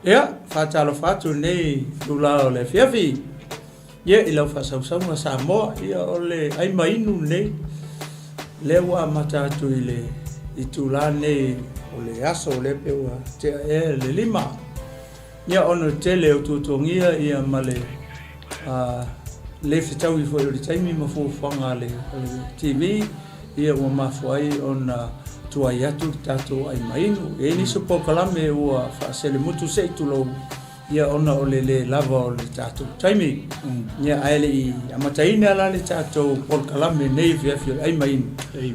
Ia, faatalofa atu i lenei itula o le afiafi, ia, i lau faasausauga Samoa, ia, o le ai ma inu lenei, lea ua amata atu i le itula lenei o le aso lea pe ua tea ea le 5. Ia, ona o le tele o tuatuagia ia ma le le fetaui foi o le taimi ma fuafuaga a le TV, ia ua mafua ai ona tuai atu le tatou ai ma inu. E i ai nisi o polokalame ua faaselemutu se i tulou, ia ona o le le lava o le tatou taimi. Ia ae le i amataina la le tatou polokalame nei afiafi o le ai ma inu,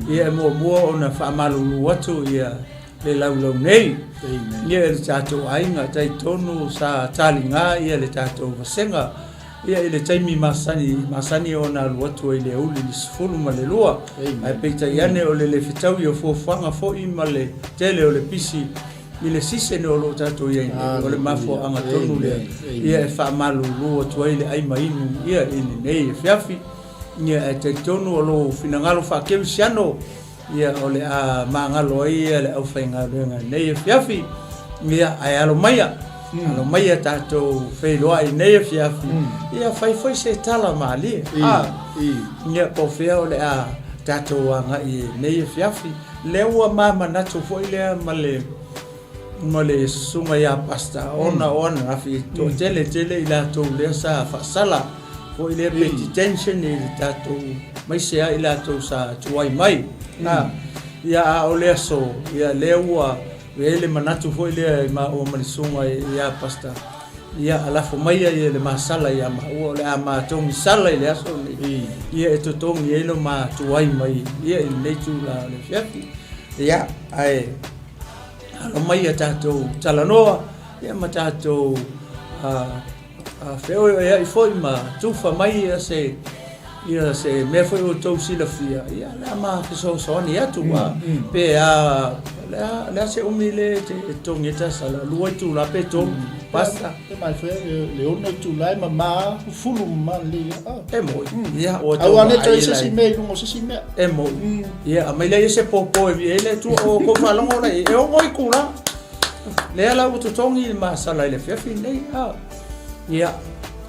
ia e muamua ona faamalulu atu ia le laulau nei. Ia e le tatou aiga talitonu sa taliga ia le tatou vasega ia i le taimi masani, masani ona alu atu ai i le aoauli i le 12. Ae peitai ane o le le fetaui o fuafuaga foi ma le tele o le pisi i le season o lo o tatou i ai nei, o le mafuaaga tonu lea ia e faamalulu atu ai le ai ma inu ia i lenei afiafi. Ia ae talitonu o lou finagalo faakerisiano Ia, o le a magalo ai ia le aufaigaluega i lenei afiafi. Ia, ae alo maia, alo maia tatou feiloai i lenei afiafi. Ia, fai foi se tala malie. A, ia, po o fea o le a tatou agai i lenei afiafi. Lea ua ma manatu foi lea ma le ma le susuga ia Pastor ona o ananafi e toatele tele i latou lea sa faasala foi lea pe detention i le tatou aemaise lava i latou sa tuai mai. Ia a o le aso, ia lea ua i ai le manatu foi lea i maua ma le susuga ia Pastor, ia lafo maia ia le masala ia maua o le a ma togisala i le aso lenei, ia e totogi ai lo ma tuai mai ia i lenei itula o le afiafi. Ia, ae alo mai ia tatou talanoa ia ma tatou feoeoeai foi ma tufa mai ia se ia se mea foi o outou silafia ia o le a ma fesoasoani atu pe a o le a se umi le e totogi ai ta sala 2 itula pe 3 basta. E mai foi le 6 itula e mama fulu mama lelei e moi ia ua tau aua ne i toe se isi mea i luga o se isi mea. E moi. Ia, aumai lea se pōpō e viia ai le Atua. O kou faalogo la i ai, e ono itula. Lea la ua totogi le masala i le afiafi lenei. A. Ia,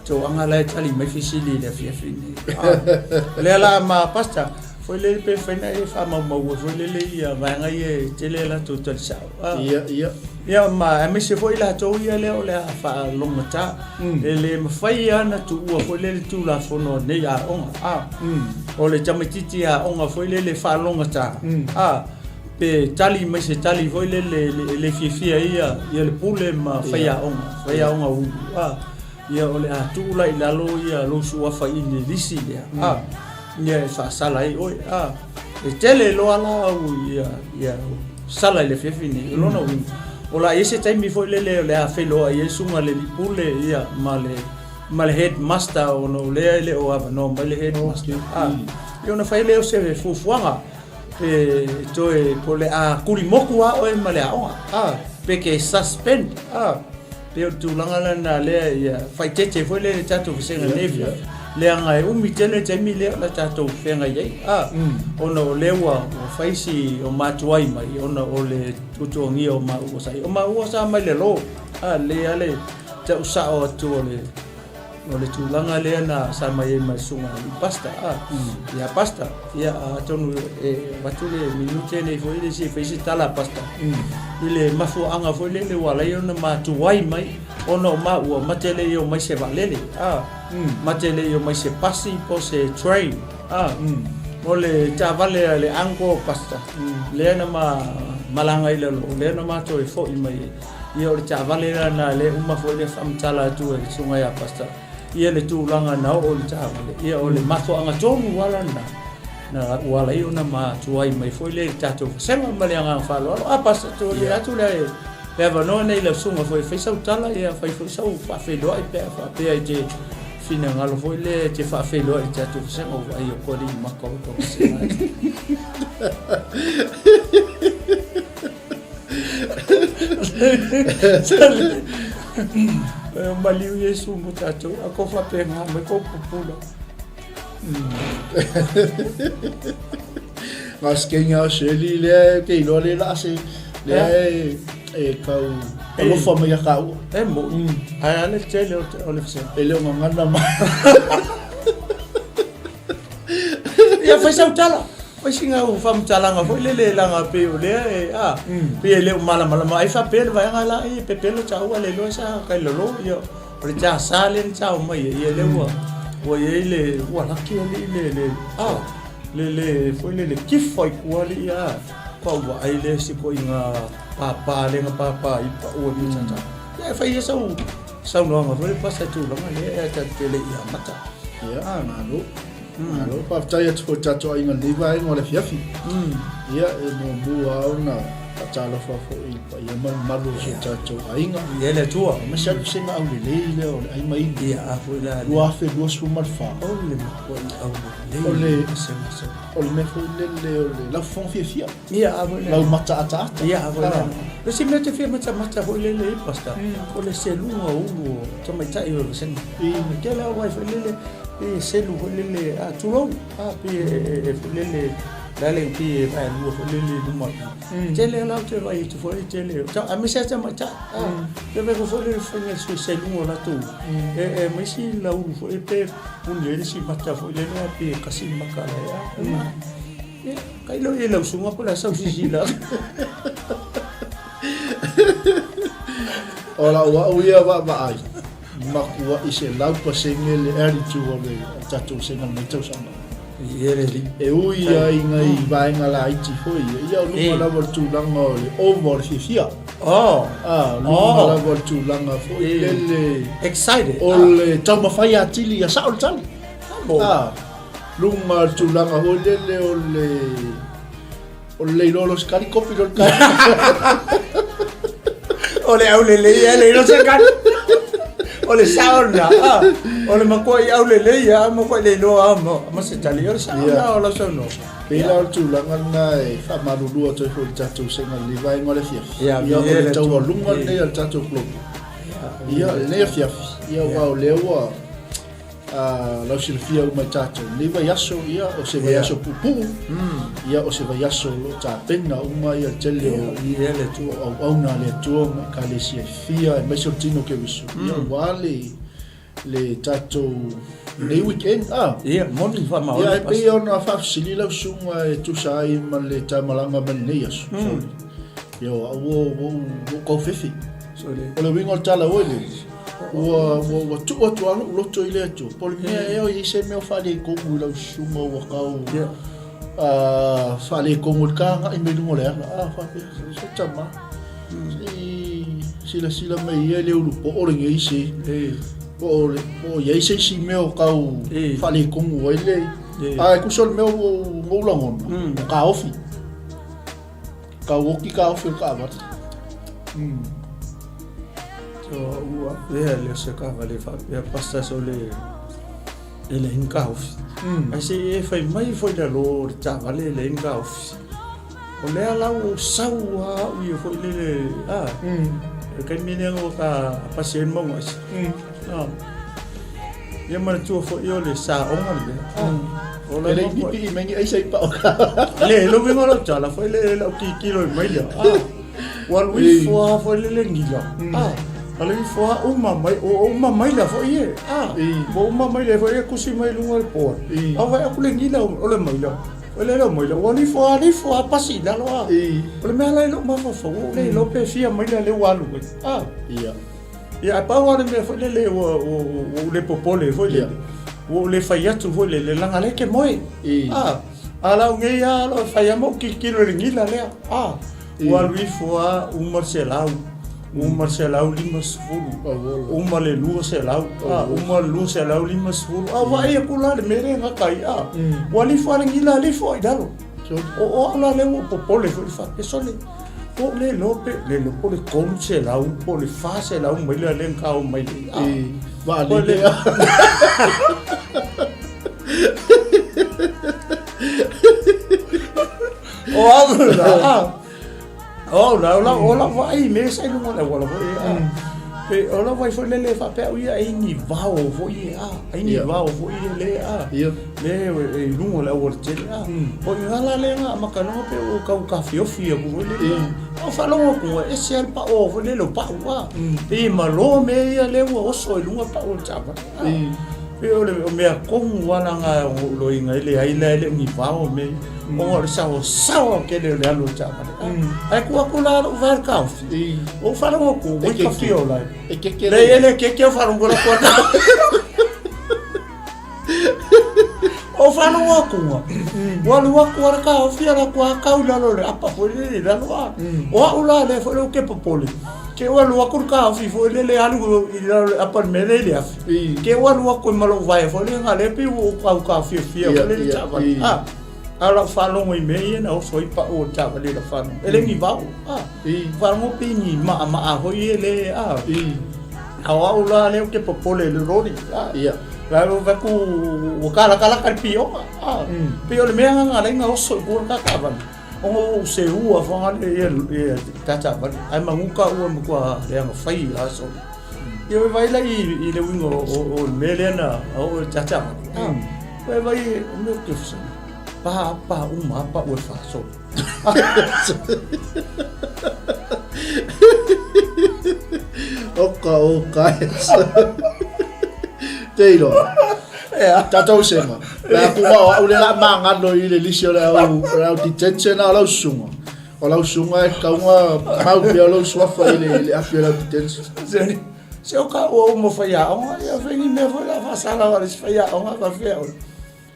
toaga la e tali mai fesili i le afiafi lenei. A. Lea la ma pastor, foi lele pe mafai ona e faamaumaua foi lele ia vaega ia e tele a latou tali sao. A. Ia, ia. Ia ma aemaise foi latou ia lea o le a faalogogata. E le mafai lava ona tuua foi lele Tulafono a nei aoga. A. O le tamaitiiti aoga foi lele faalogogata, a, pe tali mai se tali foi lele e le fiafia ai ia le pule ma faiaoga, faiaoga ulu, a, ia o le a tuu la i lalo ia lou suafa i le lisi lea, a, ia e faasala ai oe, a. E tele loa la au ia, ia sala i le afiafi nei. O lona uiga, o le a i ai se taimi foi lele o le a feiloai ai susuga i le alii pule ia ma le ma le headmaster ona o lea e le o avanoa mai le headmaster. A, ia ona fai lea o se fuafuaga pe toe po o le a kulimoku lava oe ma le aoga, a, pe ke suspend, a. Pei o le tulaga lena lea ia faaeteete foi lea i le tatou vasega nei afiafi, leaga e umi tele le taimi lea o le a tatou feagai ai, a, ona o lea ua fai si o matuai mai ona o le tuatuagia o maua sa i ai. O maua sa mai le lo, a, lelei lava le tau sao atu o le O le tulaga lea na sa mai ai ma le susuga i le pastor, a, ia pastor, ia atonu e avatu le minute nei foi le se fai se tala a pastor i le mafuaaga foi lele ua ala ai ona matuai mai ona o maua ma te le i omai se vaalele, a, ma te le i omai se pasi po o se train, a, o le taavale a le uncle o pastor lea na ma malaga i lalo, lea na matou e foi mai ai. Ia o le taavale la na lea uma foi le faamatala atu e le susuga ia Pastor ia le tulaga na oo i le taavale ia o le mafuaaga tonu lava lena na ua ala ai ona matuai mai foi lea i le tatou vasega ma le agaga faaaloalo. A Pastor toe yeah. atu lea le avanoa nei lau susuga foi e fai sau tala ia fai foi sau faafeiloai pe a faapea e te finagalo foi lea e te faafeiloai i le tatou vasega ua vaai o koe alii maka o tou vasega. Maliu Iesu mo tatou, a ko faapena mai ko pupula. Ga se kenya o Shirley lea ke iloa le la se lea e e kau. Alofa mai ia kāua. E moʻi. Ae a le tele o le vasega. E le o gagana ma. Ia fai sau tala. Fai sina au faamatalaga foi lele leaga pei o lea e a pei e le o malamalama ai faapea le vaega la e pepelo taua le iloa sa kai lalo ia o le tasa lea na tao mai ai ia lea ua ua i ai le ua laki alii le le a le le foi lele kifa i tua alii a faatoa ou vaai lea i si toeaina papa lea na papa ai pau alii tata. Ia e fai ia sau saunoaga foi lea pasa i tulaga lea ae tatou te le i amata. Ia, malo. Malo, faafetai atu foi i le tatou aiga i lenei vaega o le afiafi. Ia, e muamua lava ona faatalofa foi i le paia ma le mamalu o si o tatou aiga. Ia le Atua. Aemaise lava le vasega aulelei lea o le ai ma inu. Ia, a foi la. 2024. O le matuai aulelei. O le O le mea foi lele o le laufofoga fiafia. Ia, a foi lea. Lau mata ataata. Ia, a foi lea. O se mea te fia matamata foi lele i pastor, o le seluga o ulu o tamaitai o le vasega. E tele lava ai foi lele, pei e selu foi lele, a tulou, a pei e foi lele, le a le pei e vaelua foi lele i luma. Tele lava ou te vaai atu foi tele, aemaise lava tamaitai, a, te vaai foi lele faiga i seluga o latou, e ma isi laulu foi pe puni ai le isi mata foi lele, a pei e kasi le mata a, Ia, kai lo i lau susuga po o le a sau silasila atu. O lau au ia vaavaai, matuai 100% le attitude o le tatou vasega i lenei tausaga. Ia le alii. E ui lava i nai vaega laiti foi ia, ia o luga lava o le tulaga o le ova o le fiafia. Oh. Ah, o luga lava o le tulaga foi lele. Excited. O le taumafai atili ia sao le tali. Ah. Luga o le tulaga foi lele o le o le leiloa o se kali kopi lo le kali. O le aulelei e leiloa se kali. O le sao lena. Ah, o le matua i aulelei a matua i leiloa a ma ma se tali o le sao lena o lau saunoaga. Pei la o le tulaga lena e faamalulu atu ai foi i le tatou vasega i lenei vaega o le afiafi. Ia, o le taualuga lenei a le tatou global. Ia, lenei afiafi, ia aua o lea ua Lau silafia uma e tatou, lenei vaiaso, ia, o se vaiaso puupuu, ia, o se vaiaso o lo o tapena uma ia le tele o, o auauna a le Atua ma Ekalesia e fia, aemaise o le tino o Keriso, ia, aua le, le tatou, lenei weekend, a. Ia, moni faamaoni. Ia, e pei ona faafesili lau susuga e tusa ai ma le taimalaga mai lenei aso, sorry. Ia, o au ua, ua, ua ou taufefe. Sorry. O le uiga o le tala oi le, Ua, ua, ua tuu atu lava lou loto i le Atua. Po o le mea ea o i ai se mea o faaletonu i lau susuga ua tau Yeah. faaletonu i le ta agai mai luga o le ala. A faapea, se tama, se i silasila mai ia i le ulupoo lenei se, po o, po o i ai se isi mea o tau faaletonu ai le... Ae tusa o le mea ua ou lagona, o taofi. Tau oki taofi o le taavale. So ua avea lea o se taavale faapea pastor so le e leai ni taofi. Ae se i e fai mai foi i lalo o le taavale e leai ni taofi. O lea la ua ou sau lava au ia foi lele a le taimi lea ua ta pasi ai le mauga ese. Ia manatua foi o le saoga le mea. O le le pipii mai ni aisa i pao. Le lo uiga o lau tala foi le lau tilotilo i mai lea. Ua alu ifo lava foi le le gila. Alu ifo lava uma mai, ua uma mai la foi e. Ua uma mai le foi e kusi mai luga o le board. A vaai atu le gila o le maila. O le leo maila, ua alu ifo lava, alu ifo lava pasi i lalo. O le mea la i lou mafaufau, ua ou le iloa pe fia maila lea ua alu ai. Ia. Ia, ae pau lava le mea foi lele ua ou le popole foi lele, ua ou le fai atu foi lele, leaga o lea e te moe. A, a lau nei lava o lo o fai lava ma ou tilotilo i le gila lea. A, ua alu ifo lava uma le 100, uma le 150, uma le 200, a, uma le 250. A, vaai atu la i le mea lea e gata ai, a, ua alu ifo lava le gila alu ifo lava i lalo. O au la lea ua ou popole foi faapea, sole, po o le iloa pe le iloa po o le 300 po o le 400 maila lea na tao mai ai. Ah, vaalele. O au la, ah. O au la, o lau vaai i mea sa i luga o le auala foi. Ah. Pe o lau vaai foi lele faapea au ia ai ni vao foi ia a, ai ni vao foi ia le a. Le e i luga o le aualatele a. O i ina la lea na amata ai loa pei ua tau taofiofi atu foi lele. A ou faalogo atu e ese lava le pao foi lele o pau a. Pei e malo mea ia lea ua oso i luga pau o le taavale a. Pei o le mea tonu lava la na ou iloaina ai leai la e le o ni vao mea ia. Ona o le saoasaoa tele o le alu o le taavale a. Ae tuu atu la lou vae i le taofi, ou faalogo atu ua ikafi o la e. Leai e le keke ou faalogo atu la Ou faalogo atu ua alu atu lava le taofi alu atu lava tau i lalo o le apa foi lele i lalo a. O au la lea foi ou te popole, te i ua alu atu le taofi foi lele alu i lalo o le apa i le mea lea i le afi, te i ua alu atu ai ma lou vae foi lea na lea pei ua ou tau taofiofia foi lele taavale a. A o lau faalogo i mea ia na oso ai pau o le taavale i lau faalogo, e le ni vao a. Faalogo pei ni maamaa foi ia le a. A o au la lea ou te popole i le loli a. La e vaai atu ua talatalata le pioga a. Pei o le mea lena na ala ai ona oso i tua le ta taavale ona ua ou seua fagale ia ta taavale ae manuta ua matua leaga fai i aso. Ia ua vaai la i le uiga o le mea lea na oo i le ta taavale a. Ua vaai o mea ou te fesili, pa pa uma lava pau e faasolo. Oka oka e Te iloa. Ea. Tatou sema. Le aku ma o au le la mangalo i le lisi o le au, o le au detention o lau susuga. O lau susuga e taunga mau pea o lau suafa i le, i le afi o le au detention. Se, se o ka ua uma faiaoga, ia fai ni mea foi la faasala o le isi faiaoga faapea oe.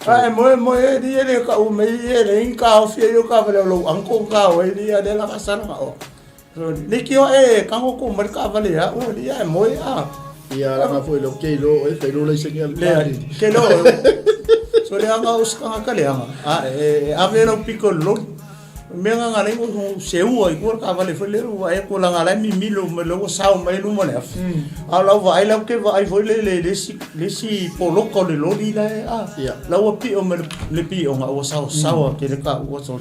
A e moe moe e li e le ka u mei e le in ka ofi e ka vale o lou uncle ka o e li a le la faasala nga o. So, liki o e kango ku mai ka vale a o li a e moe a. Ia langa foi lo ke lo e fai lo lai sengi al Le, ke lo. So le anga o skanga ka le anga. A e ave lau piko lo. Mea nga nga lengo hu seua i kua ka vale foi le ua e ko langa lai mi milo me lo sao mai luma le afi. A lau vaai lau ke vaai foi le le le si le si poloka o le loli la e a. Ia. La ua pio me le pio nga ua sao sao ke le ka ua so.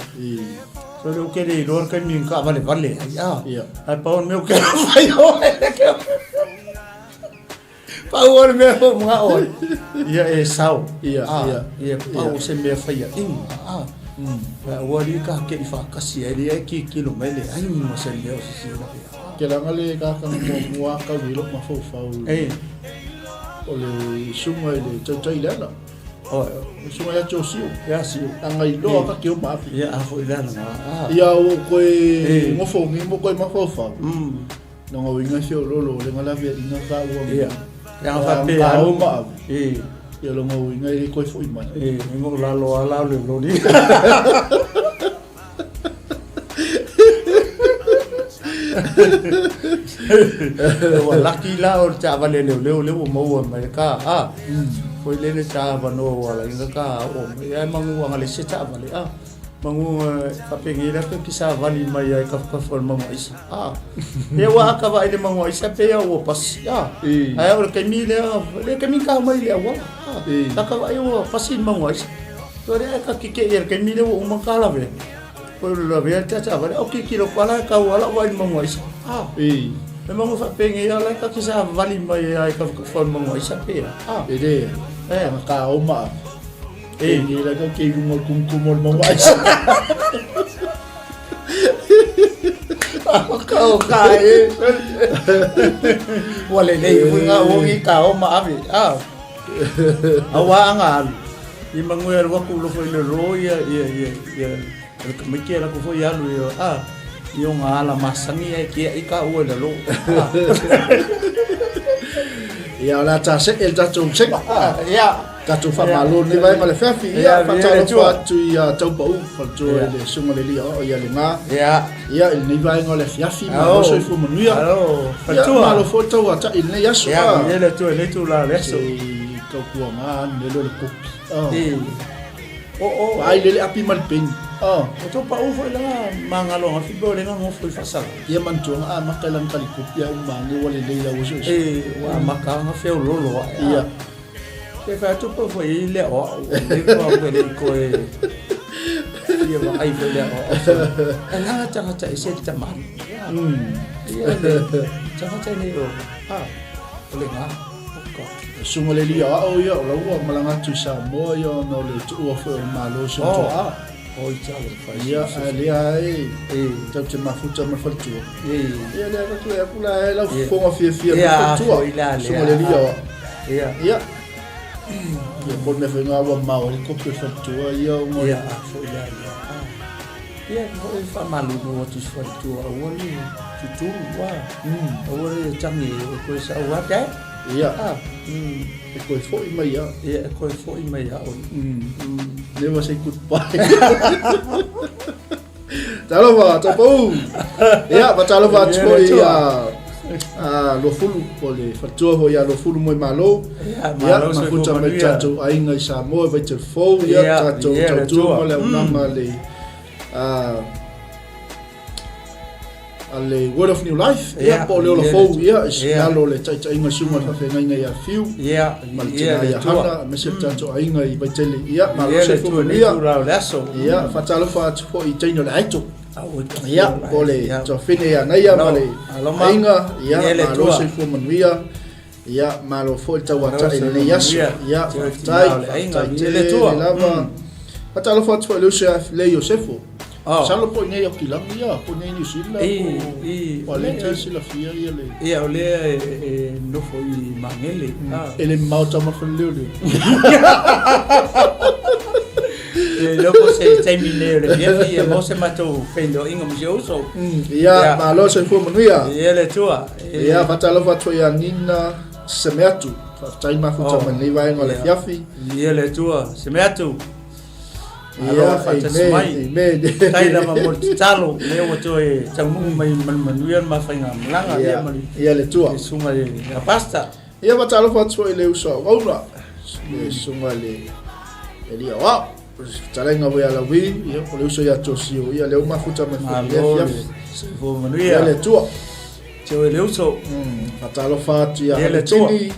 So le o ke le iloa le kaimi ka vale vale ai a. Ia. Ai pa o me o ke fai o e ke. Pau o le mea o mga oe. Ia e sao. Ia, ah, ia. Ia pau o se mea whaia inga. Ah. Ua li ka ke i whakasi ai lia e ki kilo mai le ai ma se mea o se si la pea. Ke langa le kakanga mua mua kau i lok mafaufau. E. O le sunga i le tautai le ala. O. Le sunga ia tō siu. Ia siu. Anga i loa ka ke o maafi. Ia a fo i le ala nga. Ah. Ia o koe ngofo ngi mo koe mafaufau. Longa uiga feoloolo o le galaveaiga taua Ia. Le aga faapea a o ma ave. E. Ia longa uiga e le toe foi mai. E, e ngo lalo a la le loli. Ua laki la o le taavale leoleo lea ua maua mai ka a. Foi lele taavanoa ua ala ina ka oo mai ae magu anga le se taavale a. Magu faapenei la pe savali mai ai kafukafu o le mauga aisa. A. Ia ua aka vaai le mauga aisa pe ia ua pasi. A. Ae o le taimi lea, le taimi ka mai le auala. A. Taka vaai ua pasi le mauga aisa. So le ka kike ia le taimi lea ua uma ka lawe. Ko le lawe a tata vale o kiki lo pala ka ua la vai mauga aisa. A. Le mauga faapenei ia la ka ki savali mai ai kafukafu o le mauga aisa pe ia. A. E le. E. Ka o ma. E ni la kau ke i runga o le kumukumu o le mauga aisa. Ka o ka e. Ua lelei foi ngā ongi ka o ma ave. Ah. Aua anga alu. I mangu e alu aku lofo i le ro ia ia ia ia le tamaiti e lako foi alu ia ah i o ngā ala masangi ai kia i ka ua i le lo. Ah. Ia o le a ta seʻe le tatou sega. Ia. Tatou faamalo lenei vaega o le afiafi. Ia, faatalofa atu ia Taupaū, faletua i le Susuga i le Alii Aoao ia Lega. Ia, i lenei vaega o le afiafi, malo soifua manuia. Ia, malo foi le tauata'i i lenei aso. Ia, manuia le Atua i lenei itula o le aso. Se i tautuaga ane le leo le kopi. O, Vaai lele api ma le peni. O Taupaū foi la magalo agafi pe o lena gofo i faasala. Ia manatua na amata i lana talikopi a uma ane ua lelei lau eseese. E, ua amata aga feololo ae. Ia. Ke whai atu pa foi i lea o au, le kua koe le koe ia wa ai foi lea o au. E langa tangata e se tamani. Ia le tagata e le o, a, o le gā. Oka. Susuga le alii aoao ia, o la ua malaga atu i Samoa ia ona o le tuua foi o le Malo i si ona toa. Oi talofa e. Ia, ae lea e tatou te mafuta ma le faletua. Ia lea ka toe aku la e lau fofoga fiafia ma le faletua. Susuga le alii aoao. Ia. Ia. Ia po o le mea foi lena ua mao ai le kopi o le faletua ia ona o le. Ia, a foi la ia. Ia, foi faamalulu atu i se faletua aua le tutulu, ua. Aua le tagi e koe sau ate. Ia. E toe foi mai ia. Ia, e toe foi mai ia oe. Never say goodbye. Talofa, taupau. Ia, faatalofa atu foi ia a Luafulu, po o le faletua foi ia Luafulu Moemalo. Ia, mafuta mai le tatou aiga i Samoa i Vaitele Fou, ia, tatou tautua ma le auaunaga a le a le Word of New Life, ia, po o le Ola Fou, ia, i lalo o le taitaiga o le Susuga i le Faafeagaiga ia Fiu, ma le tina ia Hana, aemaise le tatou aiga i Vaitele, ia, malo soifua manuia, ia, faatalofa atu foi i teine o le Aito, ia, po o le tuafafine ia Naia ma le aiga, ia, malo soifua manuia, ia, malo foi le tauatai i lenei aso, ia, faafetai, faafetai tele lava. Faatalofa atu foi i le uso ia Lei Iosefo. Masalo po o i inei i Aukilagi ia, po o i inei i Niu Sila, po o lea e te silafia ia le... Ia, o lea e nofo i Magele. E le mamao tama le faleleo lea. E iloa po o se taimi nei o le afiafi ia maua se matou feiloaiga ma si ou uso. Ia, malo soifua manuia. Ia le Atua. Ia, faatalofa atu ia Nina Semeatu. Faafetai mafuta mai lenei vaega o le afiafi. Ia le Atua, Semeatu. Ia, faatasi mai. Amen. Faafetai lava mo le tatalo, lea ua toe taunuu mai ma le manuia le ma faigamalaga. Ia, ma le, ia le Atua. Le susuga i le Pastor. Ia, faatalofa atu foi i le uso a Auauna, le susuga i le alii aoao. Fetalaiga foi ia Lauvi, ia, o le uso ia Josio, ia, lea ua mafuta mai foi i le afiafi. Soifua manuia. Ia le Atua. Teo le uso. Faatalofa atu ia Halatini,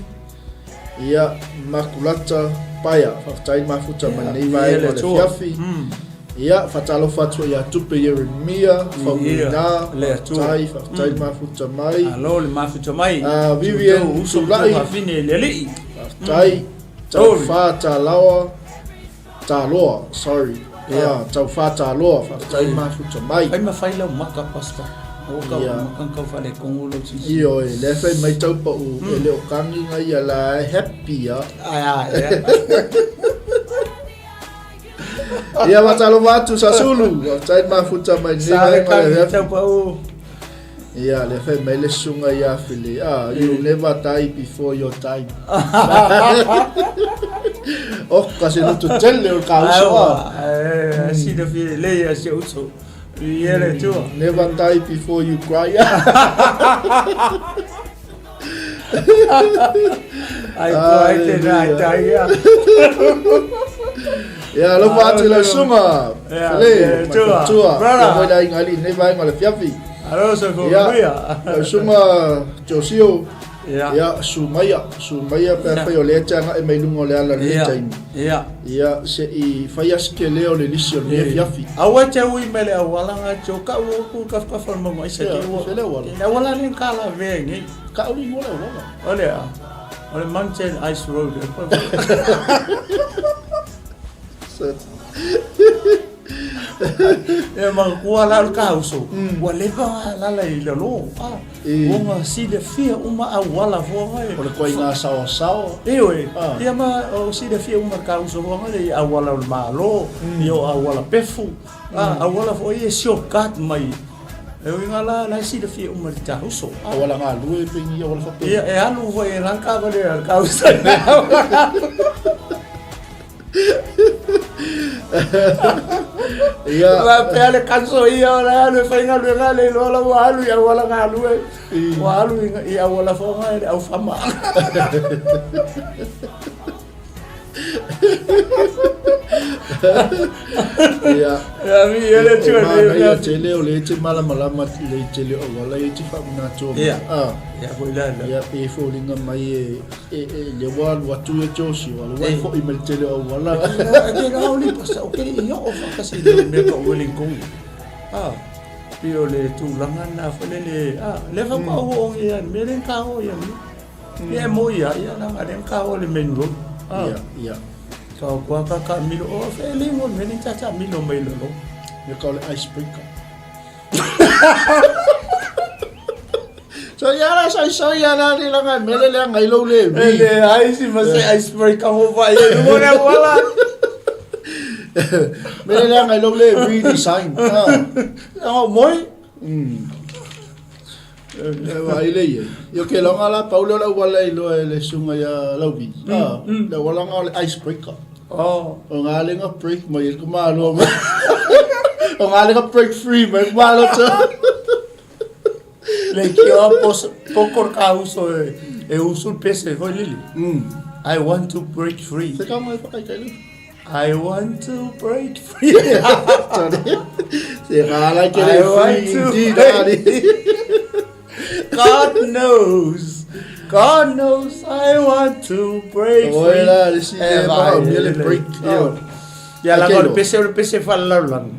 ia Makulata Paia, faafetai mafuta mai lenei vaega o le afiafi. Ia, faatalofa atu ia Tupe Ieremia, Faumuina, faafetai, faafetai mafuta mai. Alo le mafuta mai. Vivian Sulai. Fafine le alii. Faafetai. Taufa Talaoa, Taloa, sorry. Ia, Taufa Taloa, faafetai mafuta mai. Fai ma fai lau maka, Pastor. Aua kau maka kau faaletonu lau sisi. Ioe, lea fai mai taupau e le o kagi ngai ia la e happy a. Ai ai. Ia, faatalofa atu Sasulu, faafetai mafuta mai lenei Sa le kagi taupau. Ia, lea fai mai le susuga ia Fili, ah, you never die before your time. Oh, ka se loto tele o ka uso a. Ai, silafia lelei a si ou uso. Ia le Atua. Never die before you cry. Ai ko ai te nā tai ia. Ia, alofa atu i lau susuga. Fele, Tua. Tua. Ia foi le aiga alii i lenei vaega o le afiafi. Alo soifua manuia. Lau susuga Josio. Ia, Sumaia, Sumaia pe afai o lea e te agai mai luga o le ala i lenei taimi. Ia. Ia, se i fai a si tele o le lisi o lenei afiafi. Aua e te ui mai le auala nga te o kau o ku kafakafa o le mauga aisa te ua. Ia, le auala. Le auala lea ka la vea nei. Kau le igoa le auala. O le a. O le Mountain Ice Road. E ma kua la o ka uso. Ua leva lala i lalo. Ah, ua ga silafia uma auala foaga e. O le koaiga saoasao. Ioe. Ia ma o silafia uma le kauso foaga le i auala o le Malo, ia o auala pefu, auala foi e shortcut mai. E uiga la, la e silafia uma e le tauso. Auala galue pe ni auala faapea. Ia, e alu foi e la le taavale a le kauso. Ia. Faapea le kanso ia o le alu e faigaluega le iloa la ua alu i auala galue. Ua alu i auala foga e le aufama. Ia. Ia mi e le tua nei. Manaia tele o le e te malamalama i le tele o auala ia e te faamanatu mai. Ia. Ia foi la. Ia pe foliga mai e E, e, le ua alu atu ia Josie, ua alu ai foi ma le tele o auala. E te rā o le pasa, o ke i o whakasi i le mea ka uele i kongi. Ah. Pei o le tulaga lena foi lele, a, lea faatoa ou oo nei lava i le mea lea na ta o ai ananei. Ia e moni lava, ia leaga o lea na ta o i le main road. A, Ia, ia. Ta o atu lava ta taamilo, o fea le igoa o le mea lea na ta taamilo mai ai i lalo. Ia ka o le ice breaker. So ia la so so ia la ni la ngai mele le ngai lo le E leai si ma se ice breaker mo vai e luga o le auala. Mele le ngai lo le redesign. Ah. O moi. E vai le ia. Yo ke longa la paulo la wala i lo le sunga ya lauvi. Ah, le wala nga le ice breaker. Oh. O ngā lenga break mai e ku malo mai. O ngā lenga break free mai ku malo to. Le kioa poko ka uso e, e usu pese foi lili. I want to break free. Se ka mai whakai kai le. I want to break free. Sorry. Se ka ala ke le I want free to indeed. break Ali. God knows. God knows I want to break Oi free. la, le si Eh, le vai, ma mi le le- break. Io. Ia Ai la ke o le lo. pese o le pese faalalolagi.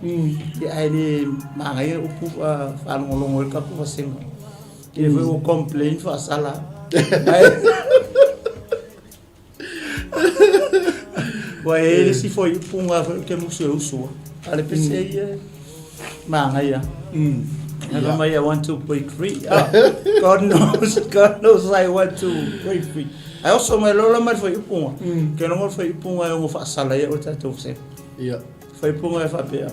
Ia ae le magaia upu faalogologo ai le tatou vasega. Ia foi ua complain faasala. Ae Ua e ai le isi fuaiupu foi ou te musu e usu ai. A o le pese ia e magaia. Ae fai mai I want to break free. Ah, God knows, God knows I want to break free. Ae oso mai loa la ma le fuaiupuga. Ke logo le fuaiupuga e ono faasala ai au e le tatou vasega. Ia. Fuaiupuga e faapea,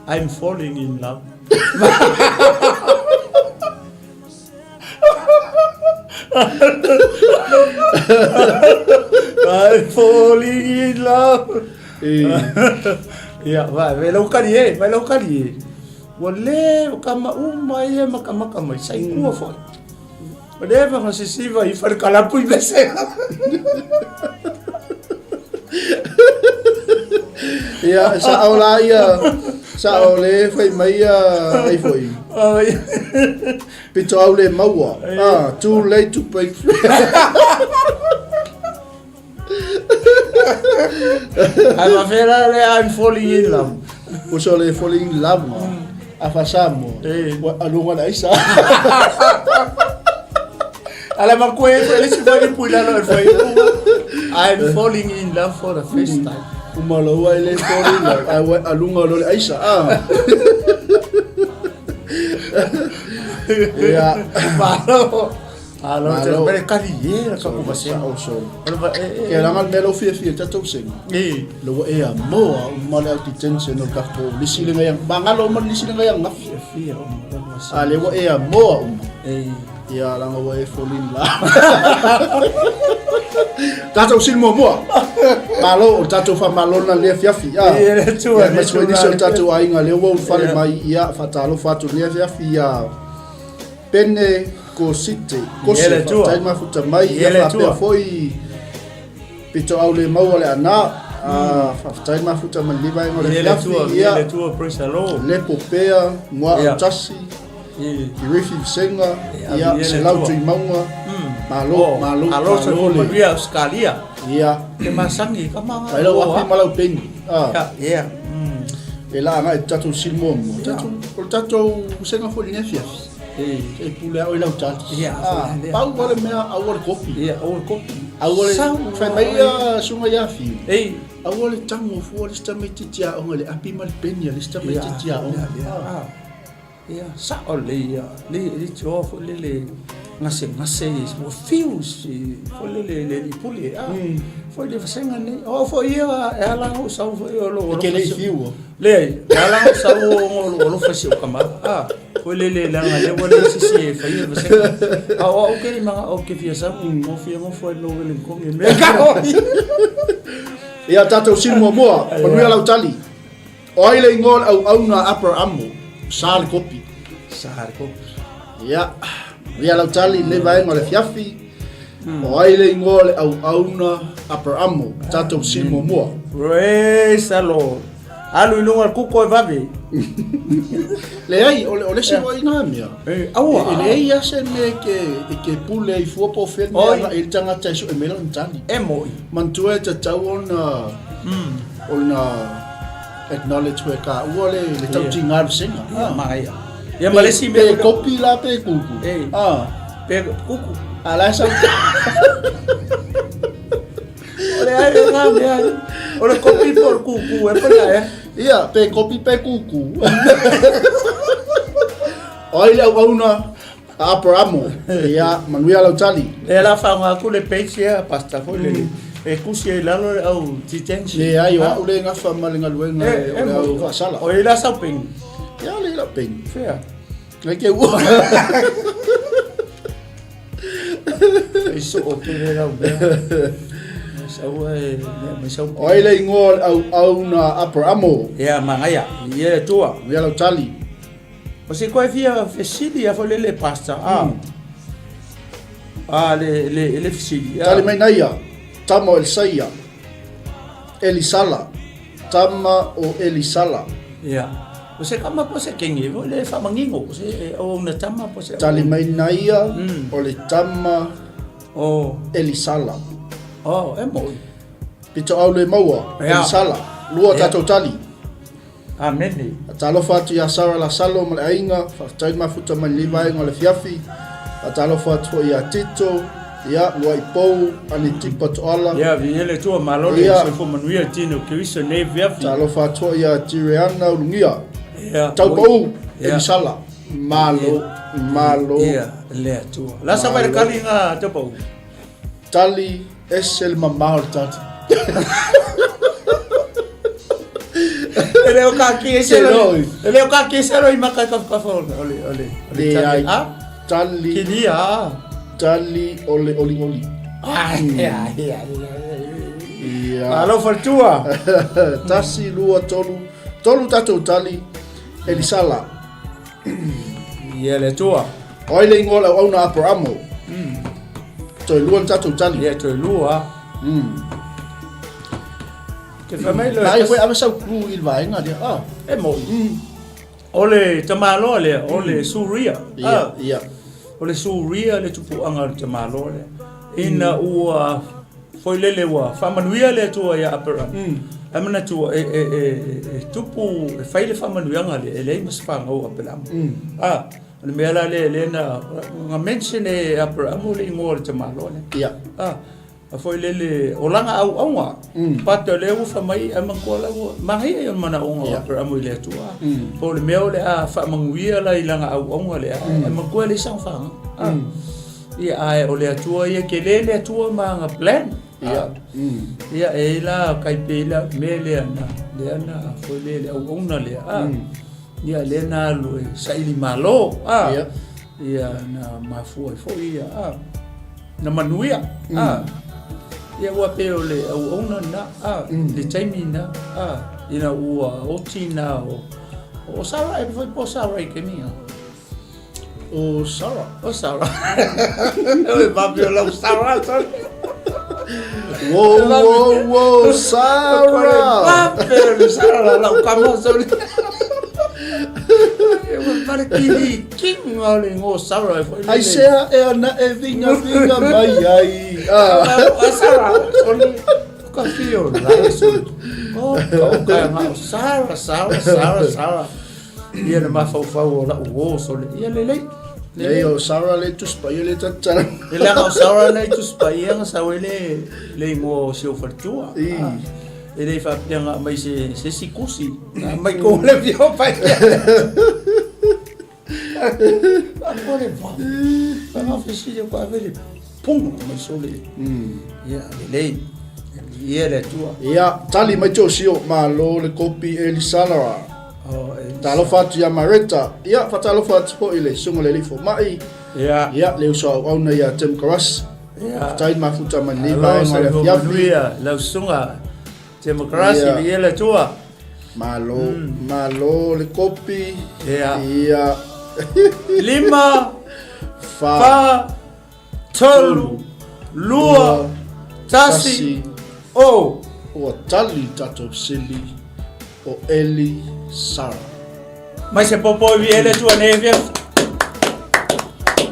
I'm falling in love. I'm falling in love. Ia, vai, vai lau kali e, vai lau kali e. Ua le kama uma ia makamaka mai, saikua foi. Ua leva na sisiva i fale kalapu i vesega. Ia, sa o la ia, sa o le fai mai ia, ai foi. Pito au le maua. Ah, too late to break free. Ai ma fera le I'm falling in love. Uso le falling in love ma. A fa Samoa. Ua alunga le aisa. Ala ma koe foi le si foi pui lalo e foi. I'm falling in love for the first time. Uma lo ai le falling in love. Ai ua alunga lo le aisa. Ah. Ia. Malo. Malo te pere kali e la ka kuva se. Ke ranga le mea lau fiafia i tatou senga. Le ua e amoa uma le au detention o tatou lisi le ngai mangalo uma le lisi le ngai angafi. Fiafia uma lava se. A le ua e amoa uma. Ia langa ua e fall in love. Tatou sili muamua. Malo o tatou faamalo lena lea afiafi. Ia le Atua. Ia aemaise foi nisi o le tatou aiga lea ua ulufale mai ia faatalofa atu i lea afiafi ia Pene Kosite, Kose, faafetai mafuta mai, ia faapea foi pito au le maua le ana, faafetai mafuta mai lenei vaega o le afiafi, ia, Lepo Pea, Ngua Autasi, Kirifi Visenga, ia, Selau Tuimauga, malo, malo, malo le. Manuia Australia. Ia. Te masangi ka manga. Kai lau afi ma lau peni. Ia. E la agai tatou sili muamua. Tatou, o le tatou vasega foi lenei afiafi. E pule au i lau tali. Ia, Pau lava le mea, aua le kopi. Ia, aua le kopi. Aua le, fai mai ia susuga ia Fiu. Ei. Aua le tago fua le isi tamaitiiti aoga i le api ma le peni a le isi tamaitiiti aoga. Ia, ia, sao lelei ia. Le le tioa foi lele gasegase ua fiu si foi lele le alii pule a. Foi le vasega lenei. O au foi ia e ala ona ou sau foi o lou alofa. E te le i fiu. Leai, e ala ona ou sau ona o lou alofa i si ou tama. A, foi lele leaga lea ua leai se isi e faia le vasega. A o au ou te le i manao ou te fia sau, ou fia nofo ai loa Wellington i mea ka oi. Ia tatou sili muamua, manuia lau tali. O ai le igoa o le auauna a Aperamo? Sa le kopi. Sa le kopi. Ia, manuia lau tali i lenei vaega o le afiafi. O ai le igoa o le auauna Aperamo? Tatou sili muamua. Praise the Lord. Alu i luga o le kuko e vave. Leai, o le, o le isi foi na mea. E, aua. E leai lava se mea e ke, e ke pule ai fua po o fea le mea agai i le tagata e sue mai lana tali. E moi. Manatua e tatau ona, ona acknowledge koe ka ua le, le tautiga o le senga. Ia, manaia. Ia ma le isi mea. Pe kopi la pe kuku. Eh. Ah. Pe kuku. A la sa. O le ai le ngā mea. O le kopi po le kuku e pa e. Ia, pe kopi pe kuku. O ai le auauna a Aperamo. Ia, manuia lau tali. Lea la faaaoga atu le page ia Pastor foi lele e tusi ai i lalo le au detention. Leai, o au le gafa ma le galuega o le au faasala. O i la sau peni. Ia le lau peni. Fea. Ngai ke ua. E soo tele lau mea. Sau e mea mai sau. O ai le ingoa o le auauna Aperamo. Ia manaia, ia le Atua. Ia lau tali. O se koe fia fesili a foi le le pastor a. A le le le fesili. Tali mai naia, tama o Elisaia, Elisala, tama o Elisala. Ia. O se kama po se kengi, o le whamangingo, o se o una tama po se. Tali mai naia, o le tama o Elisala. Oh, e moi. Pito au le maua, Elisala, lua tatou tali. Amene. Faatalofa atu ia Sarah Lasalo ma le aiga, faafetai le mafuta mai lenei vaega o le afiafi. Faatalofa atu foi ia Tito, ia, Luai Pou, Anetipa Toala. Ia, viia le Atua, malo le soifua manuia i tino o Keriso i lenei afiafi. Faatalofa atu foi ia Tireana Ulugia. Ia. Taupou, Elisala. Malo, malo. Ia, le Atua. Lasa mai le kali nga Taupou. Tali ese le mamao le tali. E le o ka ki ese lo. E le o ka ki ese lo i maka ka ka fo ole ole. Le ai. Tali. Kilia. Tali ole oli oli. Ai ai ai. Ia. Alo fortua. Tasi lua tolu. Tolu tatou tali. Elisala. Ia le Atua. O ai le ingoa o le auauna a Aperamo? Toe lua le tatou tali. Ia toe lua. Ke fai mai loe. Ai foi ave sau clue i le vaega lea. Ah. E moi. O le tamaloa lea, o le Suria. Ia, ia. O le Suria le tupuaga o le tamaloa lea. Ina ua Foi lele ua faamanuia le Atua ia Aperama. Ae manatua e, e, e, e tupu, e fai le faamanuiaga lea, e leai ma se fanau o Aperama. A, o le mea la lea, lea na, na mention e Aperama le igoa o le tamaloa lea. Ia. A, a foi lele, o lana auaunga, but o lea ua fai mai, ae manatua la ua, manaia ia o le manaoga o Aperama i le Atua. Po o le mea o le a faamanuia la i lana auaunga lea, ae manatua e leai sana fanau. A. Ia, ae o le Atua ia, tele le Atua ma ana plan. Ia. Ia, e i ai la kai pei la mea lea na, lea na foi le le auauna lea, a. Ia, lea na alu e saili malo, a. Ia. Ia, na mafua ai foi ia, a. Na manuia, a. Ia, ua pei o le auauna lena, a, le taimi lena, a, ina ua oti na o, o Sarai foi po o Sarai kemi, a. O Sarah. O Sarah. O papi o lau Sarah. Wow, wow, wow, Sarah. Papi o Sarah lau kama sorry. E ua pare kili king o le ngo Sarah e foi. Ai sea e ana e vinga vinga mai ai. Ah. Sarah. Sorry. Ka fio la sorry. Oh, ka ka Sarah, Sarah, Sarah, Sarah. Ia le mafaufau o lau uō sole. Ia lelei. Lelei o Sarah le Tusi Paia le tatala. E leaga o Sarah le Tusi Paia na sau ai le le igoa o si ou faletua. I. E le i faapea na aumai se se isi kusi. Na aumai kou le Afioga Paia. Ko le va. Fa fesili ko ave le punga mai sole. Ia lelei. Ia le Atua. Ia, tali mai te osio, malo le kopi Eli Salara. Oh, e... Talofa atu ia Mareta. Ia, faatalofa atu foi i le susuga le alii fomai. Ia. Ia, le uso auauna ia Tim Karas. Ia. Faafetai le mafuta mai lenei vaega o le afiafi. Manuia, lau susuga Tim Karas, Ia. ia le Atua. Malo, malo le kopi. Ia. Ia. Lima, Fa. fa, tolu, lua, tasi, o. Ua tali tatou fesili o Eli Sara. Mai se popo i ele tua nei via.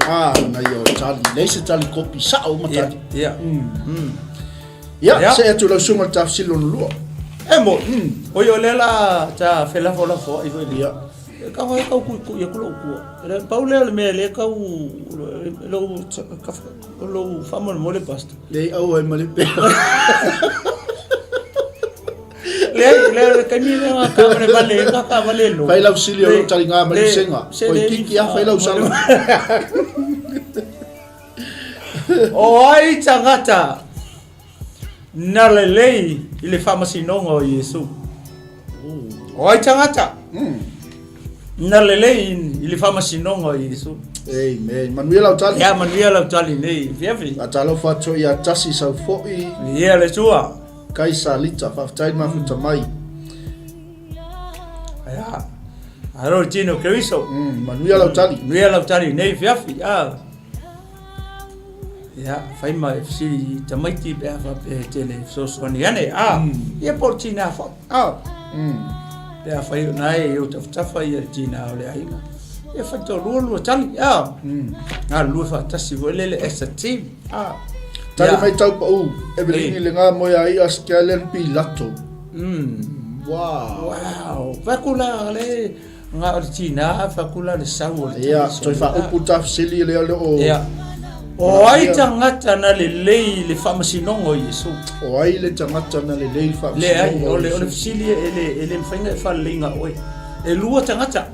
Ah, na ia o tali. Leai se tali kopi sao ma tali. Ia. Ia, Ia. see atu lau susuga i le tafesili lona lua. E mo. O i o lea la ta felafolafo ai foi. Ia. Kau ai kau kuikui aku lou tua. Le pau lea o le mea lea kau lou lou faamolemole pastor. Leai au ai ma le pea. Leai, le le kaimi lea nga kaavale vale, nga kaavale lo. Fai lau sili o lou taliga ma le vasega. Toeitiiti lava fai lau sala. O ai tagata na lelei i le faamasinoga o Iesu? O ai tagata na lelei i le faamasinoga o Iesu? Amen. Manuia lau tali. Ia manuia lau tali nei afiafi. Faatalofa atu ia Tasi Saufo'i. Ia le Atua. Kai Salita, faafetai le mafuta mai. Ia. Alo le tino Keriso. Manuia lau tali. Manuia lau tali nei afiafi. Ah. Ia, fai ma e fesili i tamaiti pe a faapea e tele fesoasoani ane. Ah, ia po o le tinā foi. Ah. Pe a fai o na e i ou tafatafa ia le tinā o le aiga. Ia fai toalua lua tali. Ah. Galulue faatasi foi lele as a team. Ah. Tali mai tau pau, Evelyn i le ngā moe a ia Skelin Pilato. Wow. Wow. Fai atu la le Nga o le tina, fai atu la le sau o le Ia, toe faaupu ta fesili lea le o... Ia. O ai tagata na lelei i le faamasinoga o Iesu? O ai le tagata na lelei i le faamasinoga o Iesu? Leai, o le, o le fesili e le, e le mafai ona e faaleleiga oe. E lua tagata.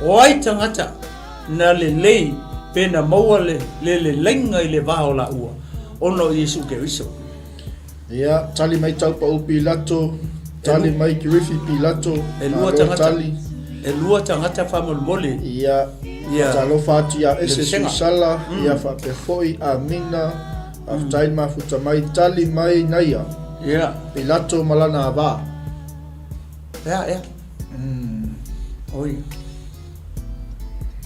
O ai tagata na lelei pe na maua le, le leleiga i le va o laua ona o Iesu Keriso? Ia, tali mai Taupau Pilato, tali mai Kirifi Pilato, E lua malo tagata, tali. e lua tagata faamolemole. Ia, Ia. talofa atu ia Ese Lesega. Suisala, ia faapea foi Amina, faafetai le mafuta mai, tali mai Naia, Ia. Pilato ma lana ava. Ea, ea. Oi.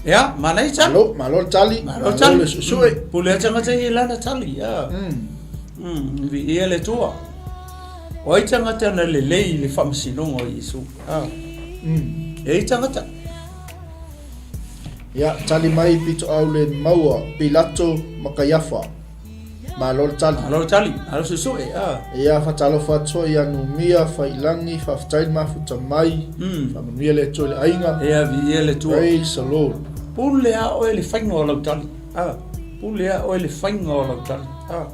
Ea, manaia tali. Malo, malo le tali, Malo tali. le suesue. Pule atu tagata i lana tali. Ia. Viia le Atua. O ai tagata na lelei i le faamasinoga o Iesu? Ah. E ai tagata. Ia, tali mai pitoau le maua, Pilato ma Kaiafa. Malo le tali. Malo le tali. Malo suesue. Ah. Ia, faatalofa atu ai ia Numia, Faiilagi, faafetai le mafuta mai. Faamanuia le Atua i le aiga. Ia, viia le Atua. Praise the Lord. Pule a oe le faiga o lau tali. Ah. Pule a oe le faiga o lau tali. Ah.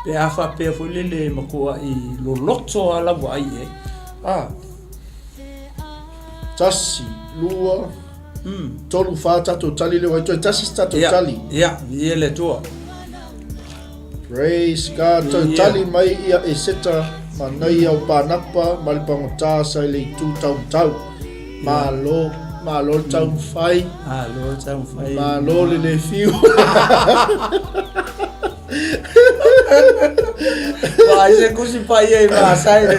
Pe a faapea foi lele e matuai loloto a lau vaai i ai. Ah. Tasi, lua, tolu, fa tatou tali lea ua toe tasi se tatou tali. Ia, ia le Atua. Praise God. Toe tali mai ia Eseta ma nai au Pānapa ma le pagotā sa i le itu taumatau. Malo, malo le taumafai. Malo le taumafai. Malo le le fiu. Vai se kusi pai ai ma sai le.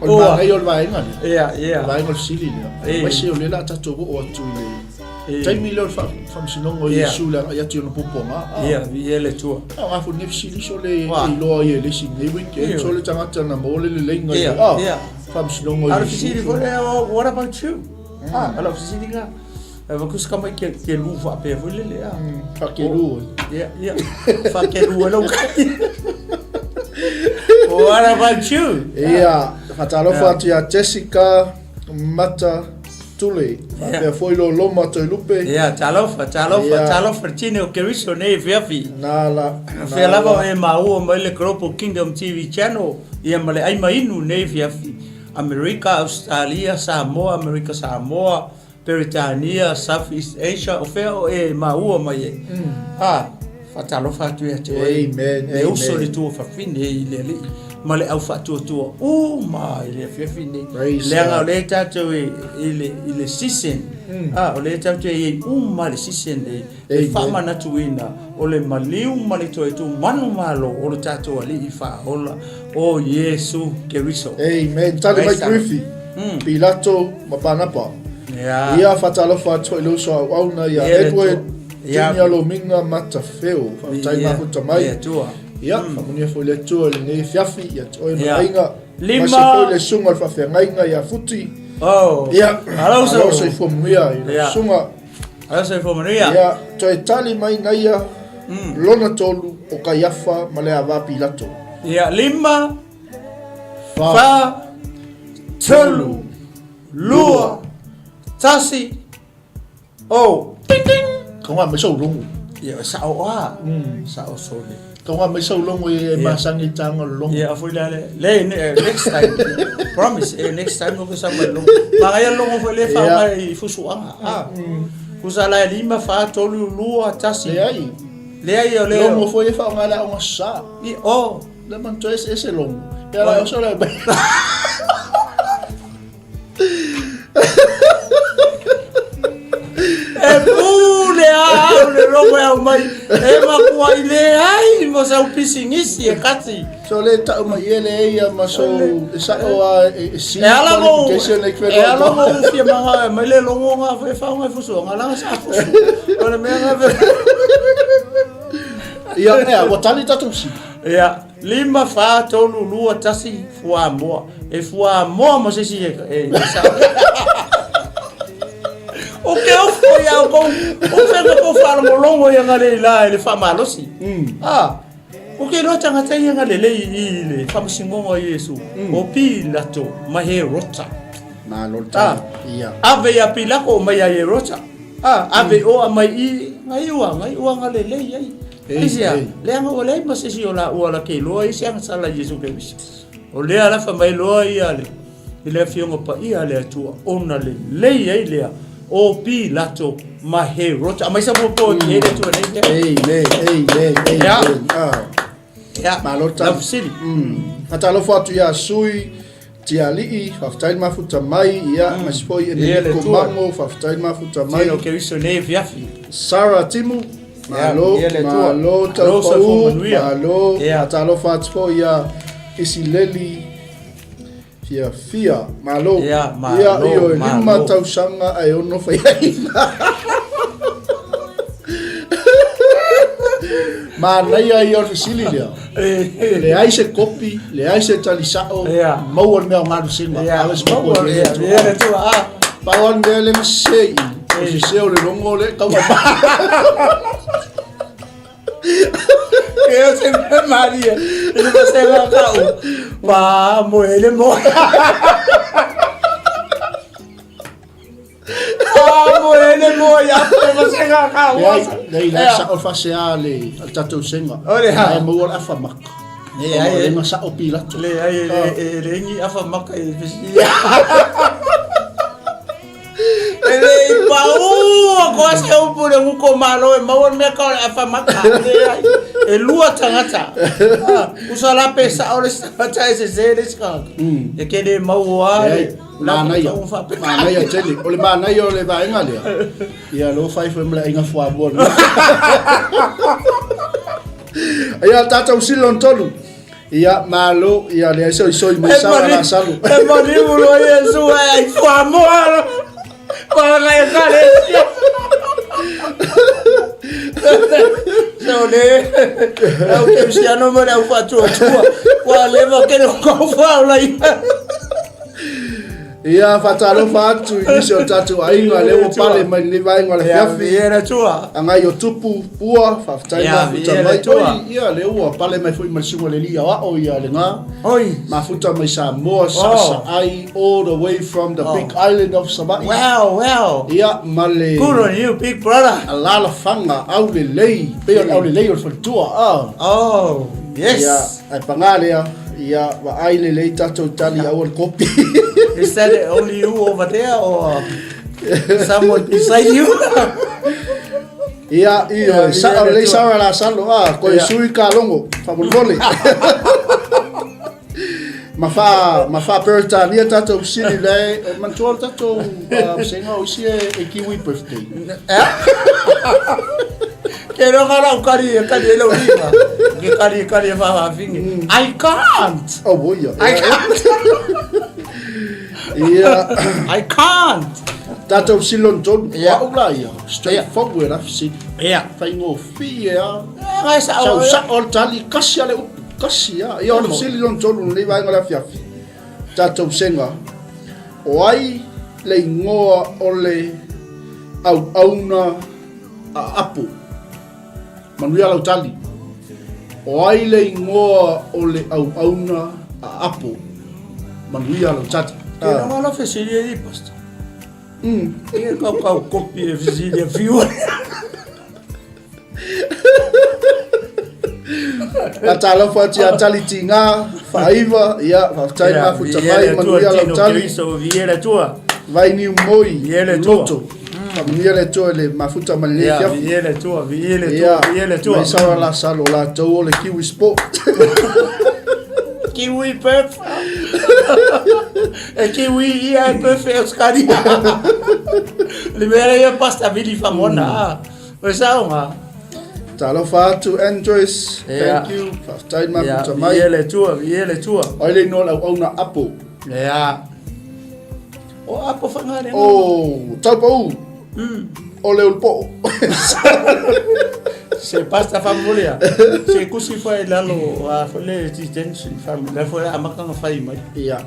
O le manaia o le vaega lea. Ia, ia. O le vaega o le fesili lea. Aemaise o lea o le a tatou oo atu i le taimi lea o le faamasinoga o Iesu le agai atu i ona puapuaga. Ia, viia le Atua. A o ngā nei fesili so le iloa ia i le isi nei weekend, so le tagata na maua le leleiga i le faamasinoga o Iesu. A o le fesili foi lea, what about you? A, o lau fesili lena. E vaku se tama ke, ke lu faapea foi lele a. Faakelu. Ia, ia. Faakelu e lau kai. What about you? Ia, faatalofa atu ia Jessica Mata Tule. Faapea foi lo Loma Toilupe. Ia, talofa, talofa, talofa le tine o Keriso nei afiafi. Na la. Fea lava o e maua mai le Global Kingdom TV Channel, ia ma le ai ma inu nei afiafi. Amerika, Australia, Samoa, Amerika Samoa, Peretania, South East Asia, o fea o e maua mai ai. A, faatalofa atu ia te oe. Amen, Le uso amen. le tua fafine i le alii ma le au faatuatua uma i le afiafi nei. Praise Leaga God. o lea tatou e, i le, i le season, a, o lea tatou e i ai uma le season nei, e Amen. faamanatuina o le maliu ma le toe manumalo o le tatou alii faaola o Iesu Keriso. Amen. Tali mai Praise God. Griffey, Pilato ma Panapa. Ia. Ia faatalofa atu i le uso auauna ia Ia le Edward Atua. Ia. Junior Lominga Matafeo. Faafetai Ia. mafuta mai. Le Atua. Ia, faamanuia foi le Atua i lenei afiafi ia te oe ma Ia. aiga. Lima. Aemaise foi le susuga o le faafeagaiga ia Futi. Oh. Ia, Malo uso. malo soifua manuia i lau Ia. susuga. Malo soifua manuia. Ia, toe tali mai naia lona tolu o Kaiafa ma le ava Pilato. Ia, 5, 4, 3, 2, 1, o. Ding ding! Kaunga mai sau logo. Ia, sao a. Sao sole. Kaunga mai sau logo e masangi tanga logo. Ia, foi la le. Le, next time. Promise, eh, next time no sa mai logo. Magaia logo foi le fa mai fusuanga. Ah. Fusa la lima fa tolu lua tasi. Leai. Leai o le. Logo foi e fa ngai la onga sa. I o. Le man to ese ese logo. Ia la oso le. E pule a au le logo e au mai. E makua i le ai mo sau pisinisi e kati. So le tau mai e le ia ma so e sa o a e si E ala mo e ala mo fia manga mai le logo nga foi fa nga fusu nga la sa fusu. O le mea nga Ia ea ua tali tatou si. Ia 5 4 3 2 1 fuamoa. E fuamoa mo se isi e sao. O ke ofo ia o kou, o whenga kou whaalongolongo ia ngā lei la e le whaamalosi. Ah, o ke loa tangata ia ngā lelei i le whamasingonga o Iesu, o Pilato ma he rota. Malo le tali. Ia. Ave ia Pilako o mai ia e rota. Ah, ave o a mai i ngai ua, ngai ua ngā lelei ai. Aisea, leaga ua leai ma se isi o la ua la ke loa i se aga sala Iesu Keriso. O lea la fai mai loa ia le i le afioga paia a le Atua, ona lelei ai lea o Pilato ma Herota. Aumai sa muapo e le Atua nei mea. Amen, amen, amen. Ia. Ah. Ia. Malo tali. Lau fesili. Faatalofa atu ia Sui Tialii, faafetai le mafuta mai, ia, mm. aemaise foi Ia, le Enerico Atua. Mango, faafetai le mafuta mai. Tino Keriso nei afiafi. Sarah Timu, malo, Ia, le Atua. malo Malo, taupau, soifua manuia. malo, Ia. faatalofa atu foi ia Isileli Fiafia, malo. Ia, malo, Ia, ioe, malo. 5 tausaga ae 6 faiaina. Manaia ia o le fesili lea. Leai se kopi, leai se tali sao, Ia. maua le mea o galusega. Ia, Ave se kopi maua, o le ia, Atua. ia, le Atua, ah. Pau lava le mea lea na sese i i, o le sese o le logo lea e tau mai. Ke o se mea malie, i le vasega kau, pa moe le moe. Pa moe le moe, a pe vasega kau. Leai, leai, la e sao le faasea a le a le tatou sega. O le a? Ae maua le afa maka. Leai, Ona o e. le na sao Pilato. Leai, e e leai ni afa maka i le fesili. E le i pau a koa se upu le uko malo e maua le mea ka o le afa maka. Leai, e lua tagata. Ah, usa la pe sao le isi tagata e sese le isi tagata. E ke le maua Leai, le la manaia, tau faapena. manaia tele. O le manaia o le vaega lea, ia lo fai foi ma le aiga fuamua lena. Ia, tatou sili lona tolu. Ia, malo, ia leai se oisoi mai E sao mani, ala salu. e mani ulo Iesu e ai fuamoa. Paga e kalesia. So le, au keusiano ma le au faatuatua. Ua leva ke le kau faola ia. Ia, faatalofa atu i nisi o tatou aiga lea ua pale mai lenei vaega o le Ia, afiafi. viia le Atua. Agai o Tupu, Pua, faafetai Ia, mafuta viia le mai. Atua. Oi, ia, lea ua pale mai foi ma le susuga i le alii aoao ia Lega. Oi. Mafuta mai Samoa, Sasaai, all the way from the big island of Savaii. Wow, wow. Ia, ma le Good on you, big brother. alalafaga aulelei, pei o le aulelei o le faletua. Ah. Oh, yes. Ia, ae paga lea, ia vaai lelei tatou tali aua le kopi. Is that only you over there or someone beside you? Ia, ioe, sao lelei Sarah Lasalo, ah, koe sui ka logo, faamolemole. Ma fa, ma fa Peretania tatou fesili le, e manatua le tatou vasega o isi e Kiwi birthday. Ke roa lau kari e kari e lau lima. Ke kari e kari e whawhawhingi. I can't! Oh, ia. I can't! Ia. I can't! Tatou fesili lona tolu, Ia. o au la ia, straight forward a fesili. Ia. Faigofie a. Ngai sao. Sau sao le tali, kasi a le upu, kasi a. Ia o le fesili lona tolu lenei vaega o le afiafi. Tatou sega, o ai le igoa o le auauna a Apo? Manuia lau tali. O ai le igoa o le auauna a Apo? Manuia lau tali. Ke na la fesili e i pastor. Ia kau kau kopi e fesili e fiu. Faatalofa atu ia Tali Tiga, Faaiva, ia, faafetai le mafuta mai, manuia lau tali. Viia le Atua. Vainiu Moi, Loto. Faamanuia le Atua i le mafuta ma lenei afiafi. Viia le Atua, viia le Atua, viia le Atua. Mai Sara Lasalo, latou o le Kiwi Sport. Kiwi Perth. E Kiwi ia e Perth e Australia. Le mea ia pasta vili famona. O saoga. Talofa atu Andres, thank you. Faafetai le mafuta mai. Viia le Atua, viia le Atua. O ai le igoa o le auauna Apo? Ia. O Apo Whangarena. O Taupau. O le Ulupoo. Se pasta famulia. Se kusi fai lalo a foi le detention family. La foi a makanga fai mai. Ia.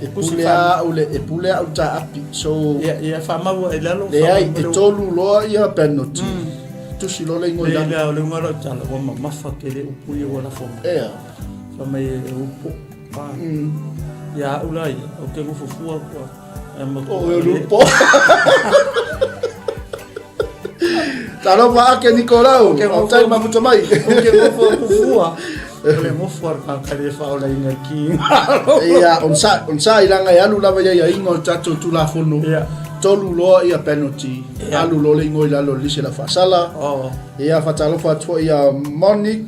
E pule a le e pule a ta api. So ia ia whamaua i lalo. Leai e tolu loa ia penalty. Tusi loa le ingoa i lalo. Le le ngaro tala wa mamafa ke le upu ia wala fo. Ea. Fa mai e upu. Ia ula ia o ke gufufua kua. O e lupo. Talofa ake Nikolau. Faafetai mafuta mai. O ke gofua kufua. O le gofu ar ka kare whaola i ngā ki. Ia, on sa, on sa i langa e alu lava ia ia ingo o tatou Tulafono. Ia. Tolu loa ia penalty. Ia. Alu loa le ingo i lalo o le lisi la faasala. Oh. Ia, faatalofa atu foi ia Monique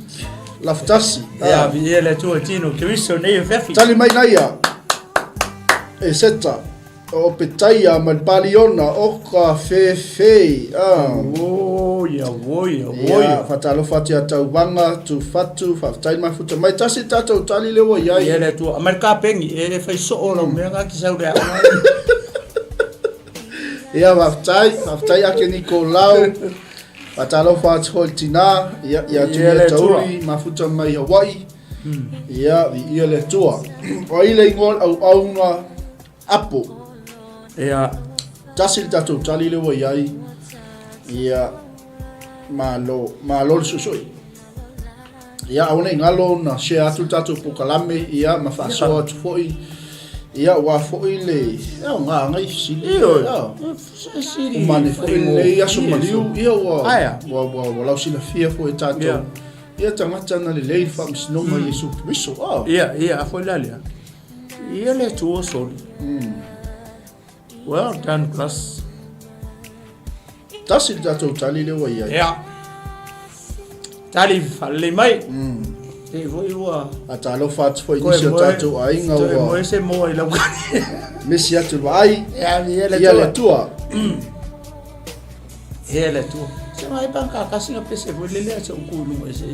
Lafutasi. Ia, vi ia le Atua tino Keriso nei e fefi. Tali mai naia. E seta. O Petaia ma le Paliona o ka fefe. Ah. O ia, o ia, o ia. Ia, faatalofa atu ia Tauvaga, Tufatu, faafetai le mafuta mai. Tasi tatou tali lea ua i ai. Ia le Atua. Mai le kapengi, e fai soo lau mea nga ki sau le aoga. Ia, faafetai, faafetai ake Nikolau. Faatalofa atu foi i le tinā, ia, ia Julia Tauli, mafuta mai Hawaii. Ia, viia le Atua. O ai le ingoa o le auauna Apo? Ia. Tasi le tatou tali lea ua i ai. Ia, malo, malo le suisui. Ia, aua ne i galo ona share atu le tatou polokalame, ia, ma faasoa atu foi. Ia, aua foi le, e aoga ngai fesili. Ioe. Ua mane foi lenei aso maliu, ia, ua, ua, ua, ua lausilafia foi e tatou. Ia tagata na lelei i le faamasinoga i Iesu Keriso. Oh. Ia, ia, a foi la lea. Ia le Atua soli. Well done, class. Tasi le tatou tali lea ua i ai. Ia. Tali faalelei mai. Te foi ua... Faatalofa atu foi i nisi o tatou aiga ua... Toe moe se moa i lau kani. Misi atu le vaai. Ia, ia le Ia le Atua. Ia le Atua. Se mai pa ka kasi nga pese foi lele a se uku lunga se.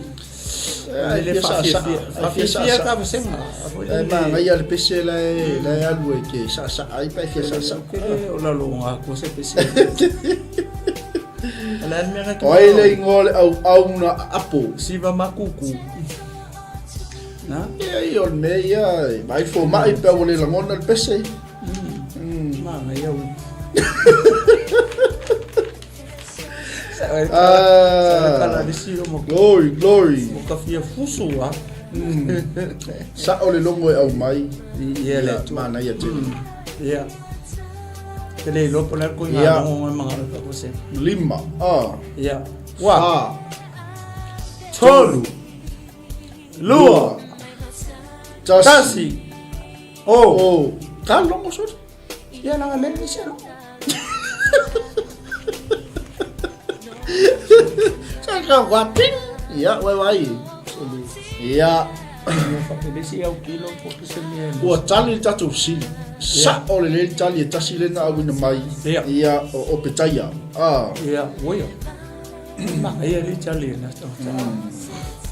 Lele fafiafia. Fafiafia ka vasenga. Foi E lele. manaia le pese la e la e alu e ke saasaa ai pa e fia saasaa. Ke o la longa ko se pese. Ala ni mea O ai le ingoa o le auauna apo. Siva makuku. Na? Ia ia o le mea ia, e vaai fomai pe ua le lagona le pese. Manaia u. Ah, glory, glory. O ka fia fusu a. Sao le logo e au mai. Ia le Atua. Manaia tele. Ia. Te le iloa po o le a le koiga Ia. logo mai mangalo ka ko se. Lima. Ah. Ia. Ua. Fa. Tolu. Lua. Tasi. Tasi. O. O. Ka logo sori. Ia langa le ni se logo. Sa ka wa ting. Ia, wai wai. Ia. Ia whapelesi au kilo po ke se mea. Ua tali le tatou fesili. Sao lelei le tali e tasi lea na auina mai. Ia. Ia, o Opetaia. Ah. Ia, ua ia. Manaia le tali na tangata.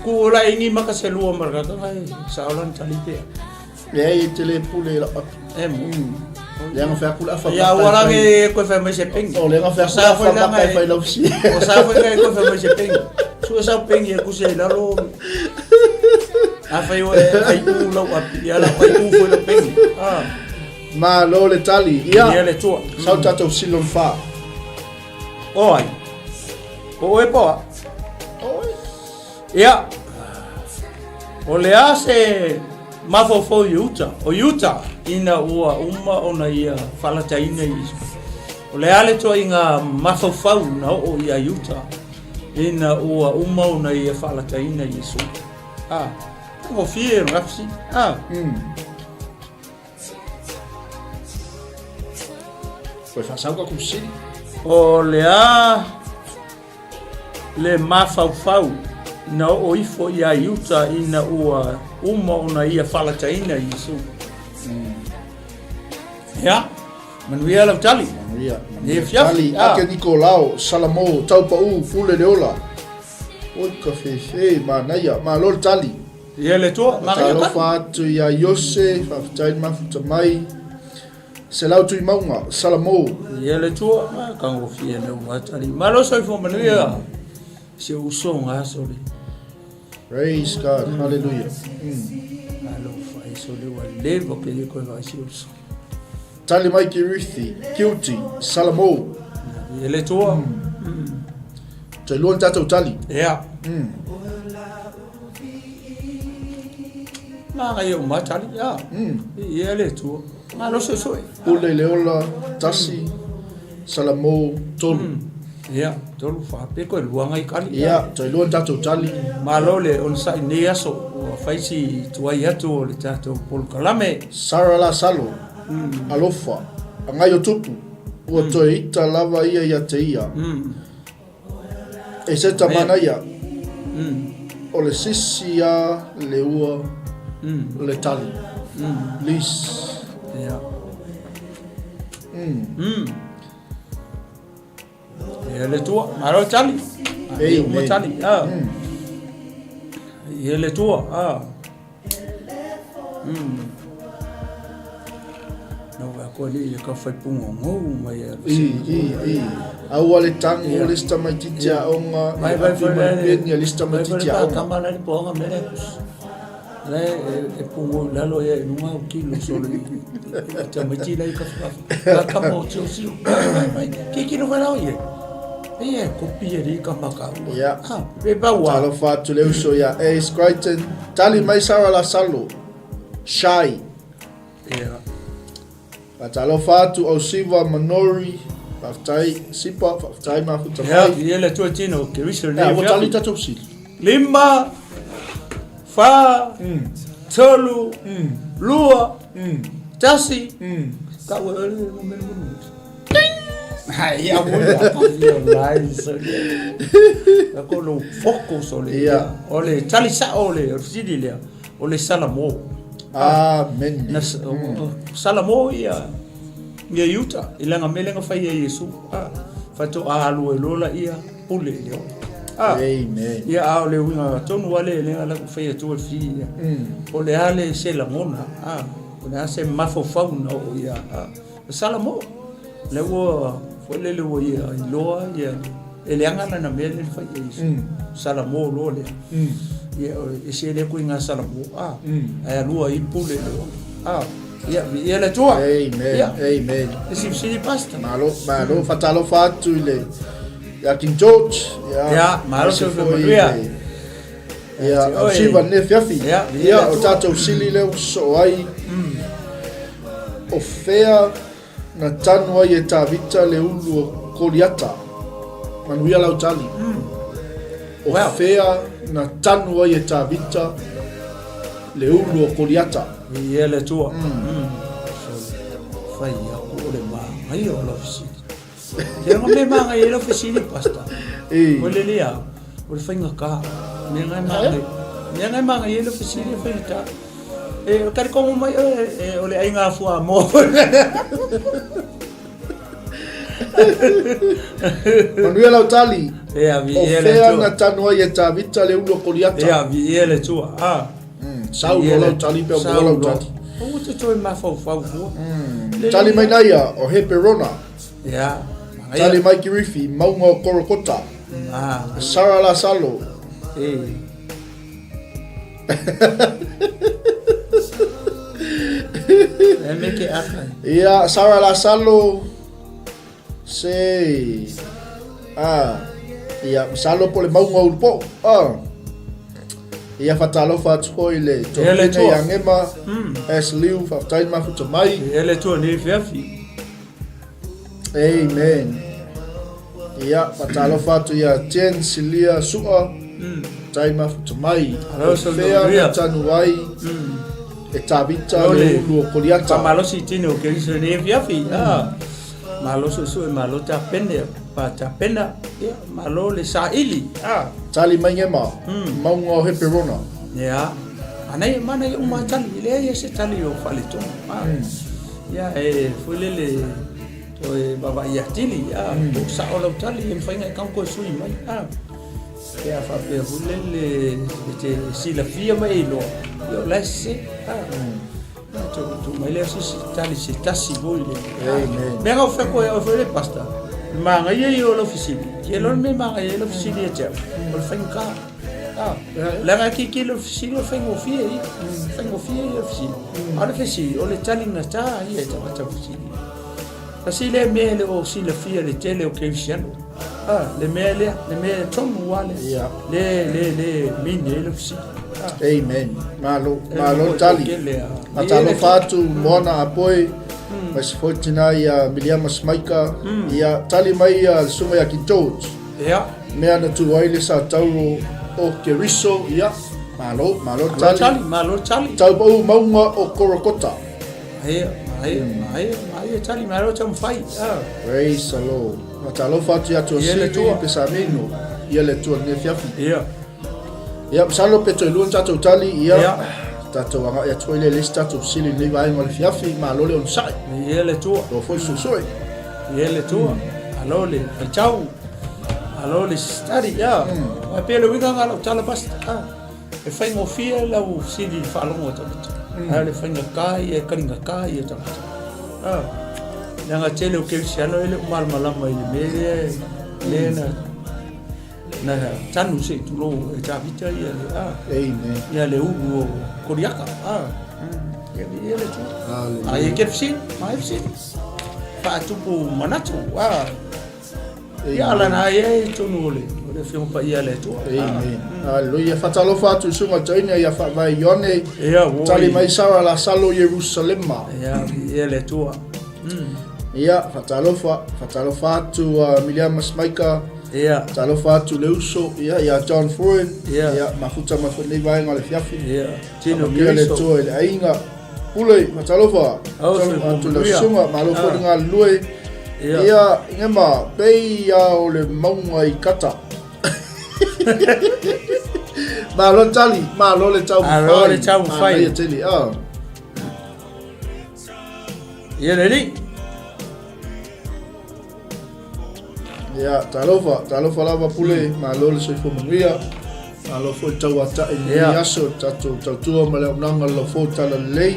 Ku ola ingi maka se lua maraka ngai sa ola tali pea. Leai e te le pule i lau api. E mo. Leaga fai atu le afa Ia ua langi koe fai mai se pengi. O leaga fai atu le afa maka e fai lau si. O sa foi ngai koe fai mai se pengi. Sua sa pengi e kusi ai lalo. A fai o e ai u lau api. Ia lau ai u foi lau pengi. Ah. Malo le tali. Ia. Ia le tua. Sau tatou silon fa. O ai. O oe poa. Oi. Ia. O le a se mafaufau i uta. O Iuta, ina ua uma ona ia faalataina Iesu. O le a le ituaiga mafaufau na oo ia Iuta ina ua uma ona ia faalataina Iesu? A, gofie o nafsi. A. Koe whaasau ka kusiri. O le a le mafaufau na oo ifo ia Iuta ina ua uma ona ia faalataina Iesu. Ia, manuia lau tali. Manuia. Manuia tali. Ake Nikolao, Salamo, Taupau, Pule le ola. Oi ka fefe, manaia, malo le tali. Ia le Atua, manaia tali. Talofa atu ia Iose, faafetai le mafuta mai. Selau Tuimauga, Salamo. Ia le Atua, kagofie le ua tali. Malo soifua manuia. Si ou uso ga sole. Praise God, hallelujah. Malo fai sole ua leva ke le koe vai si uso. Tali mai ki Ruthi, Kiuti, Salamo. Ia le Atua. Toe lua ni tātou tali. Ia. Manaia uma tali. Ia. Ia le Atua. Malo soe. Pule le ola, tasi, Salamo, tolu. Ia, tolu wha. Pe koe luanga i kali. Ia, toe lua ni tātou tali. Malo le onosai nei aso. Ua fai si tuai atu o le tātou polokalame. Sara Lasalo, alofa, agai o tupu, ua toe ita lava ia ia te ia. E se tamanaia, o le sisi a le ua le tali. Please. Ia. Ia le Atua, malo tali. Amen. Uma tali. Ah. Ia le Atua. Ah. No wa ko ni le ka fai pungo ngou mai a. I, i, i. Aua le tango le sta mai titi a onga. Mai vai foi le peni le sta mai titi a onga. Kama le ponga mele. Le e pungo lalo ia i lunga o kilo solo i. Te mai tila i ka ka ka mo tio sio. Mai mai. Ki kilo vai lao ia. E kopi e ri ka maka. Ia. Ah, pe ba ua. Talofa atu le uso ia Ace Crichton. Tali mai Sarah Lasalo. Shy. Ia. Talofa atu au Siva Manori. Faafetai Sipa, faafetai mafuta mai. Ia, ia le Atua tino ke riso nei. Ia, ua tali tatou sili. 5, 4, 3, 2, 1. Ka ua ele mo mele mo. Hai a mo ya ka ia lai so le. Ka ko lo foko so le. Ia. O le tali sa o le o sili le o le Salamo. Amen. Na Salamo ia ia Iuta i langa mele nga fai ia Iesu. Ah, fato a alu e lola ia pule i le ola. Ah. Amen. Ia a o le uiga tonu ale le ala ku fai atu e fi ia. O le ale se lagona. Ah, o le a se mafaufau na o ia. Ah, Salamo. Le ua foi le le ua ia iloa ia e leaga lana mea le fai ia Iesu. Salamo loa lea. Ia e se le koe ngā Salamo. Ah, ae alua i pule le ola. Ah, ia ia le Atua. Amen. Ia. Amen. E sifisili pastor. Malo, malo, fatalofa atu i le ia King George. Ia, Ia, malo aemaise se foi i manuia. le- Ia, Ia, au oi. siva nei afiafi. Ia, Ia, ia, o tātou sili lea ua sosoo ai. O fea na tanu ai e Tavita le ulu o Koliata? Manuia lau tali. O Well. fea na tanu ai e Tavita le ulu o Koliata? Ia le Atua. So, fai aku o le māngai o lau fesili. Te anga me māngai e lau fesili, pastor. E. O le lea, o le faigata. Mea ngai māngai. Mea ngai māngai e lau fesili e faigata. E, o tari kongo mai oe, e, o le aiga afua mo. Manuia lau tali. Ia, vi O ia le fea Atua. na tanu ai e Tavita le ulu o Koliata? Ia, vi ia le Atua. Ah. Sau Ia lo le- lau tali pe o Sau mo lau lo. tali. Aua te toe mafaufau fua. Tali mai naia o Heperona. Ia. Manaia. Tali mai Kirifi, maunga o Korokota. Ah. Sara Lasalo. E. E me ke aka. Ia, Sara Lasalo. Se. Ah. Ia, masalo po le maunga o Ulupo'o. Ah. Ia faatalofa atu foi i le toafine ia Gema, S. Liu, faafetai le mafuta mai. Ia le Atua nei afiafi. Amen. Ia faatalofa atu ia Jen Silia Sua, faafetai le mafuta mai. Alo, O fea na tanu ai e Tavita le ulu o Koliata. Faamalosi i tino o Keriso nei afiafi. Ah. Malo suesue, malo tapene, pa tapena, ia, malo le saili. Ah. Tali mai Gema, mauga o Heperona. Ia, anai mana ia uma tali, e leai se tali o faaletonu. Ah. Ia, e foi lele toe vaavaai atili, ah, po o sao lau tali, e mafai ona e tago toe sui mai. Ah. Pe a faapea foi lele e te silafia ma e iloa, ia o la e sese. Ah. Tu mai lea se isi tali se tasi foi le. Amen. Mea kau feko e foi le pastor. Manaia ia o lau fesili. Ke lo le mea manaia ia lau fesili ia te au. O le faigata. Ah, leaga e kiki lau fesili o le faigofie ia. Faigofie ia fesili. A o le fesili, o le taligata ia e tagata fesili. Tasi lea mea e le o silafia le tele o kerisiano. Ah, le mea lea, le mea tonu lava lea. Yeah. Le, le, le mini ai lau fesili. Ah. Amen. Malo, malo tali. Faatalofa atu Moana Apoi, mai se foi tina ia Miliama Smaika, ia tali mai ia le susuga ia King George. Ia. Mea na tu ai le sa tauro o Keriso, ia, malo, malo tali. Malo tali, malo tali. Tau pau maunga o Korokota. Aia, aia, aia, aia tali, malo taumafai. Ah. Praise the Lord. Faatalofa atu ia Tuasivi Pesamino, ia le Atua i lenei afiafi. Ia. Ia, masalo pe toe lua ni tatou tali, ia, tatou agai atu foi lea i le isi tatou fesili i lenei vaega o le afiafi, malo le onosai. Ia le Atua. Loa foi le suesue. Ia le Atua. Malo le faitau. Malo le study, ia. Ae pei o le uiga lena o lau tala pastor. Ah. E faigofie lau fesili i le faalogo a tagata, ae o le faigata ia e taligata ia tagata. Ah, leaga tele o kerisiano e le o malamalama i le mea lea lea na na tanu se i tulou e Tavita ia le ah, Amen. ia le ulu o Koliata. Ah, ia ia le tu. Hallelujah. Ai e ke fesili, mai fesili. Faatupu manatu. Ah, Ia ala na ia i tonu o le o le Afioga Paia a le Atua. Amen. Haleluia. Faatalofa atu i susuga i le toeaina ia Faavae Ioane. Ia, oi. Tali mai Sara Lasalo Ierusalema. Ia, ia le Atua. Ia, faatalofa, faatalofa atu a Miliama Smaika. Ia. Faatalofa atu le uso, ia, ia John Freud. Ia. Ia, mafuta mai foi lenei vaega o le afiafi. Ia. Tino Faamanuia le Keriso. Atua i le aiga. Pule, faatalofa. Au, Faatalofa atu le manuia. susuga, malo foi le Ah. galulue. Ia. Ia, Gema, pei a o le mauga i Kata. Malo le tali, malo le taumafai. Malo le taumafai. Manaia tele, ah. Ia le alii. Ia, talofa, talofa lava Pule, malo le soifua manuia. Malo foi le tauatai i lenei aso, le tatou tautua ma le auaunaga i le laufou talalelei.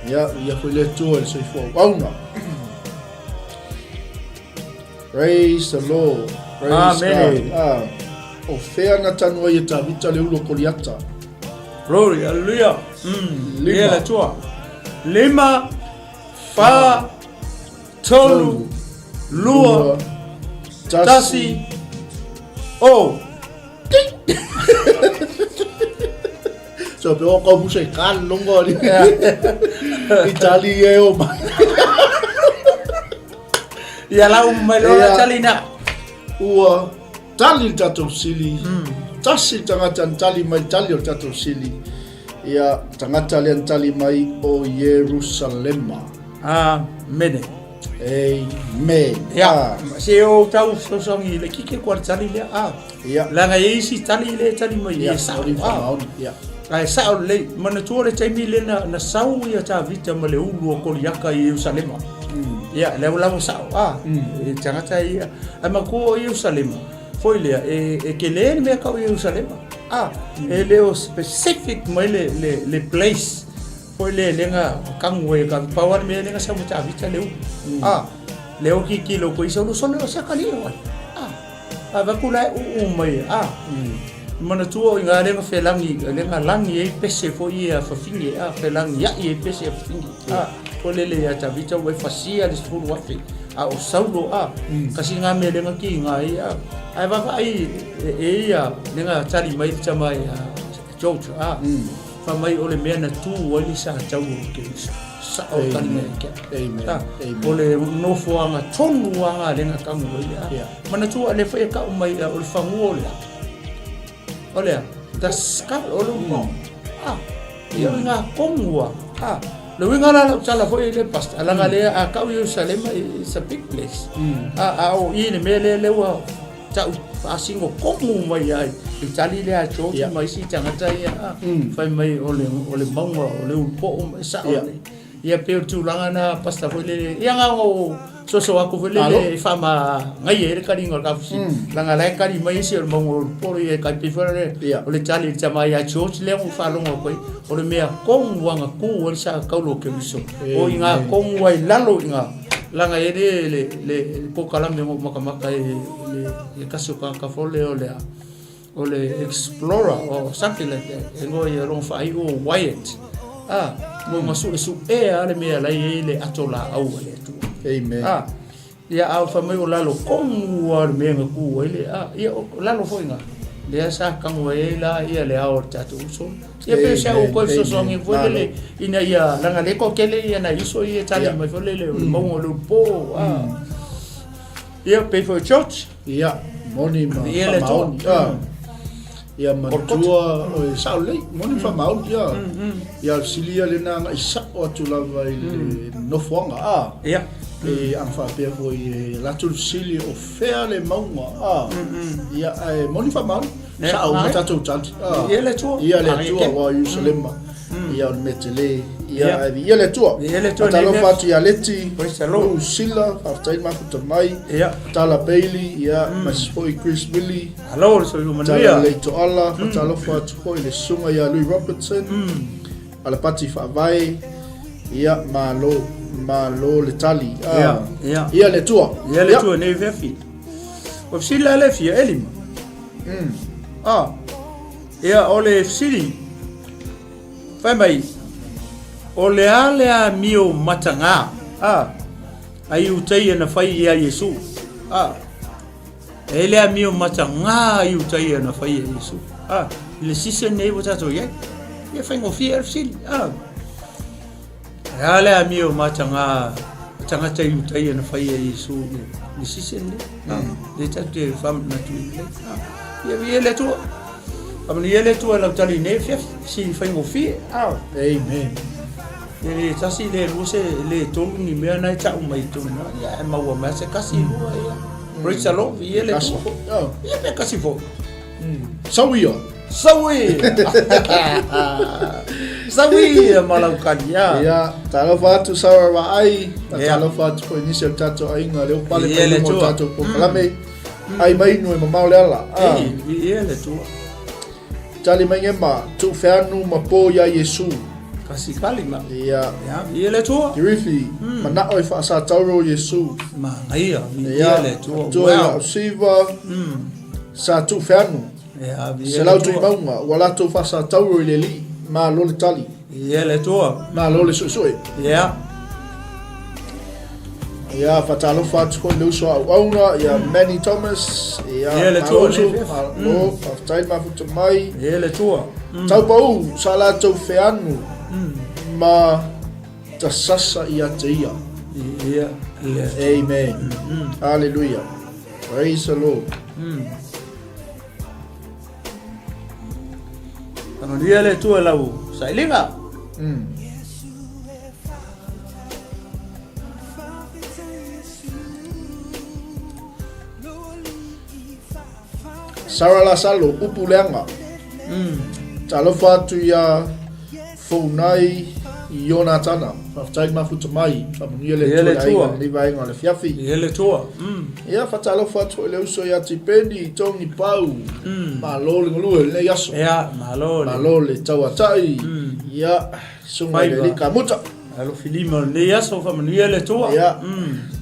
Ia, ia foi le Atua i le soifua auauna. Praise the Lord. Praise Amen. God. Ah, o fea na tanu ai e Tavita le ulu o Koliata? Glory, hallelujah. Lima. Ia le Atua. Lima, fa, tolu, lua, tasi, o. So pe o kau musa i kan longo ni. Itali e o mai. Ia lau mai loa tali na. Ua tali le tatou sili. Tasi le tagata na tali mai tali o le tatou sili. Ia tagata lea na tali mai o Ierusalema. Amene. Amen. Ia, se o tau fesoasoani i le kike kua le tali lea. Ah. Ia. Leaga e i ai isi tali lea e tali mai Ia, e sao. maori Ah. faamaoni. Ia. Ae sao lelei, manatua le taimi lea na, na sau ia Tavita ma le ulu o Koliata i Ierusalema. Ia, lea ua lava sao. Ah, e tagata ia. Ae manatua o Ierusalema, foi lea, e, e tele le mea tau Ierusalema. Ah, e le o specific mai le, le, le place. Foi le lenga kanu e ka pau ale mea lenga sau ma Tavita le ulu. Ah, le o kikilo ko isa ulu sole o se kali o ai. Ah, a va kula e uu mai. Ah, manatua o inga lenga felangi, lenga langi e pese foi e a fafine, a felangi ai e pese a fafine. Ah, ko lele ia Tavita ua e fasia le 10,000. A o Saulo, a, kasi ngā mea lenga ki ngā i, a. Ai va vai e ia lenga tali mai le tama ia. George, a, fai mai o le mea na tu ai le sa tau o Keriso. Sao le taliga ia te au. Amen. A, Amen. o le nofoaga tonu lava lea na tagu ai le a. Yeah. Manatua lea foi e tau mai o le fanua o le a. O le a, the skull o le upo. A, ia o ngā kongu a. A, le uiga la lau tala foi i le pastor, leaga lea a tau Ierusalema, it's a big place. A, a o i le mea lea lea ua tau faasino komu mai ai i tali lea a George ma isi tagata ia, a, fai mai o le, o le mauga o le ulupo'o ma e sa'o lelei. Ia pei o le tulaga na pastor foi lele, ia na ona ou soso atu foi lele e faamagaia ai le taliga o le taufesili, leaga la e tali mai isi o le mauga o le ulupo'o ia e tai pei foi lele o le tali i le tama ia George lea na ou faalogo atu ai, o le mea tonu lava na tu ai le sa taula o Keriso, o i ina tonu lava i lalo i ina. Leaga e le le le polokalame na ou matamata i le le tasi o tagata foi lea o le o le explorer or something like that e igoa ia lona faaiu o Wyatt a mo ma suesuea lava le mea la e i ai le ato laau a le Atua. Amen. A ia a fai mai o lalo tonu lava o le mea na tu ai le a ia o lalo foi ina lea sa tago ai la ia le ao o le tatou uso. Ia pei o si au toe fesoasoani foi lele ina ia leaga lea e toatele ia nai uso ia e tali mai foi lele o le mauga o le ulupo a. Ia pei foi o George. Ia, moni ma Ia le Atua. faamaoni. Ia. Ia manatua o e sao lelei, moni ma faamaoni. Ia. Ia o le fesili ia lena agai sao atu lava i le nofoaga a. Ia. E ana faapea foi e alu atu le fesili o fea le mauga a. Ia ae moni faamaoni. Sao uma tatou tali. Ia le Atua. Ia le Atua aua o Ierusalema. Ia o le mea tele. Ia ae viia le Atua. Viia le Atua. Faatalofa atu ia Leti. Praise the Lord. Lucilla, faafetai mafuta mai. Ia. Tala Bailey, ia, ma se foi Chris Willie. Malo le soifua manuia. Tala Lei Toala, faatalofa atu foi i le susuga ia Louis Robertson. Alapati Faavae, ia, malo, malo le tali. Ia, ia. Ia le Atua. Ia le Atua nei feafi. O fesili la le fia elima. Ah, ia o le fesili, fai mai, o le a le amio matagā, ah, a Iutaia na fai iā Iesu? Ah, e le amio matagā a Iutaia na fai iā Iesu? Ah, i le season nei ua tatou i ai. Ia faigofie le fesili. Ah. E a le amio matagā a tagata Iutaia na fai e Iesu i le season lea? Ah, lea tatou te faamanatu i lelei. Ah, ia viia le Atua. Faamanuia le Atua i lau tali nei afiafi, fesili faigofie. Ah. Amen. E le tasi, le lua, se le tolu ni mea na e tau mai tonu. Ia, e maua mai se kasi lua, ia. Praise the Lord, viia le Kasi Atua. foi. Ah. Ia pe kasi foi. Sau ia. Sau ia. Sau ia ma lau kali ia. Ia, talofa atu Sarah Vaai, Ia. talofa atu foi nisi o le tatou aiga lea ua pale Ia mai le luma o le Atua. tatou polokalame. Ai mai inu e mamao le ala. Ah. Ei, ia le Atua. Tali mai ngema, tuu feanu ma po ia Iesu. Kasi kali ma. Ia. Ia, ia le Atua. Kirifi, manao e faasatauro Iesu. Manaia, Ia, ia le Atua. Atua ia Wow. o Siva. Sa tuu feanu. Ia, viia Se le lau tui Atua. mauga, ua latou faasatauro i le Alii, malo le tali. Viia le Atua. Malo le suesue. Ia. Ia, faatalofa atu foi i le uso a auauna, ia Manny Thomas, ia, Viia le malo Atua, uso, le fefe. malo, faafetai le mafuta mai. Viia le Atua. Taupaū, sa latou feanu ma tasasa ia te ia. Viia le Atua. Amen. Hallelujah. Praise the Lord. Faamanuia le Atua i lau sailiga. Sarah Lasalo, upu leaga. Talofa atu iā Founai Ionatana. Faafetai le mafuta mai. Faamanuia le Ia le Atua i le Atua. aiga i lenei vaega o le afiafi. Ia le Atua. Ia, faatalofa atu foi i le uso ia Tipeni Tongi Pau. Malo le galue i lenei aso. Ia, malo le. Malo le tauatai. Ia, susuga i le Faiva. Alii Kamuta. Alofilima o lenei aso, faamanuia le Atua. Ia,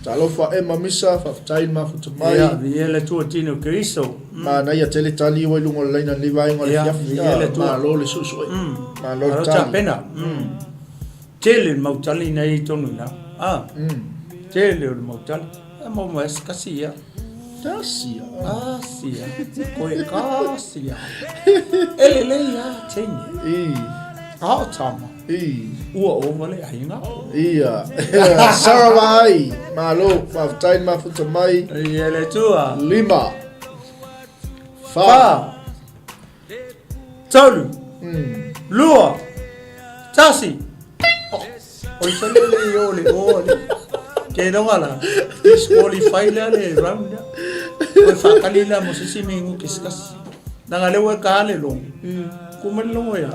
talofa Emma Misa, faafetai le mafuta mai. Ia, viia le Atua tino Keriso. Manaia tele tali ua i luga o le laina i lenei vaega o le Ia, afiafi. viia le Atua. Malo le suesue. Malo le Malo tali. tapena. Tele le mau tali na i tonu ina. Ah. Tele o le mau tali. E mau mai se kasi ia. Kasi ia. Asi. tasi a, koe kasi a. E lelei a teine. I. A o tama. I. Ua ova le aiga. Ia. Sarah Vaai, malo, faafetai le mafuta mai. Ia le Atua. Lima. Fa. Tolu. Lua. Tasi. O i sale le i o le o le. Ke longa la. Disqualify lea le round lea. Koe whakali lea mo sisi me ngu kisikasi. Nanga le ua ka le longo. Kuma le longo ia.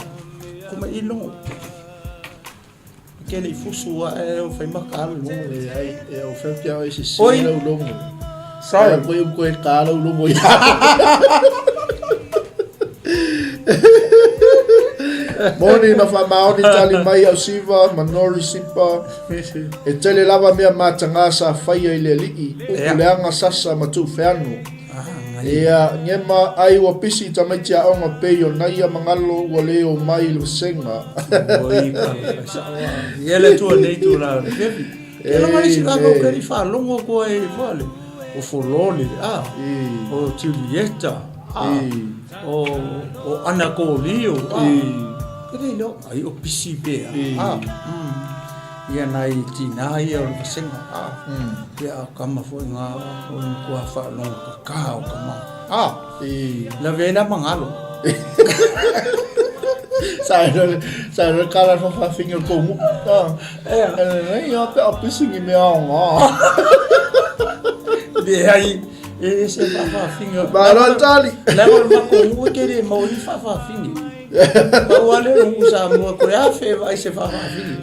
Kuma i longo. Ke le i fusu a e o whai maka le longo. E ai, e o whai pia o e sisi Oi. lau longo. Sorry. Koe u koe ka lau longo ia. Moni na whamaoni tali mai au siva, manori sipa. E tele lava mea matagā sa faia i le alii, upu Ia. leaga sasa ma tuufeano. Ah, ngai. Ia, ngema ai ua pisi i tamaiti aoga pei o naia magalo ua le o mai i le vasega. Oi, ka ka sao a. Ia le tua nei tu la le fefi. Ke longa isi ka ko ke i whaalongo koe i whale. O Folole, a. O Julieta, a. O o Anakolio, a. Ke le lo ai o pisi pea, a. Ia nai tinā ia o le vasenga, a. Ia a kama foi ngā o le matua whaalongo ka kā o kama. A. Lave la mangalo. Sa sa le kala fa fa finga ko mu. Ah. Ea. E ia pe a pisi ngi mea o ngā. Le ai e se fa fa finga. Malo tali. La o ma ko mu ke le mau ni fa fa finga. Pau ale o sa mo ko a fe vai se fa fa finga.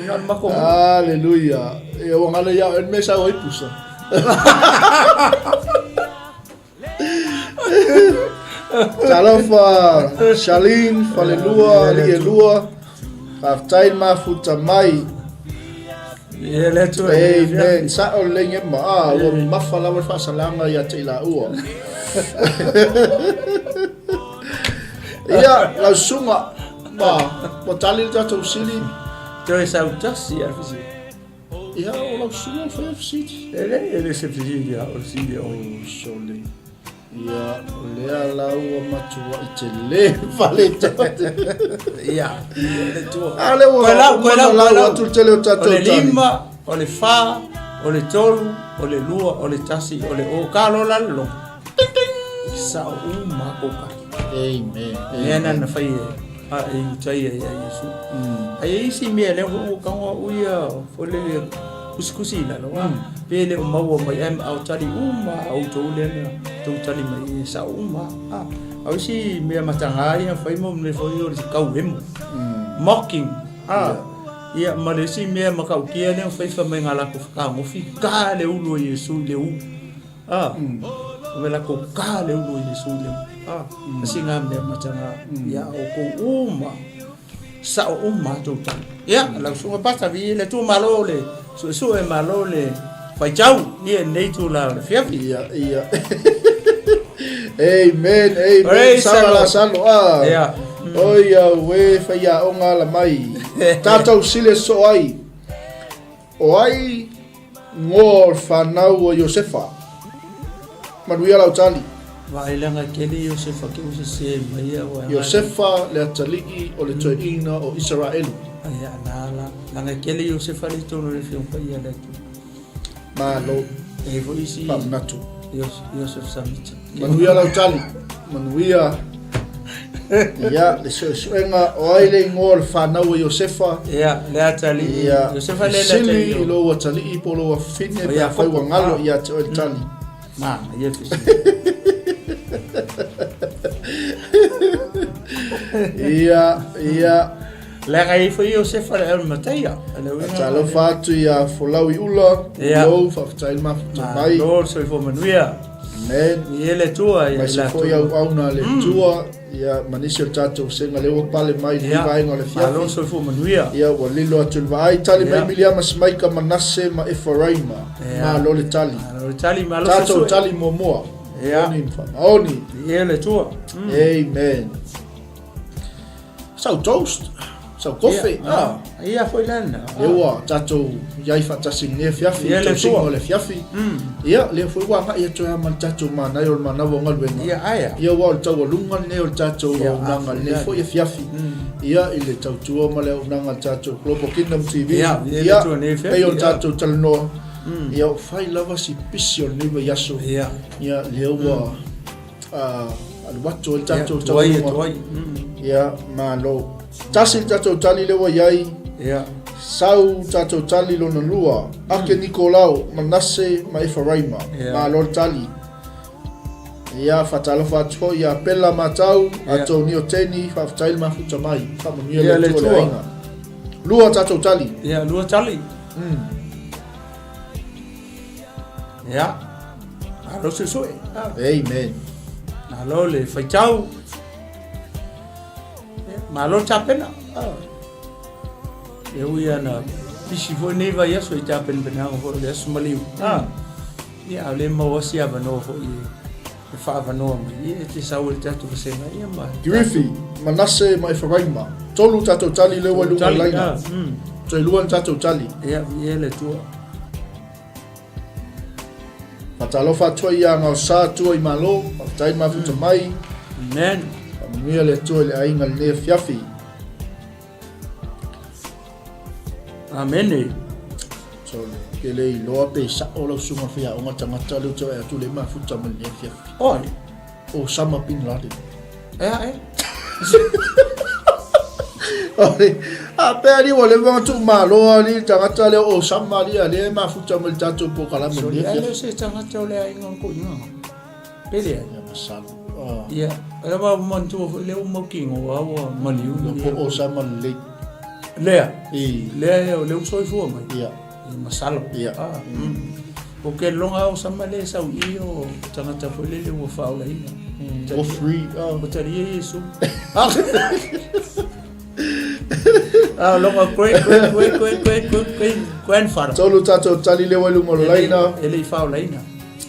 No ma ko. Aleluia. E o ngala ia en mesa o ipusa. Talofa, Charlene, Falelua, Alielua. Faafetai le mafuta mai. Ia le Atua. Amen. Sa'o lelei gema. Ah, ua mamafa lava le faasalaga ia te i laua. Ia, lau susuga, ma, ua tali le tatou sili. Toe sautasi a le fesili. Ia, o lau susuga e faia fesili. E le, e le se fesili a o le sili o. Oh, sole. Ia, o lea la ua matuai tele faaletonu. Ia, ia le Atua. A lea ua Koe lau, koe lau, koe lau. atu le tele o tatou O le tali. lima, o le fa, o le tolu, o le lua, o le tasi, o le o. Ka lola le logo. Ting, ting. Sao uma ko ka. Amen. Mea na na fai e a e utai ai a Iesu. Ai e isi mea lea ua kaua uia fo le kusikusi i lalo. Pe le o maua mai ai ma au tali uma au tou lea na tou tali mai e sao uma. Au isi mea matagā ia fai mo mle foi o le kau hemo. Mocking. Ia ma le isi mea matautia lea fai fai mai ngā lako whakagofi. Ka le ulu o Iesu i le u. O me lako ka le ulu o Iesu i le u. Asi ngā mea matagā ia o kou uma. Sao uma tou tali. Ia, lau susuga pasta vi le tu malo le suesue malo le faitau ia nei tu la o le fiafi. Ia, ia. Amen, amen. Praise the Sala la Lord. salo. Ah. Ia. Oi au e faiaoga ala mai. Tatou sile soo ai. O ai ngoa o le fanau o Iosefa? Manuia lau tali. Vaai leaga kele Iosefa ke ua sesē mai ia ua agai. Iosefa le atalii o le toeaina o Isaraelu. Ia na la, leaga kele Iosefa le i totonu o le Afioga Paia a le Atua. Malo. E i ai foi isi Faamanatu. Iosef Samita. Manuia lau tali. Manuia. Ia, le suesuega o ai le igoa o le fanau a Iosefa. Ia, le atalii. Ia, Iosefa le le fesili atalii i lou atalii po o lou afafine O pe afai Iakopo. ua galo ia te oe le tali. Ma, ia fesili. Ia, ia. Leaga e i ai foi Iosefa le Arimatea. Le uiga. Talofa atu ia Folau i Ula, Ia. Lou, faafetai le mafuta mai. Malo le soifua manuia. Amen. Ia le Atua ia i Aemaise latou. foi auauna a le Atua, ia, ma nisi o le tatou vasega lea ua pale mai i lenei Ia. vaega o le Malo afiafi. le soifua manuia. Ia, ua lilo atu i le vaai, tali mai Ia. Miliama Semaika, Manase ma Efaraima. Ia. Malo le tali. Malo le tali, malo Tatou suesue. tali muamua. Ia. Moni ma faamaoni. Ia le Atua. Amen. Sau toast. Sau kofe, a. Ia foi lena. Lea ua tatou i ai faatasi i lenei afiafi, i le tausiga o le afiafi. Ia, lea foi ua agai atu ai lava ma le tatou manaia o le manava o galuega. Ia, ae a. Ia, aua o le taualuga lenei o le tatou auaunaga i lenei foi afiafi. Ia, i le tautua ma le auaunaga a le tatou Global Kingdom TV. Ia, ia, pei ona tatou talanoa, ia, ua fai lava si pisi o lenei vaiaso. Ia. Ia, lea ua alu atu ai le tatou taualuga. Ia, malo. Tasi le tatou tali lea ua i ai. Ia. Sau tatou tali lona lua. Ake Nikolao, Manase ma Efaraima. Malo le tali. Ia, faatalofa atu foi ia Pela Matau, Atonio Teni, faafetai le mafuta mai. Faamanuia le Atua i le aiga. Lua tatou tali. Ia, lua tali. Ia. Malo suesue. Amen. Malo le faitau. Malo le tapena. E ui ana pisi foi nei vaiaso i tapenapenaga foi o le aso maliu. Ia, a o lea e maua si avanoa foi e faaavanoa mai. Ia, e te sau i le tatou vasega ia ma... Griffey, Manase ma Efaraima. Tolu tatou tali lea ua i luga o le laina. Toe lua ni tatou tali. Ia, viia le Atua. Faatalofa atu ai ia Gaosa Atua i Malo, faafetai le mafuta mai. Amen. Faamanuia le Atua i le aiga i lenei afiafi. Amene. So, ke le iloa pe sa'o lau susuga faiaoga tagata lea ou te vaai atu lea e mafuta mai lenei afiafi. Oi. Osama Bin Laden. Ea e. A pe ali ua leva ona tuumalo ali le tagata lea o Osama ali a lea e mafuta mai le tatou polokalame i lenei afiafi. Se tagata o le aiga o koiga. Pele ai. Ia masalo. Ia, e wa manatua foi lea ua mautinoa ua maliu. Po Osama lelei. Lea. Lea o lea ua soifua mai. Ia. Masalo. Ia. O ke longa o sama le sau i o tagata foi lele ua faaolaina. Ua free. Ua talia Iesu. Ah, longa great great great great great great great grandfather. Tolu tatou tali lea ua i luga o le laina. E le i faaolaina.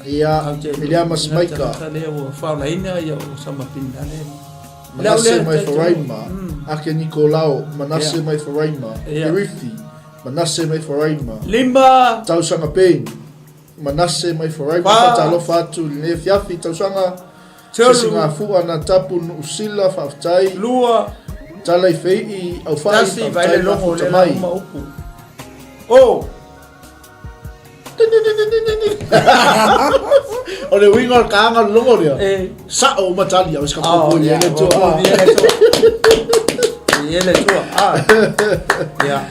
Ia, Miliama Smaika. Lea ua faaolaina ia Osama bin Laden. Manase ma Efaraima, Ake Nikolao, Manase ma Efaraima, Irifi, Manase ma Efaraima. Lima. Tausaga Peni. Manase ma Efaraima. Faatalofa atu i lenei afiafi tausaga. Tolu. Sisigafua na tapu Nuusila faafetai. Lua. Tala i Feii Aufai Tasi, vai faafetai le logo mafuta le mai. uma upu. O. O le uiga o le kaaga o le logo lea. E. Sa'o uma tali au se ka Oh, popo i yeah, le ua tua. viia le Atua. Viia le Atua. Ah. Yeah.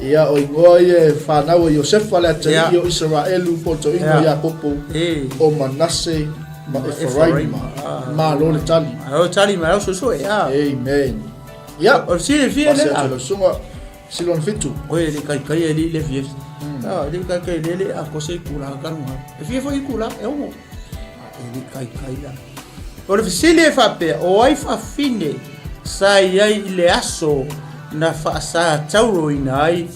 Ia o igoa ia e fanau a Iosefa le atalii Yeah. o Isaraelu po o toeaiga o Yeah. Iakopo E. o Manase ma Efaraima. Ah. Malo le tali. Malo tali, malo suesue. Ah. Amen. Ia. O le silafia Pasi lea. atu i lau susuga Silona Fitu. Oi, e le kaikai e le fia. Ah, e le kaikai le le a kose i kula kanu ha. E fia foi i kula e ongo. E le kaikai la. O le fesili e faapea, o ai fafine sa i ai i le aso na faasatauroina ai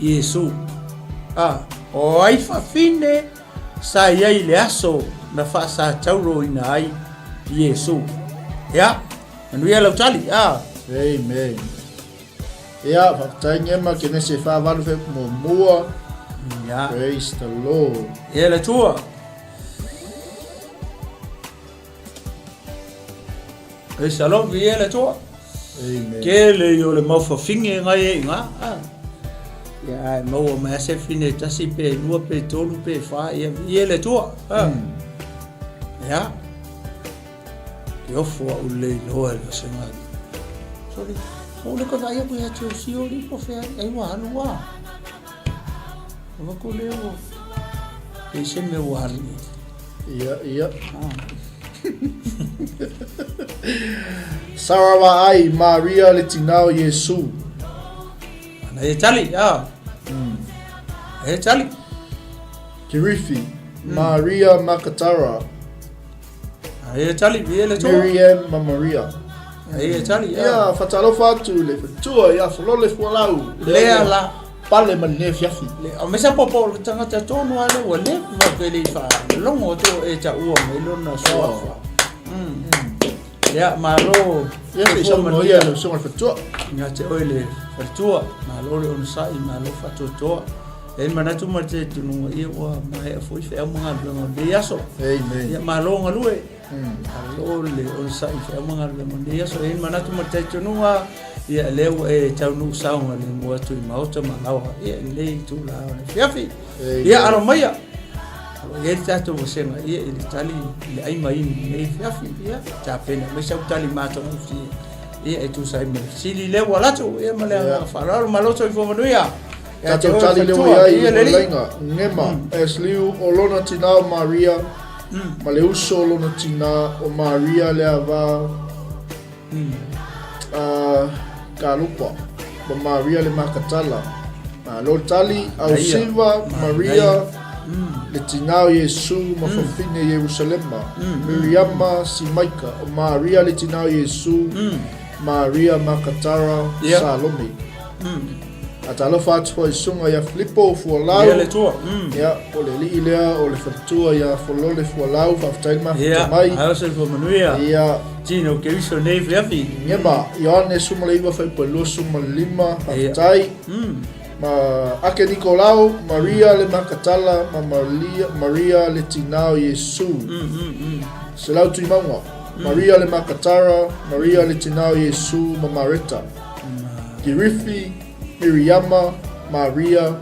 Iesu? A, o ai fafine sa i ai i le aso na faasatauroina ai Iesu? Ia, manuia lau tali. A. Amen. Ia, faafetai Gema, Kenese 48 fe muamua. Ia. Praise the Lord. Ia le Atua. Praise the Lord, viia le Atua. Amen. Tele i o le mau fafine ngai e inga. Ah. Ia, ai maua mai ase fine tasi pe lua pe tolu pe wha, ia viia le Atua. Ah. Ia. Te ofo au lei loa e le vasenga. Sorry. O le ka ia ko ia te o si o li po fea ai wa alu wa. O ko le o. E se me wa alu. Ia, ia. Ah. Sarah ai Maria le tina o Iesu. Ana e tali, ah. E tali. Kirifi, Maria Makatara. Ai e tali, e le toa. Miriam ma Maria. Ai e tali, ia. Ia, faatalofa atu le faletua ia Folole Fualau. Lea la. Pale ma lenei afiafi. Le, o mesa popo o le tagata tonu a le ua leva ke le wha longo atu e ta ua mai lona suafa. Ia, malo. Ia, se i saunoa ia lau Susuga i le Faletua. Ia te oe le Faletua, malo le onosai, malo faatoatoa. E i ai le manatu ma le talitonuga, ia ua maea foi feau ma galuega o lenei aso. Amen. Ia malo galue. Malo le onosai i feau ma galuega o lenei aso. E i ai le manatu ma le talitonuga, ia lea ua e taunuu saogalemu atu i maota ma laoa, ia i lenei itula o le afiafi. Ia alo maia. O lo o i ai le tatou vasega ia i le tali i le ai ma inu i lenei afiafi. Ia tapena mai sau tali matagofie ia e tusa ai ma le fesili lea ua alu atu ia ma le agaga faaaloalo. Malo soifua manuia. Ia te Tatou oe tali lea ua faletua. i ai Ia i le alii. Malaiga, Gema, Asliu, o lona tinā o Maria, ma le uso o lona tinā o Maria le ava a Kalupa, ma Maria le Makatala. Malo le tali, Ausiva, Maria, le tinā o Iesu ma fafine i Ierusalema, Miriama, Simaika, o Maria le tinā o Iesu, Maria Makatara, Salome. A talofa atu foi i susuga ia Filipo Fualau. Ia le Atua. Ia, o le alii lea o le faletua ia Folole Fualau, faafetai le mafuta mai. Ia, ae soifua manuia. Ia. Tino Keriso nei afiafi. Gema, Ioane 19 fuaiupu 25, faafetai. Ma Ake Nikolao, Maria le Makatala ma Maria, Maria le tinā o Iesu. Selau Tuimauga, Maria le Makatara, Maria le tinā o Iesu ma Mareta. Kirifi, Miriama, Maria,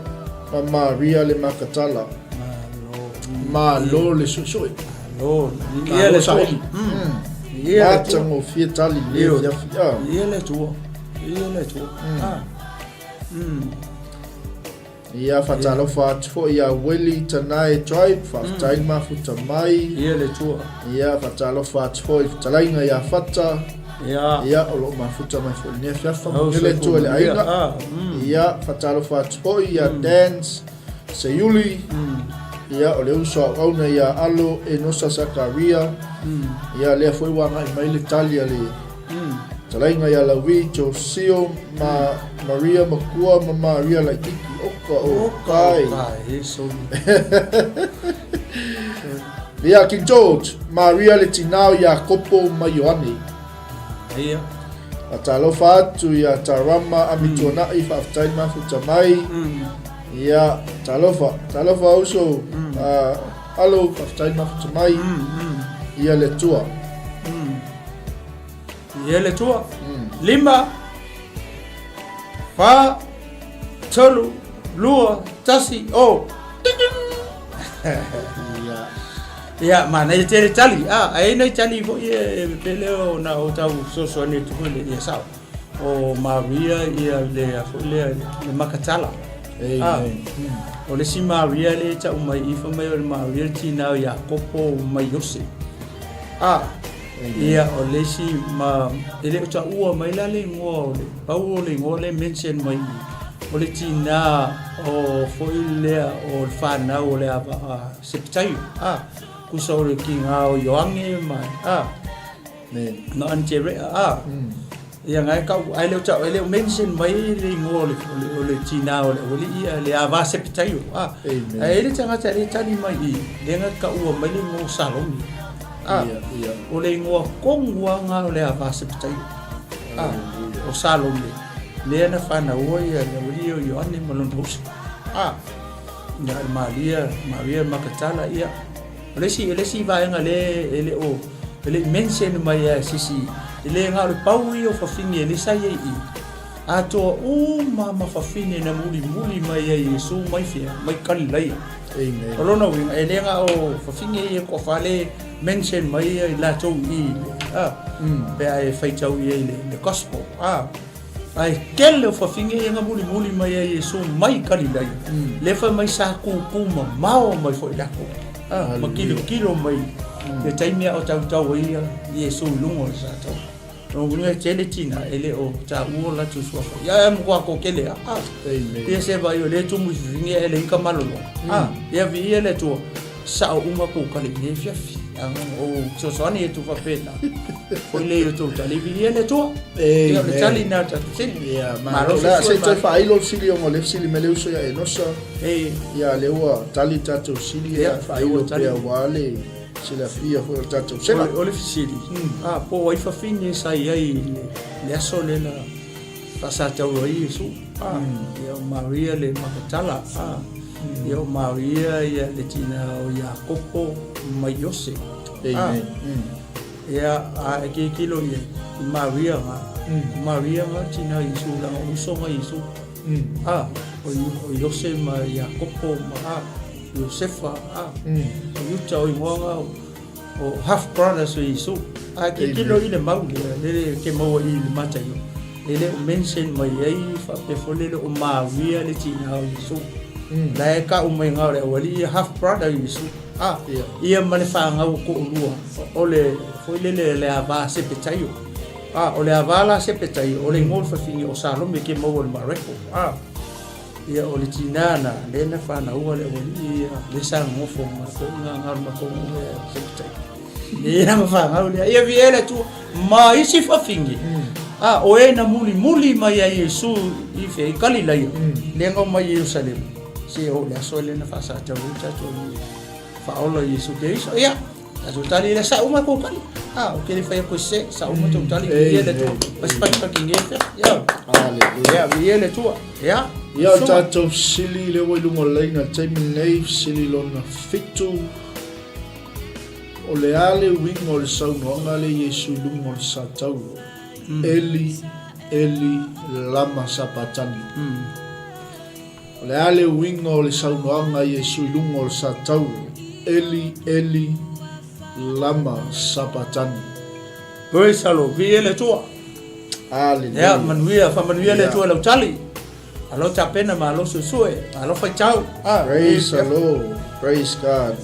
ma Maria le Makatala. Malo le suesue. Malo. Ia le saili. Ia le tua. Matagofie tali le afiafi. Ia le tua. Ia le tua. Ia faatalofa atu foi ia Willie Tanae Tribe, faafetai le mafuta mai. Ia le Atua. Ia faatalofa atu foi i le fetalaiga ia Fata. Ia. Ia o lo o mafuta mai foi i lenei afiafi. Manuia le Atua i le aiga. Ia faatalofa atu foi ia Dans Seiuli. Ia o le uso auauna ia Alo Enosa Sakaria. Ia lea foi ua agai mai le tali a le Fetalaiga ia Lauvi, Josio ma Maria Makua ma Maria Laititi. Oka o kai. Ia King George, Maria le tinā o Iakopo ma Ioane. Ia. A talofa atu ia Tarama Amituana'i, faafetai le mafuta mai. Ia, talofa, talofa uso. Alo, faafetai le mafuta mai. Ia le Atua. Ia le Atua. 5 4 3 2 1 o. Ia. Ia, manaia tele tali. Ah, ai nai tali foi e pele o na o tau fesoasoani atu foi le ia sao. O Maria ia le a foi lea le Makatala. Ah, o le isi Maria le tau mai i fai mai o le Maria le tinā o Iakopo ma Iose. Ah, ia o le isi ma e le o taua mai la le igoa o le pau o le igoa le mention mai i o le tinā o foi lea o le fanau o le ava a Sepetaio. Ah, tusa o le kigā o Ioane ma ah Ma Anterea, ah. Ia ngai kau ai le o tau ai le o mention mai le igoa o le o le o le tinā o le aualii ia le ava Sepetaio. Ah. Ae le tagata le tali mai i le nga kaua mai le igoa o Salomi. Ah. O le igoa tonu lava nga o le ava Sepetaio. Ah. O Salome lea na fanaua ia le aualii o Ioane ma lona uso. Ah. Ia le Maria, Maria Makatala ia. O le isi, o le isi vaega lea e le o, e le i mention mai lava e se isi, e le na o le pau ia o fafine lea sa i ai i i. Atoa uma ma fafine na mulimuli mai ai Iesu mai fea? Mai Kalilaia. Amen. O lona uiga, e le na o fafine ia e toafa lea e mention mai ai latou i i, a, pe a e faitau i ai i le Gospel, a. Ae tele o fafine ia na mulimuli mai ai Iesu mai Kalilaia, lea fai mai sa kūkū mamao mai foi latou, a, ma kilokilo mai le taimi a o tautau ai ia Iesu i luga o le sataua. O lona uiga e tele tina e le o taua o latou suafa. Ia e matua toatele lava, a, ia se vaai o lea e tumu i fafine ae leai ni ka malologa, a, ia viia le Atua, sao uma tou tali i lenei afiafi. O fesoasoani atu faapena. Foi lea i o tou tali, viia le Atua. Ia, o le tali lena o le tatou fesili. Ia, Malo malo. Se i soifua toe malo. faailo le fesili ona o lea fesili mai le uso ia Enosa. Ei. Ia, lea ua tali le tatou fesili, Ia, ia lea faailo ua tali. pea aua le. Silafia foi o le tatou sela. O le fesili, a po o ai fafine sa i ai i le aso lea na faasatauro ai Iesu? A, ia o Maria le Makatala, a, ia o Maria ia le tina o Iakopo ma Iose. Amen. Ia, a e tilotilo i ai i Maria ga, o Maria ga le tina o Iesu leaga o uso ga Iesu. A, o Iose ma Iakopo ma a. Iosefa, a, o Iuta, o igoa o half brothers o Iesu. A tilotilo i le mau lea, lele ke maua i le Mataio, e le o mention mai ai faapea foi lele o Maria le tina o Iesu. La e kau mai ngā o le aualii ia half brother o Iesu. A, ia ma le fanau o toalua, o le foi lele le ava Sepetaio. A, o le ava la Sepetaio, o le igoa o le fafine o Salome ke maua i le Mareko. A, Ia, o le tinā na, lea na fanaua le aualii ia, lea sa nonofo ma le koʻiga nga o le matou nuu lea o Sepetai. Lea na fanau lea, ia viia le Atua, ma isi fafine, a o e na mulimuli mai ai Iesu i fea, i Kalilaia, lea na omai i Ierusalema, seia oo i le aso lea na faasatau ai tatou i faaola Iesu Keriso. Ia, tatou tali lea, sa uma tou tali. A, ou te le fai atu e sese, sa uma tou tali, viia le Atua. Pasipasipaki nei fea. Ia. Haleluia. Ia, viia le Atua. Ia. Ia, o tatou fesili lea ua i luga o le laina i le taimi lenei, fesili lona fitu. O le a le uiga o le saunoaga lea Iesu i luga o le satauro? Eli, Eli, lama sapatani. O le a le uiga o le saunoaga a Iesu i luga o le satauro, Eli, Eli, lama sapatani? Praise the Lord. Viia le Atua. Aleluia. Ia, manuia, faamanuia le Atua i lau tali. Malo tapena, malo suesue, malo faitau. Ah, Praise the Lord. Praise God.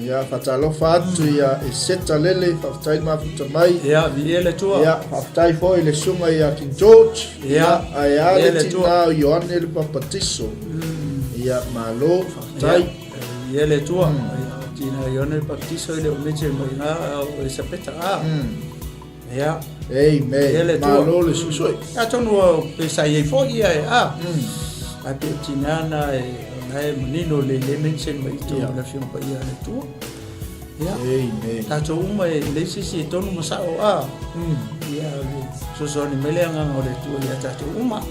Ia, faatalofa atu ia Eseta Lele, faafetai le mafuta mai. Ia, viia le Atua. Ia, faafetai foi i le susuga ia King George. Ia, ae a viia le le Atua. tina o Ioane le Papatiso. Ia, malo, faafetai. Ia, viia le Atua. Ia, tina Ioane le Papatiso e le o mention mai ina o Elisapeta. Ah. Ia. Amen. Ia le Atua. Malo le suesue. Atonu o pe sa i ai foi ia e a. Ae pe o tina na e o na e manino le le mention mai i totonu o le Afioga Paia a le Atua. Ia. Amen. Tatou uma e leai se isi e tonu ma sao a. Ia fesoasoani mai le agaga o le Atua ia tatou uma.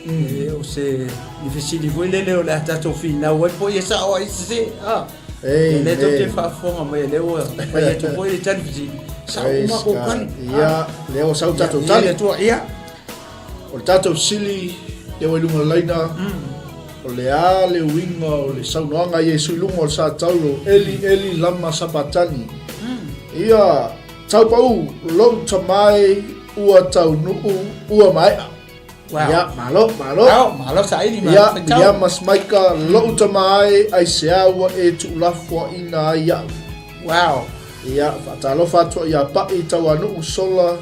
E o se ni fesili foi lele o le a tatou finau ai po ia sao ai sese a. Amen. Lea tou te faafofoga mai lea ua fai atu foi le tali fesili. Sao uma kou tali. Ia, lea ua sau tatou tali. Ia, tua, ia. O le tatou fesili, lea ua i luga o le laina, o le a le uiga o le saunoaga a Iesu i luga o le satauro, Eli, Eli, lama sapatani. Ia, tau pau, lou tama e, ua taunuu, ua maea. Wow. Ia, malo, malo. Wow, malo saili, malo Ia, faitau. ia Masmaika, lou tama e, aisea ua e tuulafoaina ai iaʻu. Wow. Ia, faatalofa atu ai ia Paʻi Tauanuʻu Sola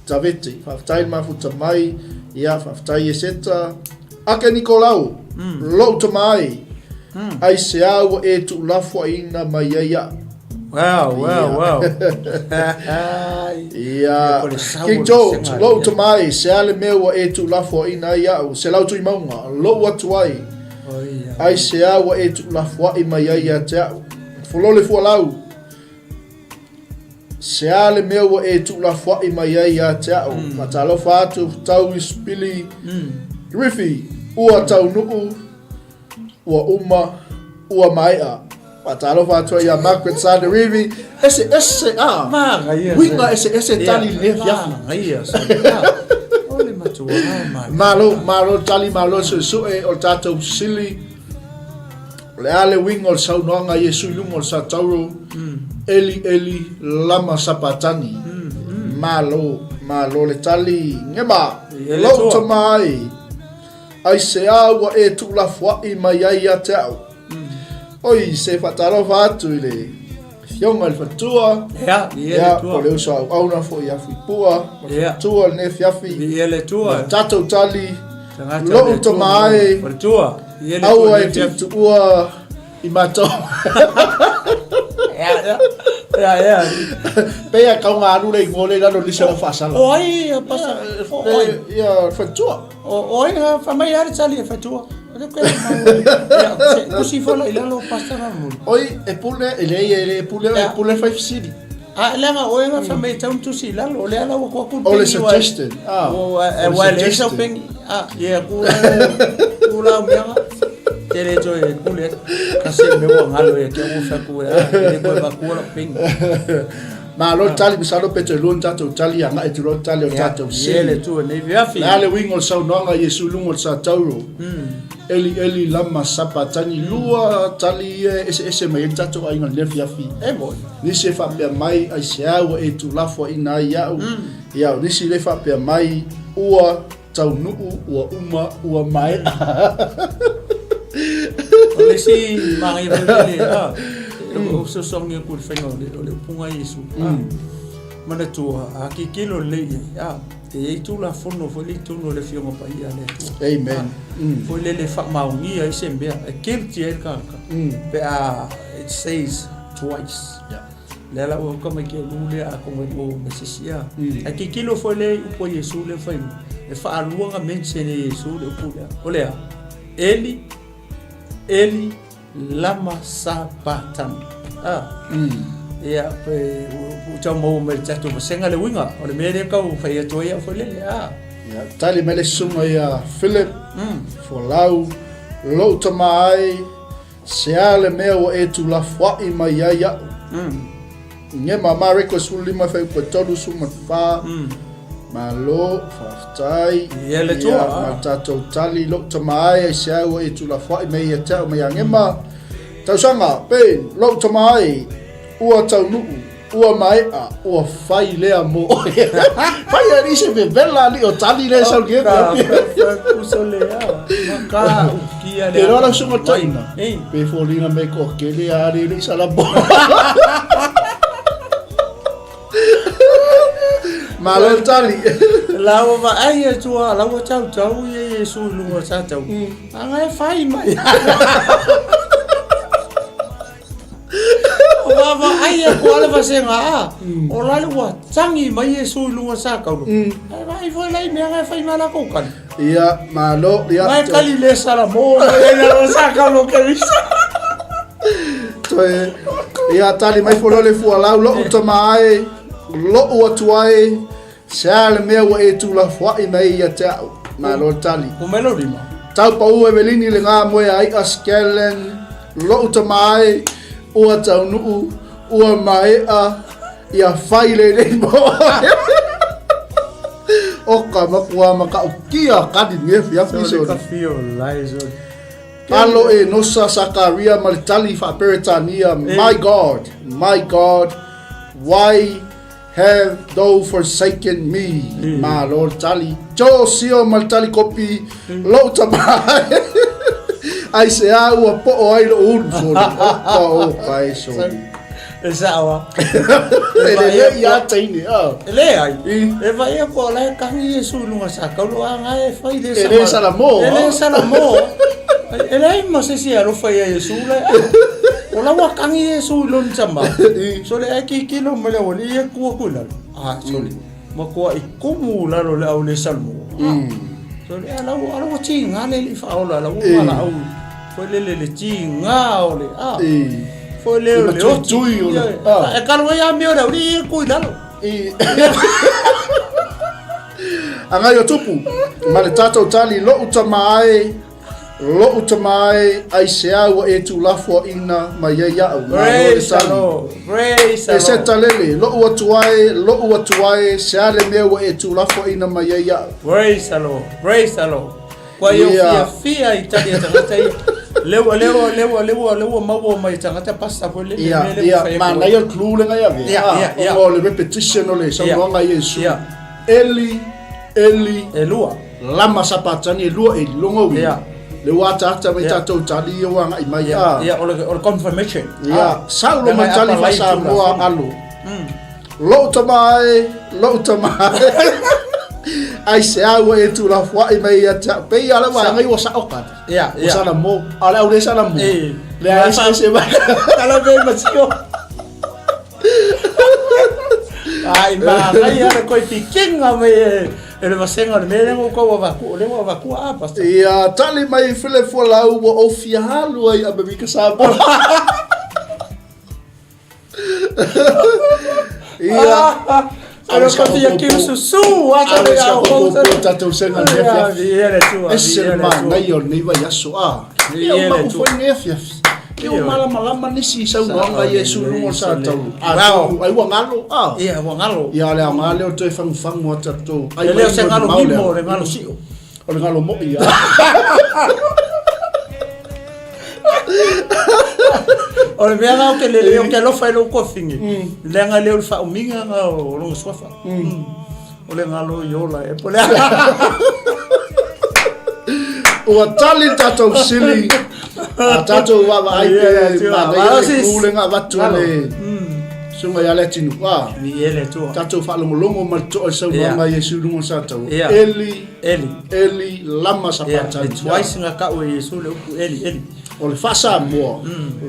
Tavete. Faafetai le mafuta mai. Ia, faafetai Eseta. Ake Nikolau, lou tama e, aisea ua e tuulafoaina mai ai iaʻu. Wow, wow, wow. Ia, King George, lou tama e, se a le mea ua e tuulafoaina ai iaʻu, se lau tuimauga, lou atu ai, aisea ua e tuulafoai mai ai ia te au. Folole fualau, se a le mea ua e tuulafoai mai ai ia te au. Faatalofa atu, tau Isipili, Griffey, ua taunuu, Ua uma, ua maea. Faatalofa atu ai ia Margaret Sanerivi. Ese ese a. Manaia. Uiga ese ese tali i lenei afiafi. Manaia. O le matua manaia. Malo, malo tali, malo suesue o le tatou fesili. O le a le uiga o le saunoaga a Iesu i luga o le satauro, Eli, Eli, lama sapatani. Malo, malo le tali. Gema, lou tama ai. Aisea ua e tuulafoai mai ai ia te au? Oi, se faatalofa atu i le Afioga i le Faletua. Ia, viia le Atua. Po o le uso auauna foi ia Fuipua ma le Faletua i lenei afiafi. Viia le Atua. Ma le tatou tali, lou tama e. Faletua. Viia le Atua. Aua e te tuua i matou. Ia, ia. Ia, ia. Pei a kau ngā alu le ingoa le i lalo o nisi o lau faasala. O ai, pasa, o ai. Ia, Faletua. O ai, wha mai a le tali e Faletua. O le koe mau. Ia, se, tusi fola i lalo pasta na muli. Oi, e pule, e leai e le pule, e pule fai fesili. A leaga oe na fai mai e tatau ona tusi i lalo, o lea la ua tuu atu le O le pengi ua- suggestion, ah. Ua O le ua leai sau suggestion. pengi. Ah, ia ku ku la mea. Te le toe pule atu. Kasi le mea ua galo ia te au ua fai atu ah, e le toe avatua lau pengi. Malo le tali, masalo pe toe lua ni tatou tali agai atu loa le tali o le tatou Ia sili. le Atua nei veafi. O le a le uiga o le saunoaga a Iesu i luga o le satauro? Eli Eli lama sabatani lua tali ia e eseese mai ai le tatou aiga i lenei afiafi. E moni. Nisi e faapea mai, aisea ua e tuulafoaiina ai iaʻu? Ia, o nisi le faapea mai, ua taunuu, ua uma, ua maea. O le isi manaia foi lele, a, o fesoasoani atu i le faiga o le, o le upuga a Iesu. A, manatua, a tilotilo lelei i ai, a, e i ai Tulafono foi lea i totonu o le Afioga Paia a le Atua. Amen. A, foi lele e faamaonia ai se mea, e guilty ai le tagata, pe a, it says twice. Yeah. Lea la ua uka mai ke lu lea atonu e maua ma se isi a. Ae tilotilo foi lea i upu a Iesu lea fai mai, e faalua ona mention e Iesu le upu lea. O le a? Eli, Eli, lama sabatani. A. Ia, pe ua tau maua mai le tatou vasega le uiga o le mea lea tau fai atu ai au foi lele. A. Ia, tali mai le susuga ia Philip, Folau, lou tama ai, Sea le mea ua e tulafoai mai ai aʻu. Gema, Mareko 15 fuaiupu e 34. Malo, faafetai. Ia le Atua. Ia, ma le tatou tali, lou tama ai, aisea ua e tulafoai mai ia te au mai ia Gema. Tausaga, Ben, lou tama ai, ua taunuu. Ua maea, ua fai lea mo oe. Fai alii se vevela alii o tali lea sau ke Te roa lau suga taina. Pe foliga me ko kele a ali le sala bo. Malo tali. Lau va ai e tua, lau tau tau ia Iesu i lunga sa tau. Anga e fai mai. O vava ai e kua le vasenga a. O la le ua tangi mai Iesu i lunga sa kaulu. Ai vai foi lai mea ngai fai mai la kou kali. Ia, malo, ia. Mai kali le sala mo mai na lo sa kaulu ke visa. Toe, ia tali mai folo le fualau, lou tama ai, lou atu ai, Se a le mea ua e tuulafoai mai ai ia te au? Malo le tali. Ua mai lou lima. Tau pau Evelini le gā moe a iʻa Skellen, loʻu tama ai, ua taunuu, ua maeʻa, ia fai lenei mo oe. O ka makua makaʻukia kani me afiafi Sole sole. ka fio lai sole. Alo e Nosa Sakaria ma le tali faa-Peretania, My God, my God, why Have thou forsaken me? Malo le tali. Joe Sio ma le tali kopi, lou tama aisea ua poo ai lou ulu soli. Oka oka e soli. E sao a. E lelei ia teine. Ah. E leai. I. E vaai aku o la e kagi Iesu i luga sa kaulu a nga e fai le E le salamo, E le ah. salamo. E leai ma se isi e alofa ia Iesu la. O la ua kagi Iesu i lona tama. Sole ae kikilo mai le aualii ia tu atu i lalo. Ah, sole. Matua i kumu i lalo le au le salamo. Ah. Sole, a la ua, a la ua tiga le alii faaola, la ua valaau. Foi lele le tiga o le, ah. Foi lele o le oti. Tui o le, ah. E kalu ai amio le aualii ia tu i lalo. Agai o Tupu, ma le tatou tali, lou tama ai, Lou tama ai, aisea ua e tuulafoaina mai ai iaʻu? Malo le tali. E seta lele, lou atu ai, lou atu ai, sea le mea ua e tuulafoaina mai ai iaʻu? Praise the Lord, praise the Lord. Kua i o fiafia i tali a tagata ia. Lea lea lea lea lea ua maua mai e tagata pasta foi lele Ia, mea lea ua ia, fai atu ai. manaia le clue lea ngai ave. Ia, ia, ia. Ona o le repetition o le saunoaga a Iesu. Ia. Eli, Eli, E lua. Lama sapatani e lua e longa uiga. Ia. Le ua ataata mai Ia. tatou tali ia ua agai mai. Ia, Ah. ia, o le, o le confirmation. Ia, Ah. sau lo mai Leaga e tali apalai faa-Samoa tulafono. alo. Lou tama ai, lou tama ai. Aisea ua e tuulafoai mai ia te au. Pei a le vaega i ua sao kata. Ia, Ua ia. sala mo. A le au le sala mo. Eh. Le ai se se mai. Tala ve ma sio. Ai ma ngai ala koe pikinga mai e. E le vasega o le mea lea na ou tau avatua, o lea ua avatua a, Pastor. Ia, tali mai File Fualau ua ou fia alu ai i Amerika Samoa. Ia, Alo ka fia kiu susu, a ta le au o tatou sega nei afiafi. Ese le manaia o lenei vaiaso, a. Ia, o maku foi nei afiafi. Ia, ua malamalama nisi i saunoaga ia i suluga o sa taulu. Atonu ai ua galo, a. Ia, ua galo. Ia, o le aoga lea o le toe fagufagu a tatou. E le o se galo mimo, o le galo sio. O le galo moi, a. O le mea lena ou te lele, ou te alofa i lou tuafafine, leaga e le o le faaumiga lena o lona suafa. O le galo i ola ea po o le a. Ua tali le tatou fesili, a tatou vaavaai pe manaia le pulega avatu e le Susuga ia Leatinuu. A, tatou faalogologo ma le totoa i saunoaga a Iesu i luga o le Sataua. Eli, Eli. Eli, lama sapatani. E twice na tau e Iesu le upu Eli, Eli. O le faa-Samoa,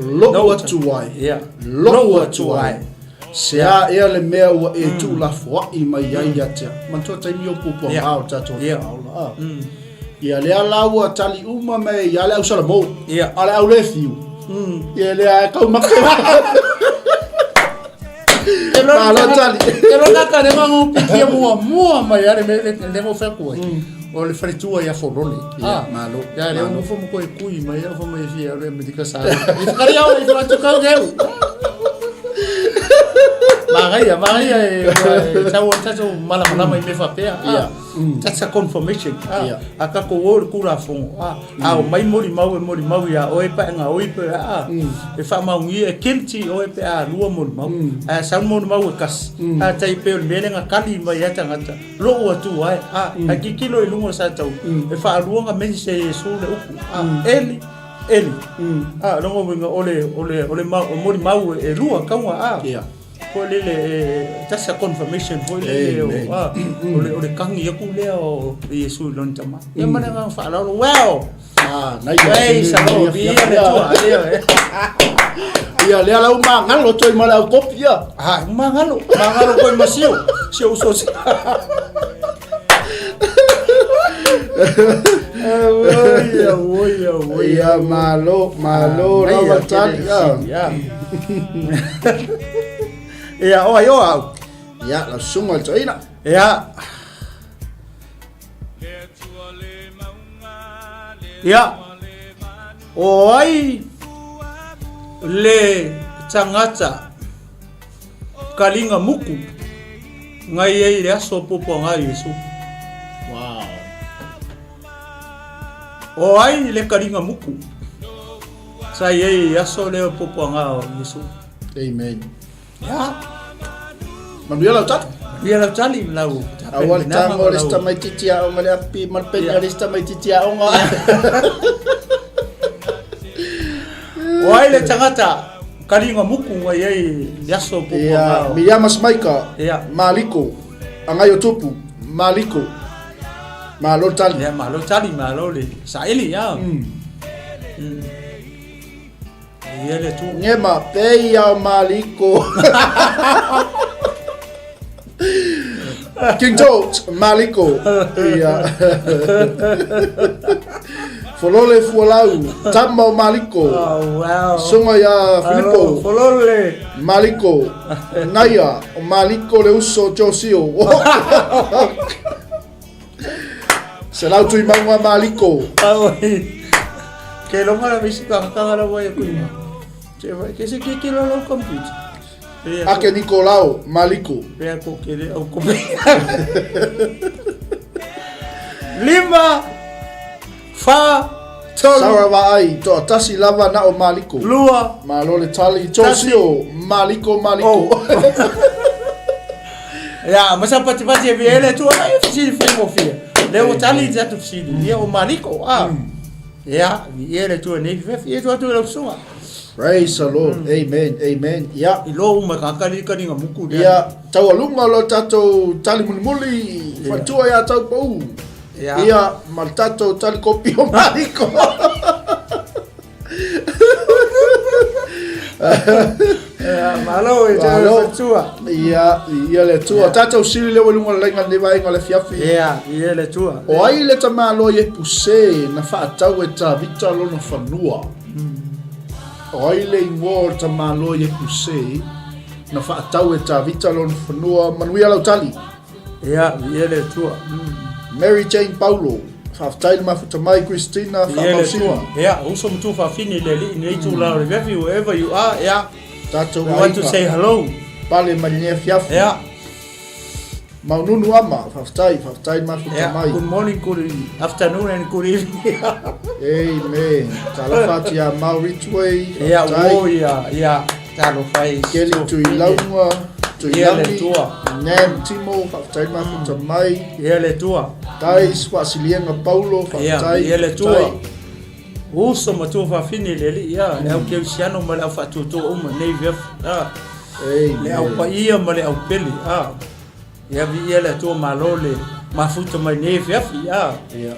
lou atu ai, lou atu ai. Se a ea le mea ua e tuulafoai mai ai ia te au. Manatua taimi o puapuaga o le tatou aola. A. Ia lea la ua tali uma mai ia le au Salamo. A le au le fiu. Ia lea e kau make. Malo tali. Ke lona ka le mango pikia mua mua mai ale me le le mo fa ku ai. O le faletua ia Folole. Ia, malo. Ia le mo fo mo ko e kui mai ia fo mai fia le Amerika sa. I whakari au i whakatu kau keu. Magaia, magaia e tau o tatou malamalama i mea faapea. Ia. That's a confirmation. A tatou o i le Tulafono, a omai molimau e molimau ia oe pe a gaoi pe a, e faamaonia, e guilty oe pe a lua molimau. Ae a sau le molimau e tasi, a tai pei o le mea lea na kali mai ai tagata, lou Atua e, a, ae tilotilo i luga o Sataua, e faalua ona mention e Iesu le upu, a, Eli, Eli. A, o lona uiga, o le, o le, o le molimau e lua tauga, a. Foi lele, e, that's a confirmation foi lele o, a, o le, o le kagi aku lea o Iesu i lona tama. Ia ma le agaga faaaloalo, well, Ah, nai praise the Lord, viia le Atua. Ia lea lau magalo toi ma le au kopi ia. Ah, magalo, magalo koe ma sio, sio uso si. Oi, oi, oi. Ia malo, malo lava tali. Ia. Ia, o ai o au. Ia, lau susuga i le toeaina. Ia. Ia, o ai le tagata kaliga muku ngai ai i le aso o puapuaga a Iesu? Wow. O ai le kaliga muku sa i ai i aso lea o puapuaga o Iesu? Amen. Ia. Manuia lau tali. Manuia lau tali, lau Aua le tago le isi tamaitiiti aoga le api ma le peni a le isi tamaitiiti aoga. O ai le tagata kaliga muku mai ai le aso o puapuaga. Ia, Miriama Smaika, Maliko, Agai o Tupu, Maliko. Malo le tali. Ia, malo tali, malo le saili, ia. Ia le Atua. Gema, pei ao Maliko. King George, Maliko. Ia. Folole Fualau, tama o Maliko. Oh, wow. Susuga ia Filipo. Folole. Maliko. Naia, o Maliko le uso o Josio. Selau Tuimauga Maliko. Aoi. Ke longa la visi ka kanga la wai ku. Che vai ke se ke ke lo lo computer. Ake Nikolao Maliko. Pea ko ke le au computer. Lima fa tolu. Sara Vaai, toatasi lava na o Maliko. Lua. Malo le tali, Josio, Maliko, Maliko. Oh. Ia, ma sa patipati e via ele tua e fesili faigofie. Le ua tali i te atu fesili. Ia o Maliko, a. Ia, ia le tua nei fefi, ia tua atu e lau susuga. Praise the Lord. Amen. Amen. Ia. I lo uma ka kali kali nga muku lea. Ia, taualuga lo tatou tali mulimuli, faletua ia Taupou. Ia. Ia, ma le tatou tali kopi o Maliko. Malo e te Atua. Ia, ia le Atua. Tatou sili lea ua i luga o le laina lenei vaega o le afiafi. Ia, ia le Atua. O ai le tamaloa Iepuse na faatau e Tavita lona fanua? O ai le igoa o le tamaloa Iepuse na faatau e Tavita lona fanua? Manuia lau tali. Ia, ia le Atua. Mary Jane Paulo. Faafetai le mafuta mai Christina Faamausili. Ia, uso ma tuafafine i le Alii nei itula o le afiafi, wherever you are, ia. Tatou We want to aiga. say hello. Pale mai lenei afiafi. Ia. Maununu ama, faafetai, faafetai le mafuta Ia, mai. good morning, good afternoon and good evening. Amen. Talofa atu ia Mau Ridgeway, Ia, faafetai. ua, ia, ia, talofa i Kelly Tuilauga, Ia le Tuilagi, Atua. Nam Timo, faafetai le mafuta mai. Ia le Atua. Tais Faasiliega Paulo, Ia, faafetai, ia le Atua. faafetai. Uso ma tuafafine i le Alii, ia, le au kerisiano ma le au faatuatua uma nei afiafi, a. Le au Amen. paia ma le au pele, a. Ia viia le Atua malo le mafuta mai nei afiafi, a. Ia.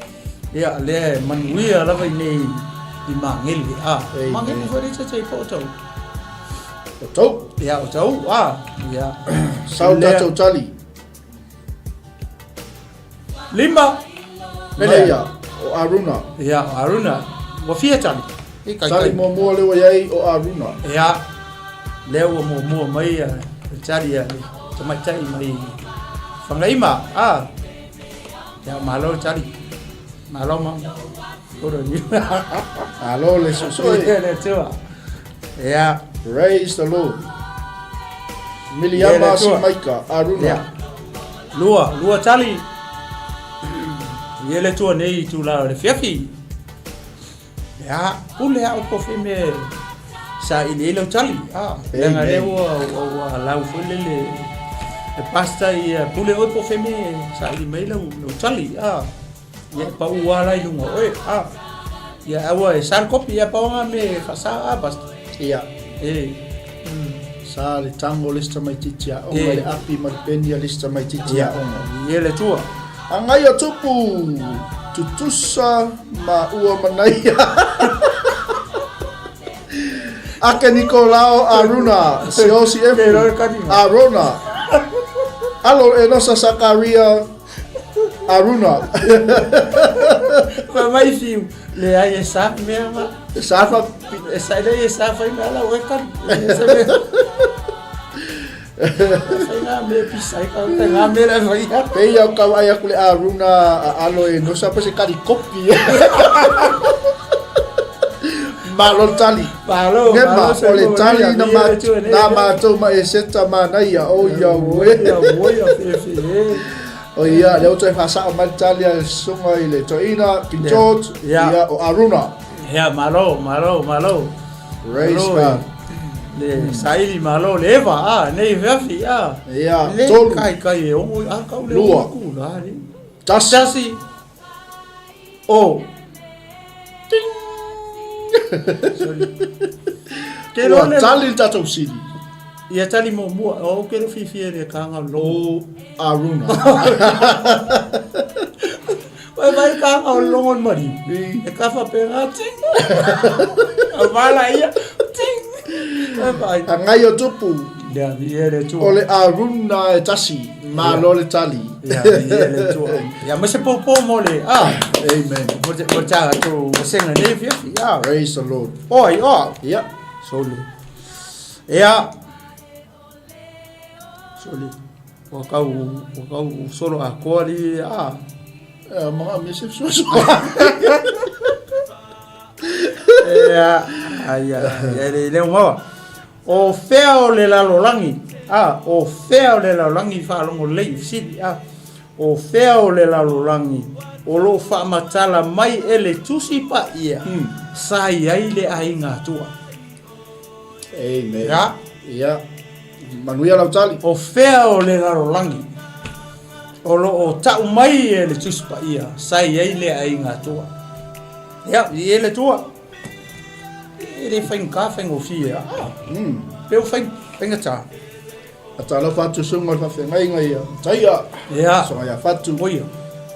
Ia, lea e manuia lava i nei i Magele, a. Amen. Magele foi le tata i po o tau. O tou. Ia, o tau, a. Ia. Sau Lea- tatou tali. Lima. Maia, o Aruna. Ia, o Aruna. Ua fia tali. I kai Tali kai. muamua lea ua i ai o Aruna. Ia, lea ua muamua mai a le tali a le tamaitai mai Fagaima. Ah. Ia, malo le tali. Malo ma. Ora ni. Malo le sosoe. Ia, le Atua. Ia. Praise the Lord. Ia, Miliama le Atua. Simaika, Aruna. Ia. Lua, lua tali. Ia le Atua nei itula o le afiafi. Ia, pule au po fe me saili ai lau tali. Ah, leaga lea ua, ua, ua lau foi lele e pasta ia pule oe po fe me saili mai lau, lau tali. Ah, ia e pau ala i luga oe. Ah, ia aua e sa le kopi ia pau nga me faasa ah pasta. Ia. E. Sa le tango le isi tamaitiiti aoga, E. le api ma le peni a le isi tamaitiiti aoga. Ia le Atua. Agai o Tupu, tutusa ma ua manaia. Ake Nikolao Aruna, Siosi Efu, Arona, Alo Enosa Sakaria, Aruna. Fa mai fiu, leai e sa mea ma. Sa fa... E sa le e sa fai mea la ue kan. E sa mea. Fai ngā mea pisa i kau te ngā mea la fai a. Pei au kau ai aku le Aruna a alo e nosa pa se kari kopi. Malo tali. Malo, Nema, malo o le tali na ma, na mātou ma e seta manaia, o ia ue. Ia ue, ia fe fe e. O ia, lea ua toe faasao mai le tali a le susuga i le toeaina, King George, Yeah. ia o Aruna. Ia, malo, malo, malo. Praise Malo, God. Le saili malo le eva, a, nei feafi, a. Ia, Le tolu. kai kai e ongo, a, kau le Lua. ongo ku, la, le. Tasi. Tasi. O. Ting. Sorry. Ke Ua lo le. tali le tatou sili. Ia tali muamua, o ke lo fiafia le kanga o logo. O Aruna. Oi vai kanga o logo o mari. E ka faapena, ting. A vala ia, ting. Oi vai. Agai o Tupu. Ia, ia le Atua. O le Aruna e tasi, malo le tali. Ia, ia le Atua. Ia, ma se popo mo le, ah. Amen. Mo te, mo te atu, wasenga nei fiafi, ah. Praise the Lord. Oi, oh. Ia. Sole. Ia. Sole. Ua kau, ua kau solo akoa li, ah. Eh, mga mi se fesoasoani. Ia, ai, ai, le leo maua. O fea o le lalolagi, ah, o fea o le lalolagi faalogo lelei i fesili, ah. O fea o le lalolagi o lo o faamatala mai e le Tusi Paia sa i ai le aiga Atua. Amen. Ia. Ia. Manuia lau tali. O fea o le lalolagi o lo o tau mai e le Tusi Paia sa i ai le aiga Atua. Ia, i e le Atua. E le faigata faigofie. Ah. Pe o faigata. A talofa atu susuga o le faafeagaiga ia Taia. Ia. Susuga ia Fatu. Oia.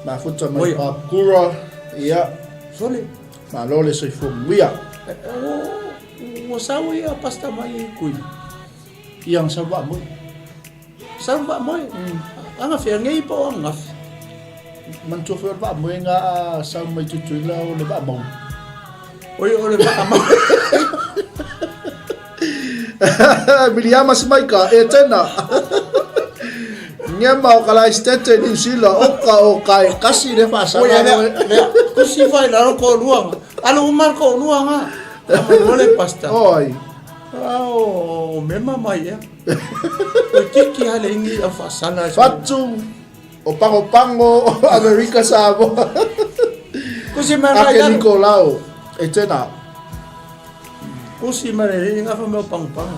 Mafuta mai Oia. Papakura. Ia. Sole. Malo le soifua manuia. Ua sau ia pasta mai kui. Ia aga sau vaa moe. Sau vaa moe. Aga feagei po o ananafi? Manatua foi o le vaa moe nga a sau mai Tutuila o le vaa maunu. Oi o le vaa maunu. Miriama Simaika, e tena. Ngema o Kalaistete New Zealand, oka o kai kasi le faasala. Oi, lea, lea, kusi fai lalo ko luanga. Alo umar ko luanga. Ama mole pasta. Oi. Ao, mema mai ea. Oi kiki hale ingi au faasala. Fatu o Pago Pago o Amerika Samoa. Kusi mai Ake Nikolao e tena. Kusi mai le inga fa meo pango pango.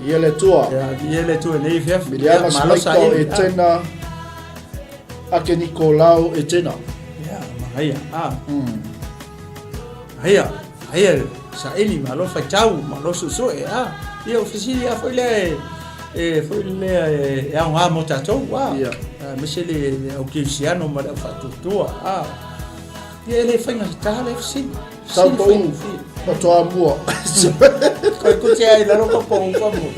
Ia le tua. Ia le tua nei fia. Miriama Smaika e tena. Ake Nikolao e tena. Ia, mahaia. Ah. Aia, aia saili malo faitau, malo suesue, a. Ia o fesili lava foi lea e foi lea e aoga mo tatou, a. Aemaise le au kerisiano ma le au faatuatua, a. Ia e le faigata lea fesili. Tau pau o Toamua. Koe kuti ai lalo ka pau ka mo.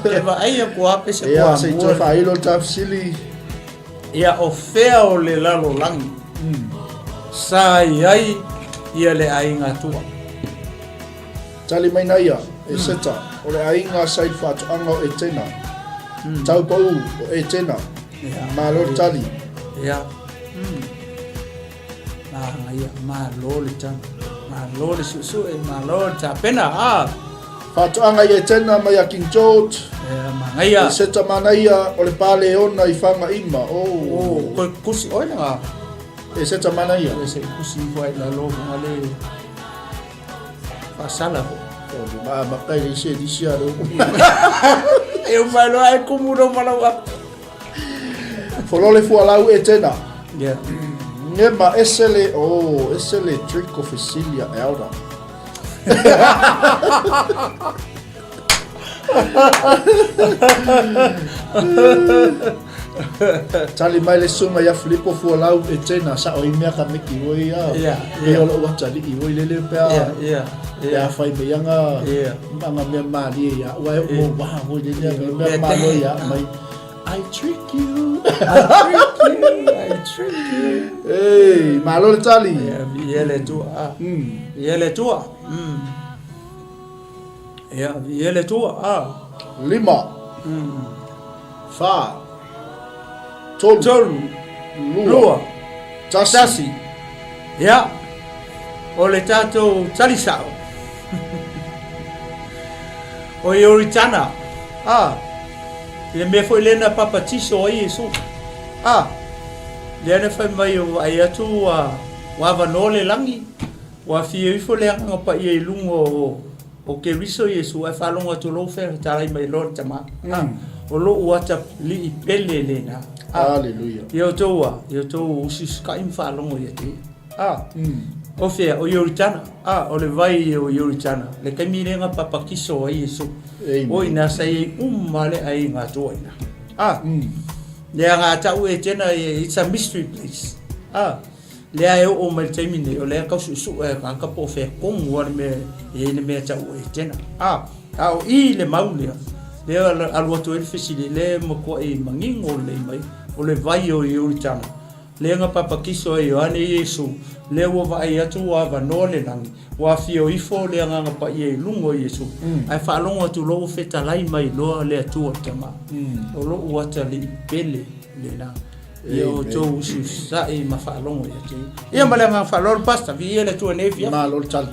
Ke vaai aku a pe se Ia, se i toe faailo le ta fesili. Ia o fea o le lalolagi sa i ai ia le aiga tua? Tali mai na ia, e Seta, o le aiga sa i le faatoaga o Etena. Tau pau o Etena. Malo le tali. Ia. Manaia, malo le tali. Malo le suesue, malo le tapena. Ah. Faatoaga i Etena mai a King George. Ia, manaia. E Seta manaia o le Paleona i Fagaima. Oh. Oh, koe kusi oi langa. E Seta manaia. E se kusi ifo ai lalo mo le faasala fo. O le maa makai le isi e nisi a le E umai loa e kumu no malau a. Folole fualau Etena. Yeah. Ngema ese le, oh, ese le trick o Cecilia Elder. Tali mai le sunga ia Filipo fualau Etena sa o imea ka miki oi a. Yeah, yeah. E o lo atali i oi lele pe a. Yeah, yeah. Pe a fai me anga yeah. anga mea malie ia. Ua e mo waha oi lele mea malo ia mai. I trick you. I trick you. I trick you. Hey, malo le tali. Ia le tua. Ia le tua. Ia, ia le tua. Ah. Lima. Fa. Tolu. Tolu. Lua. Tasi. Tasi. Ia. O le tatou talisao. O Ioritana. Ah. I le mea foi lea na papatiso ai Iesu. Ah. Lea na fai mai o vaai atu ua ua avanoa le lagi, ua afio ifo le Agaga Paia i luga o o Keriso Iesu ae faalogo atu lou fetalai mai loa le Tama. Ah. O lou atalii pele lena. Ah. Hallelujah. Ia outou a, ia outou usiusikai ma faalogo ia te ia. A, o fea, o Ioritana. A, o le vai o Ioritana, le taimi lea na papakiso ai Iesu. O ina sa i ai uma le aiga atoa ina. A, lea na tau e tena, it's a mystery place. A, lea e oo mai le taimi nei, o lea tau suesue e tagata po o fea tonu a le mea e i ai le mea tau e tena. A, a o i le mau lea, lea alu atu ai le fesili, lea e matuai manino lelei mai, o le vai o Ioritana. Lea na papakiso ai Ioane Iesu, lea ua vaai atu ua avanoa le lagi, ua afio ifo le Agaga Paia i luga o Iesu, ae faalogo atu loa ua fetalai mai loa le Atua le Tama. O lou atalii pele lena. Ia outou usiusisa'i ma faalogo ia te ia. Ia ma le agaga faaaloalo Pastor, viia le Atua i lenei afiafi. Malo le tali.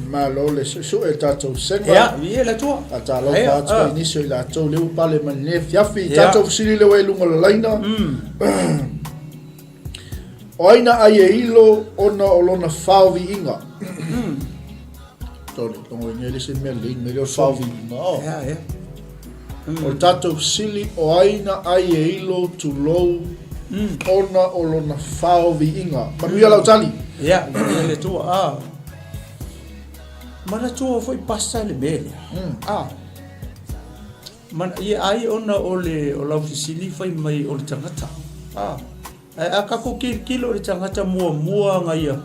Malo le suesue o tatou sega. Ia, viia le Atua. Faatalofa atu ai nisi o i latou lea ua pale mai lenei afiafi. Tatou fesili lea ua i luga o le laina. O ai na ai e ilo ona o lona faoviiga? Tole, logo i nei le se mea lelei mea lea o le faoviiga. Oh. Ia, ia. O le tatou fesili, o ai na ai e ilo tulou ona o lona faoviiga? Manuia lau tali. Ia, viia le Atua. Ah. Manatua foi pasta le mea lea. Ah. Mana, ia ai ona o le o lau fesili fai mai o le tagata. Ah. Ae a tatou tilotilo i le tagata muamua na ia,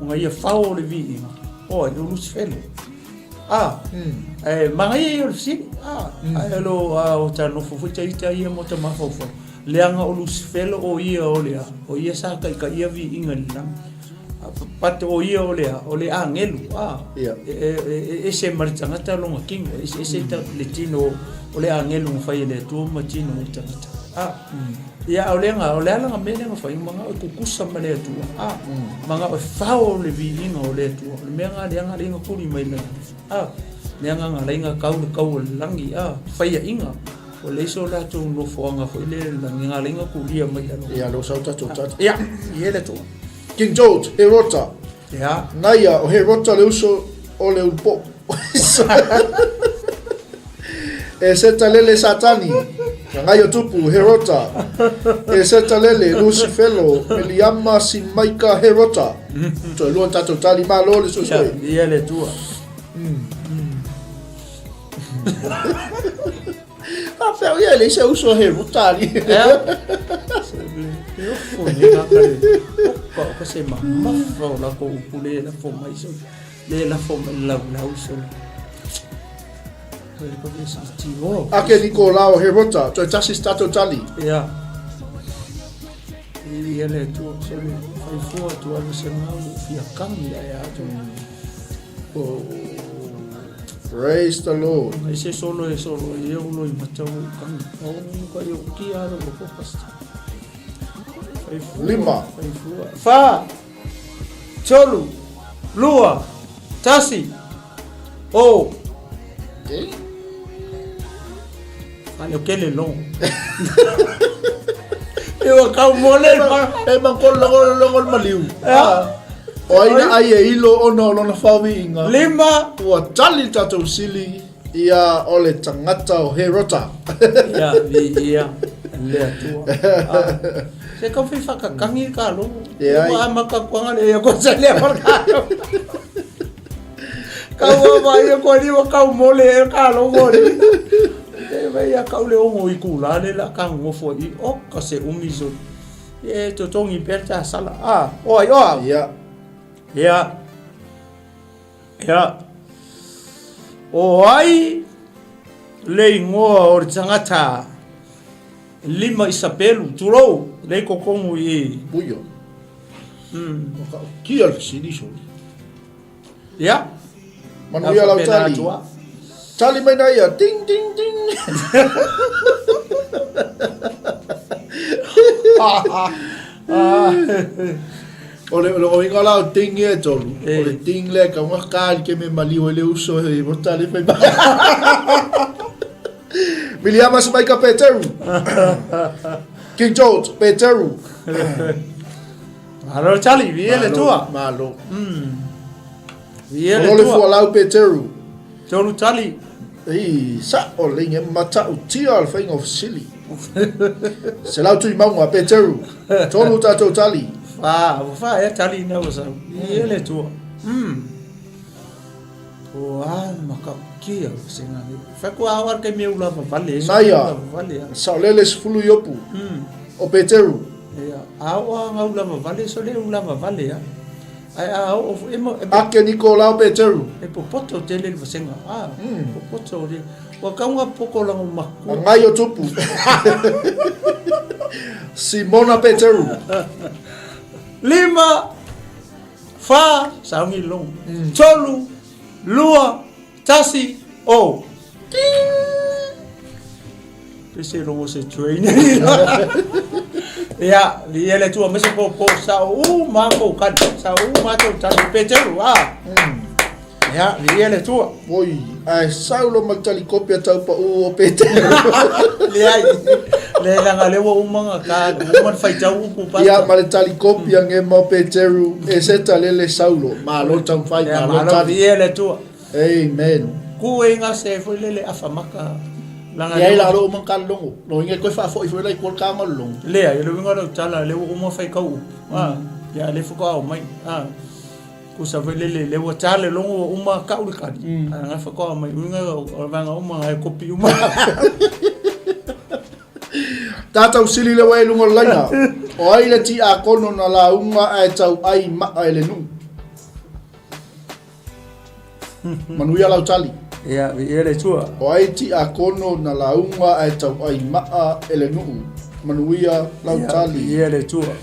na ia fao le viiga, o ai, o Lusifelo. A, ae manaia ia o le fesili, a, ae o lo a o ta nofo foi ta ita ia mo ta mafaufau, leaga o Lusifelo o ia o le a, o ia sa taitaia viiga i le lagi. But o ia o le a, o le agelu, a, e ese ma le tagata lona tino, e eseese le tino o le agelu na fai e le Atua ma tino o le tagata. A, ia, a o le aga, o le a lana mea lea na fai, manao e tutusa ma le Atua, a, manao e fao le viiga o le Atua, o le mea lena lea na ala ai ona tuli mai le lagi, a, lea na ala ai ona tau le tau o le lagi, a, faiaina. Ua leai so latou nofoaga foi lea i le lagi, na ala ai ona tulia mai i lalo. Ia, lea ua sau tatou tali. Ia, i le Atua. King George, Herota. Ia. Naia, o Herota le uso o le ulupo. E Setalele Satani, Nagaio Tupu, Herota. E Setalele, Lusifelo, Meliama Simaika Herota. Toe lua tatou tali, malo le suesue. Ia, ia le Atua. Faapea ia e leai se uso he ruta ali. E ofo nei kaka le oka o ka se mamafa o lako upu le lafo mai so le lafo mai lau lau so. Ake Nikolao he rota, toe tasi se tatou tali. Ia. I ele tu so le fai fua tu ala se ngau fia kangi ai atu. Oh. Praise the Lord. Ngai se solo e solo e eu loi matau o kangi. O ka yo ki aro o ko pasta. Lima. Fa. Tolu. Lua. Tasi. O. Fale o kele long. E ua kau mole ma. E man ko longo longo le maliu. O ai na ai e ilo ona o lona whawiinga. Lima. Ua tali le tatou sili ia o le tagata o Herota. Ia, vi ia, le Atua. Ah. Se kau fai whakakangi ka logo. Leai. Ua ama ka kuanga le ia ko sa lea ka logo. Kau ua mai ia ko ni kau mole e ka logo ni. Te vai ia kau le ongo i kula le la ka ngofo i o ka se umi so. E totongi perta sala. Ah, oi o. Ia. Ia. Ia. O ai le ingoa o le tagata lima i sapelu, tulou, lei kokomu i. Puio. O ka kia le fesili soli. Ia. Manuia lau tali. Tali mai na ia. Ding, ding, ding. O le o inga la o ding e tolu. O le ding le ka nga ka ke me maliu e le uso e mo tali fai ba. Miliama Smaika Peteru. King George Peteru. Malo tali, vi le tua. Malo. Vi le tua. Lo le fualau Peteru. Tolu tali. Ei, sa o le nge mata utia le whainga o fesili. Se lau tui maunga, Peteru. Tolu tātou tali. Wha, wha e tali na o sau. I le tua. O a maka kia o se ngā. Wha kua awa ke me ula vale. Naia, sa o lele sefulu iopu. O Peteru. Ia, a o a ngau lava vale, so le ula vale a. Ai a o e mo e Ake Nikolao Peteru. E popoto tele le vasenga. A, popoto le. Ua kaunga poko lango maku. Ngai o tupu. Simona Peteru. Lima, fa, saungi long. Tolu, lua, tasi, o. Pe se rongo se train. Ia, li ele tua mese po po sa u ma ko kan sa u ma to ta Peteru a. Ia, li ele tua. Oi, ai saulo ma tali kopia tau pa u o Peteru. Le ai. Le langa le wa umanga ka uma fai tau upu pa. Ia, ma le tali kopia nge mo Peteru e se talele saulo. Malo tau fai, Ia, malo malo tali. li ele tua. Amen. Ku e nga se foi lele afa maka. Langa Ia la lo man ka longo. Lo inge koe fa foi foi lai ko ka ngol longo. Le ai le winga lo tala le wo mo fai kau. Ah, ya le fuka au mai. Ah. Ku sa foi lele le wo tala longo uma ka ul ka. Ah, nga fuka au mai winga o vanga uma ngai kopi uma. Tātou sili le wai lungo laina. O ai le ti a kono na la unga ai tau ai maa e le nuu. Manuia lau tali. Ia, viia le Atua. O ai tiakono na lauga ae tauai maa e le nuu. Manuia lau tali. Ia, viia le Atua.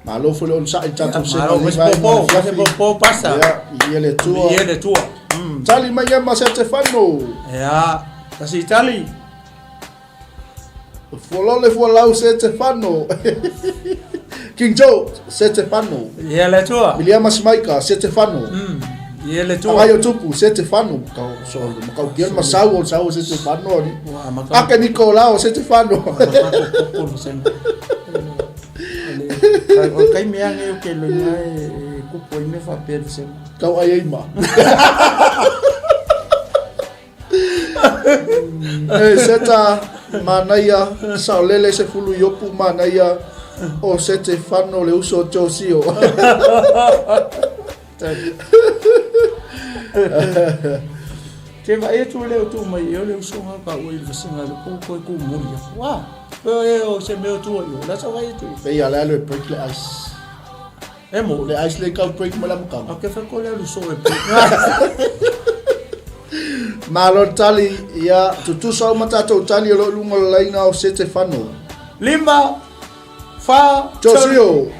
Malo foi le onosai i le tatou Ia, malo. sega i lenei Popo, vaega afiafi. popo, pasa. Ia, viia le Atua. Viia le Atua. Tali mai Ema Setefano. Ia, tasi tali. Fualole fualau Setefano. King Joe Setefano. Viia le Atua. Miliama Simaika Setefano. Viia le Atua. Agai o Tupu Setefano. Kau so makau kia masau o sau Setefano ali. Ua makau. Ake Nikolao Setefano. Makau popo no sena. O kai mea nge o ke loina e kupu ai me whapea le sena. Kau ai ai ma. E Seta manaia saolele se fulu iopu manaia o Setefano le uso o Josio. Te vai atu le o tu mai e o le uso nga ka ua i le vasinga le ko koe ku muri. Wa, e o se mea o tua i o, la sa vai atu. Pei ala le break le ice. E mo. Le ice le kau break ma la mukama. A ke whako le alu so e break. Malo tali ia tutusa uma tatou tali o lo lunga o le laina o Setefano. 5, 4, Josio,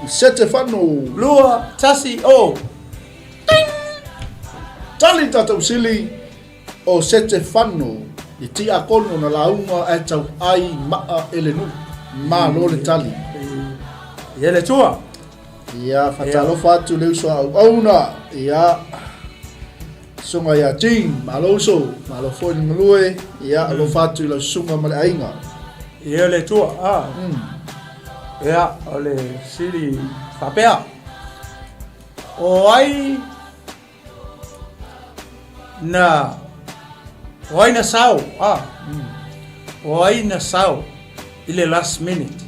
Setefano. 2, 1, o. Tali tatou sili o Setefano i tiakono na lauga ae tau ai maa e le nuu. Malo le tali. Ia le Atua. Ia, faatalofa atu le uso a auauna. Ia, susuga ia Jean, malo uso, malo foi le galue. Ia, alofa atu i lau susuga ma le aiga. Ia le Atua. Ah. Ia, o le sili faapea. O ai na o ai na sao ah. O ai na sao i le last minute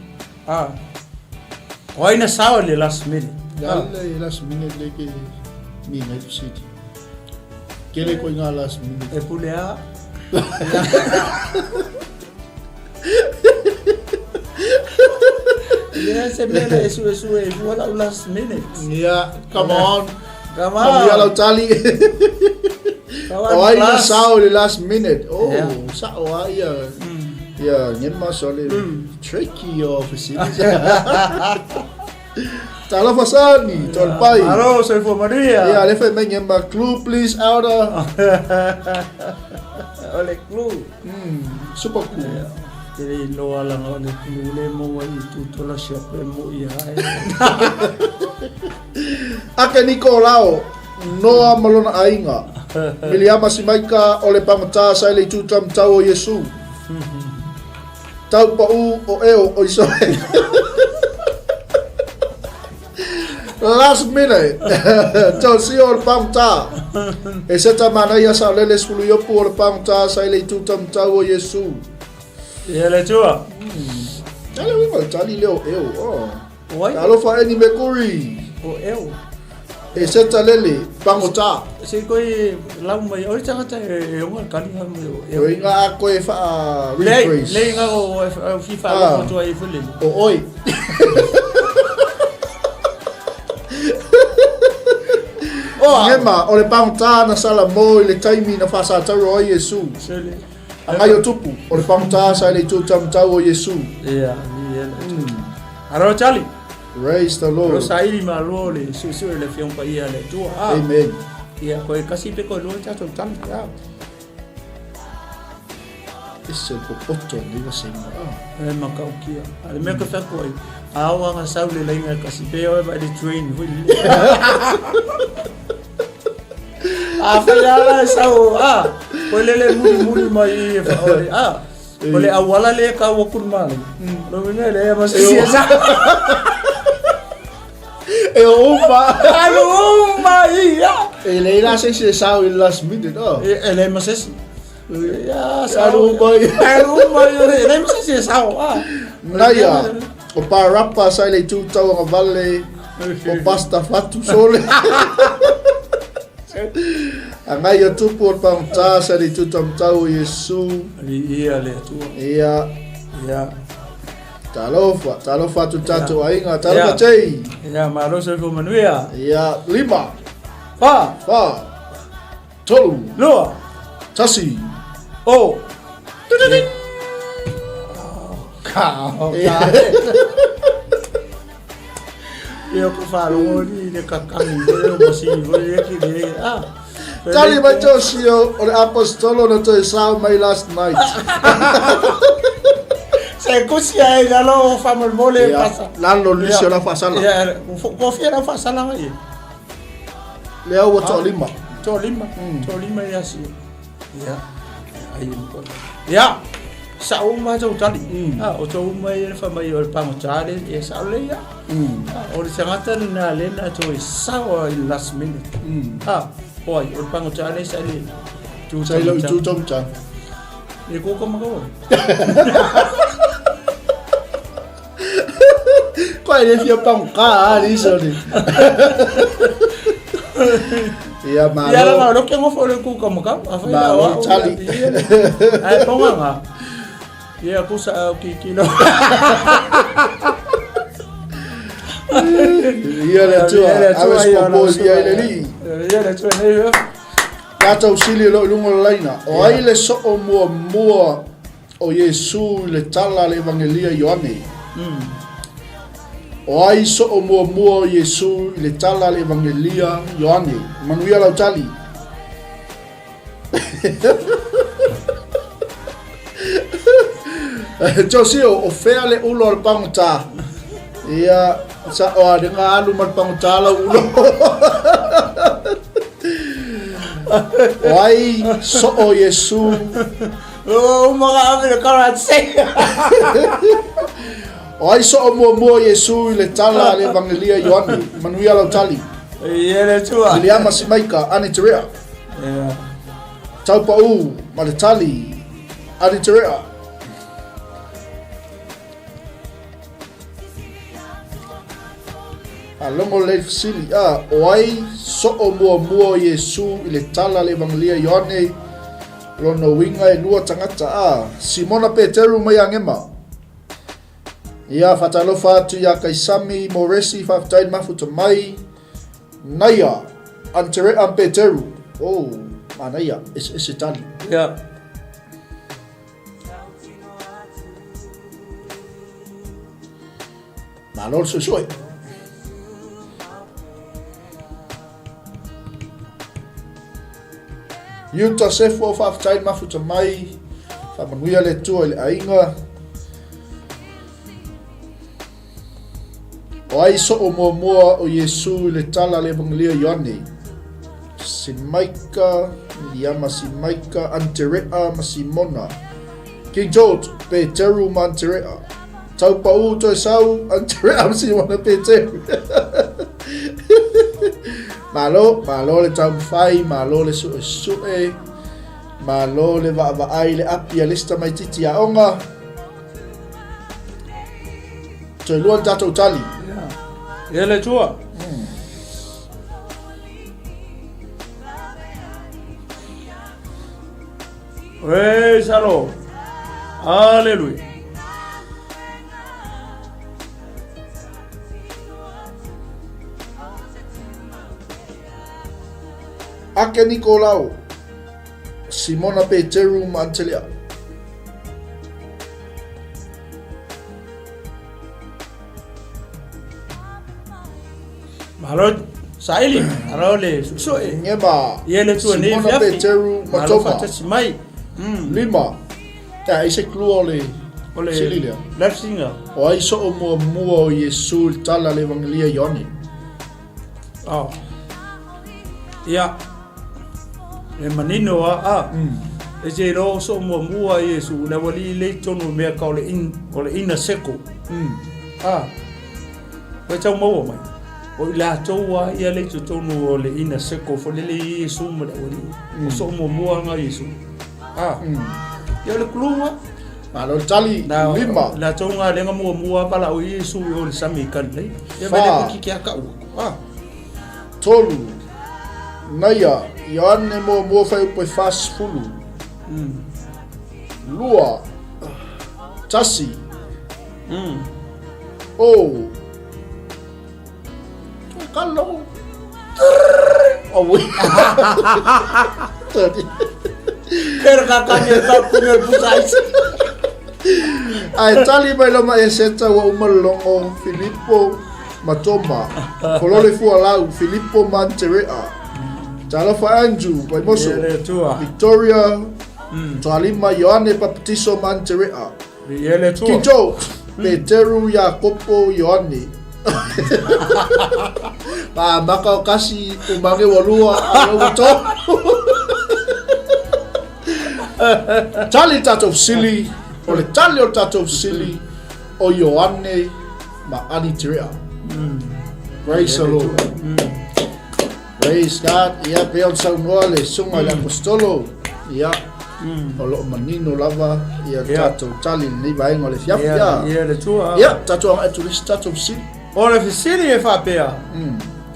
ah. O ai na sao i le last minute. Ah. Le last minute le ke mi ngai tu city. Kele ko ngā last minute. E pule a. Ia se mea e sue sue e fua lau last minute. Yeah, come on. Come on. Manuia lau tali. Come on, O ai na last. sao i le last minute. Oh, Yeah. sao a ia. Ia, ngema so le tricky o facilities. Talofa sani, tolpai. Alo, soifua manuia. Ia, le fai mai ngema clue please outer. O le clue. Super cool. Te le iloa langa o le clue le maua i tutola siapo e mo ia ai. Ake Nikolao, Noa ma lona aiga. Miliama Simaika o le pagota sa i le itu taumatau o Iesu. Tau pau o eo o Isoe. Last minute. Tausia o le pagota. E seta manaia sa lele sefulu iopu o le pagota sa i le itu taumatau o Iesu. Ia le Atua. Tali uiga o le tali lea o eo. Oh. O ai? Talofa Eni Mekuri. O eo. E seta lele, pagota. Se koe lau mai, o le tagata e onga le kali ha mai o eo. O inga a koe whaa Le, rephrase. le inga o e FIFA Ah. ah. tua i fulele. O oi. O Ngema, o le pagota na sala mo i le taimi na whaasatauro ai Iesu. Sele. Agai o tupu, o le pagota sa i le itu taumatau o Iesu. Ia, ia le Atua. Aro Charlie. Praise the Ro Lord. saili malo le susu le fiong pa ia le Atua. Ah. Amen. Ia, koe kasi pe koe lua tatou tali. Ah. Ese popoto ni wa senga. E makaukia. A le mea ka whako ai. A o anga sau le lainga kasi pe oe vai le train hui le. A whai ala e sau. A. Koe lele muri muri mai i e whaore. A. O le awala le ka ua kuru male. Lo winga le e masa si e sa. E o uma. Alu uma ia. E le ila se se sau i last minute. Oh. E e le masa si. Ia sau. Alu uma ia. Alu uma ia. E le masa si e sau. A. Naia, o parapa sa i le itu tauanga vale, o pasta fatu sole. Agai o tupu o le pagota sa i le itu taumatau o Iesu. Ia le Atua. Ia, Ia. talofa, talofa atu tatou aiga, talofa Ia. Jay. Ia, malo soifua manuia. Ia, 5. Fa. Fa. Tolu. Lua. Tasi. O. Ka. Ka. Ia ko faalogo ni le kakagi foi o masini foi le ki le ah. Tali mai Josio o le apostolo na toe sao mai last night. Se kusi ai lalo o faamolemole pasa. Lalo lisi o la faasala. Ia, ko fia la faasala ngai. Lea ua toalima. Toalima, toalima ia si. Ia. Ai ko. Ia. Sa o ma tau tali. Ah, o tau mai le fa mai o le pangota le e sa le ia. Ah, o le tagata na le na to e sao i last minute. Ah, o ai o le pangota le sa le tu Sa i tu tau tau. E ko ka makawa. Koe le fia pangka a li so ni. Ia malo. Ia la lo ke ngofo le ku ka maka. A fa Malo tali. Ai ponga nga. Ia ku sa ki ki lo. Ia le atua, ave se popo i ai le alii. Ia le atua nei. Tatou sili o lo i luga o le laina. O ai le soo muamua o Iesu i le tala a le Evagelia Ioane. O ai soo muamua o Iesu i le tala a le Evagelia Ioane. Manuia lau tali. Josio, o fea le ulo o le pagota? Ia, sa o a nga alu ma le pagota lau ulo. O ai soo Iesu O uma ka ave le kara se. O ai soo muamua Iesu i le tala a le Evangelia Ioane. Manuia lau tali. Ia le tua. Wiliama Simaika, Ane Te Rea. Ia. Taupau ma le tali, Ane Te Rea. A logo lelei le fesili, a, o ai soo muamua o Iesu i le tala a le Evangelia Ioane? Lona uiga e lua tagata, a, Simona Peteru mai Agema. Ia, faatalofa atu iā Kaisami Moresi, faafetai le mafuta mai. Naia, Anterea ma Peteru. Oh, manaia, eseese tali. Ia. Malo le suesue. Utah Sefo, faafetai le mafuta mai. Faamanuia le Atua i le aiga. O ai soo muamua o Iesu i le tala a le Evangelia Ioane? Simaika, Miliama Simaika, Anterea ma Simona. King George, Peteru ma Anterea. Taupaʻu toe sau, Anterea ma Simona Peteru. Malo, malo le taumafai, malo le suesue, malo le vaavaai i le api a le isi tamaitiiti aoga. Toe lua le tatou tali. Ia le Atua. Praise the Lord. Hallelujah. Ake Nikolau, Simona Peteru ma Antelia. Malo saili, malo le suesue. Ngema, Ia le Atua nei Simona afiafi. Peteru ma Malo Toma. faatasi mai. Lima. Ia, ai se clue o le O le sili lea. left singer. O ai soo muamua o Iesu i le tala a le Evangelia Ioane. Oh. Ia. E manino a a. E te iloa o soo muamua Iesu le aualii lea i totonu o mea ka o le in o le inner circle. A. Ua tau maua mai. O i latou a ia lea i totonu o le inner circle foi lele i Iesu ma le aualii. O soo muamua nga Iesu. A. Ia o le clue a. Malo le tali, Na lima. latou nga lenga muamua valaau i Iesu i o le sami i Kalilei. Ia Fa. mai le ki kia kau. A. Tolu. Naia, Ioane muamua fuaiupu e 40. Lua. Tasi. O. Kalo. Auē. Pera ka kani e tau kuni o le pusa aisa. Ae tali mai loma Eseta ua uma le logo Filipo ma Toma, Folole Fualau, Filipo ma Anterea, Talofa Andrew, Vaimoso, Victoria, Tualima, Ioane Papatiso ma Anterea, King George, Peteru, Iakopo, Ioane. Pa maka o kasi o mange ua lua a ua tolu. Tali tatou fesili, o le tali o le tatou fesili o Ioane ma Aniterea. Praise the Lord. Praise God. Ia pei ona saunoa le susuga i le Aposetolo. Ia, o lo o manino lava ia le tatou tali i lenei vaega o le afiafi. Ia, ia le Atua. Ia, tatou agai atu i le isi tatou fesili. O le fesili e faapea,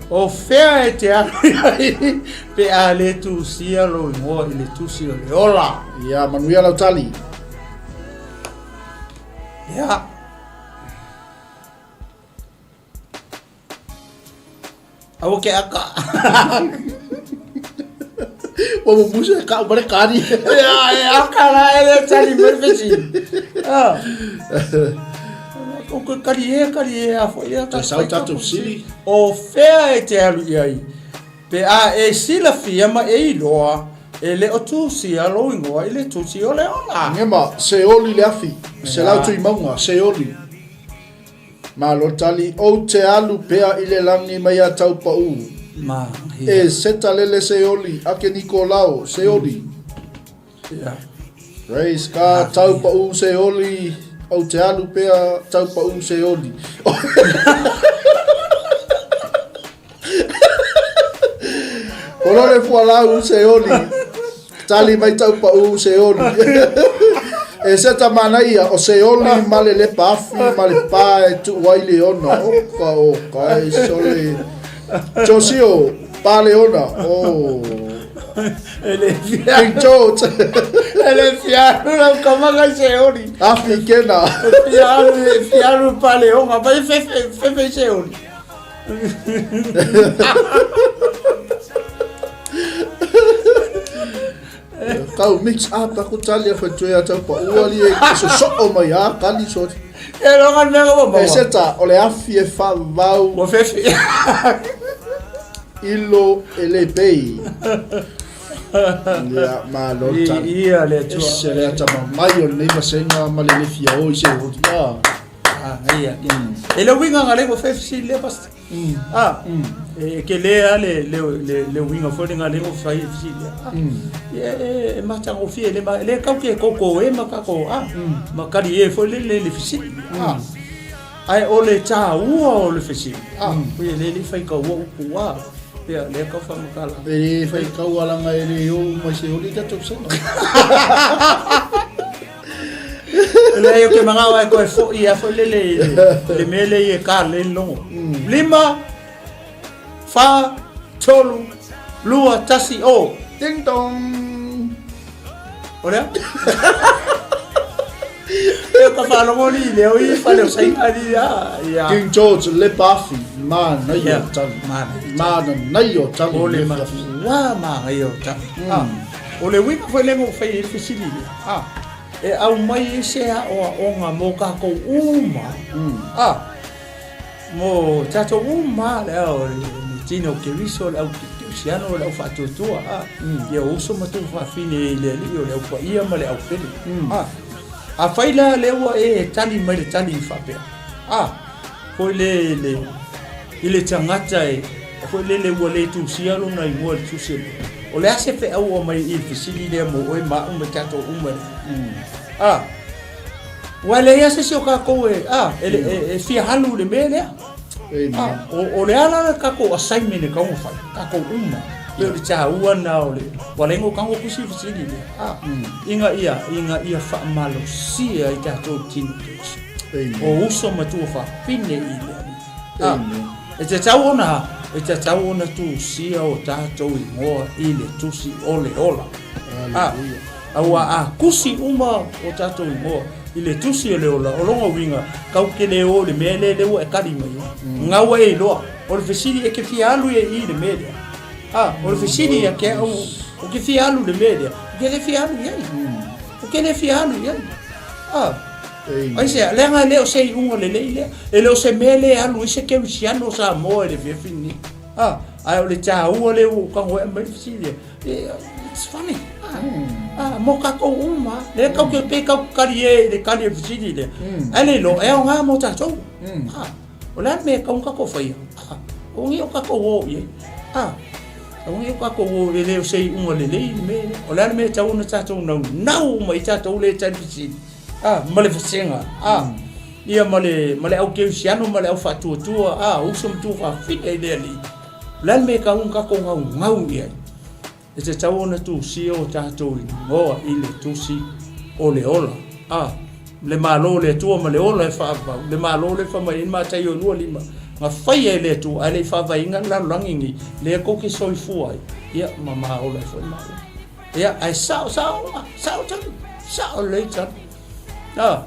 O fea e te alu i ai pe a le tusia lou igoa i le tusi o le ola? Ia, manuia lau tali. Ia. Aua ke aka. Ua mumusu e kau mare kari. Ia, e aka la e le tali mai fesili. Ah. O ke kari e, kari e a foi a ta sau tatou fesili. O fea e te alu i ai? Pe a e silafia ma e iloa, e le o tusia lou igoa i le tusi o le ola. Gema, se oli le afi, se lau tui maunga, se oli. Malo tali, ou te alu pea i le lagi mai a Taupaū. Ma, E seta lele se oli, ake Nikolao, se oli. Yeah. Praise God, Taupaū se oli, ou te alu pea, Taupaū se oli. Kolole fualau se oli. Tali mai tau pau se oli. E se ta manaia o se oli ma le lepa afi ma le pa e tuu ai le ona. Oka oka e sole. Josio, pa le ona. Oh. E le fia. King George. E le fia alu lau kamaga i se oli. Afi kena. Fia alu, fia alu pa le ona. Vai fefe, fefe i se oli. Kau mix up aku tali a whaitue a tau pa ua li e so so mai a kali so. E longa mea ka E seta o le afi e whavau. Ua fefe. Ilo e le pei. Ia, malo tali. Ia le atua. Ese le ata mamai o lenei vasenga ma le le fia o i se hori. Ah. Ah, ia. E le uiga nga le ua fesili lea pastor. Ah, e ke le a le le le le uiga foi le nga le ua fai fesili lea. Ah, ia e matagofie le ma le kau ke koko e ma kako ah, ma kali e foi le le le fesili. Ah. Ae o le tāua o le fesili. Ah, pei le le fai kaua upu ah. Pea le kau whamakala. E le fai kaua langa e le o mai se hori tatou senga. Le o ke mangao ai koe fo'i a foi le le le mea le i e ka le logo. 5 4 3 2 1 o. Ding dong. O lea? E ka whaalongo ni leo i whale o saina ni a. Ia. King George le pafi mana i o tali. Mana. Mana i o tali. O le matua mana i o tali. Ah. O le uiga foi lea na ou fai ai le fesili lea, a, e aumai ai se aoaoga mo kākou uma, a, mo tātou uma le ao le tino o Keriso, le au Kerisiano, le au faatuatua, a, ia uso ma tou faafine i le Alii o le au paia ma le au pele, a, afai la lea ua e tali mai le tali faapea, a, foi le, le, i le tagata e, foi lele ua le tusia lona igoa i le tusi o le, o le a se feau o aumai i le fesili lea mo oe ma au ma tatou uma lea? A, ua leai lava se isi o kakou e, a, e, e, e fia halu i le mea lea. A, o, o le a la le kakou assignment e tatau ona fai, kakou uma, pei o le taua lena o le, ua leai no tago tusi le fesili lea, a, ina ia, ina ia faamalosia ai tatou i le tino o Keriso. O uso ma tuafafine i le Alii. A, e tatau ona, e tatau ona tusia o tatou igoa i le tusi o le ola. A, aua a tusi uma o tatou igoa i le tusi o le ola, o lona uiga, kau ke le o i le mea lea, lea ua e kali mai ai. Gau e iloa. O le fesili e ke fia alu ia i i le mea lea. A, o le fesili ia te au, ou te fia alu i le mea lea, ou te le fia alu i ai. Ou te le fia alu i ai. A, aisea, leaga e le o se iuga lelei lea. E le o se mea lea e alu ai se kerisiano o Samoa i le afiafi lenei. A, ae o le taua lea ua ou tago ai aumai le fesili lea. It's funny. A, mo tatou uma lava. Lea tatou te pei tatou te talie i le tali o le fesili lea. Ae le iloa, e aoga mo tatou. A, o le a le mea e tatau ona tatou faia? A, aua ne i o tatou o i ai. A, aua ne i o tatou o e le o se iuga lelei le mea lea. O le a le mea e tatau ona tatou naunau uma i ai tatou lea e tali fesili? A, ma le vasega, a, ia ma le, ma le au kerisiano ma le au faatuatua, a, uso ma tuafafine i le Alii. O le a le mea e tatau ona tatou naunau i ai? E tatau ona tusia o tatou igoa i le tusi o le ola, a, le Malo o le Atua ma le ola e faavavau, le Malo lea e fai mai ai Mataio 25, na faia e le Atua ae le i faavaeina le lalolagi lenei, lea tou te soifua ai, ia, ma ma ola ai foi le Malo. Ia, ae sao, sao uma, sao tali, sao lelei tali. A,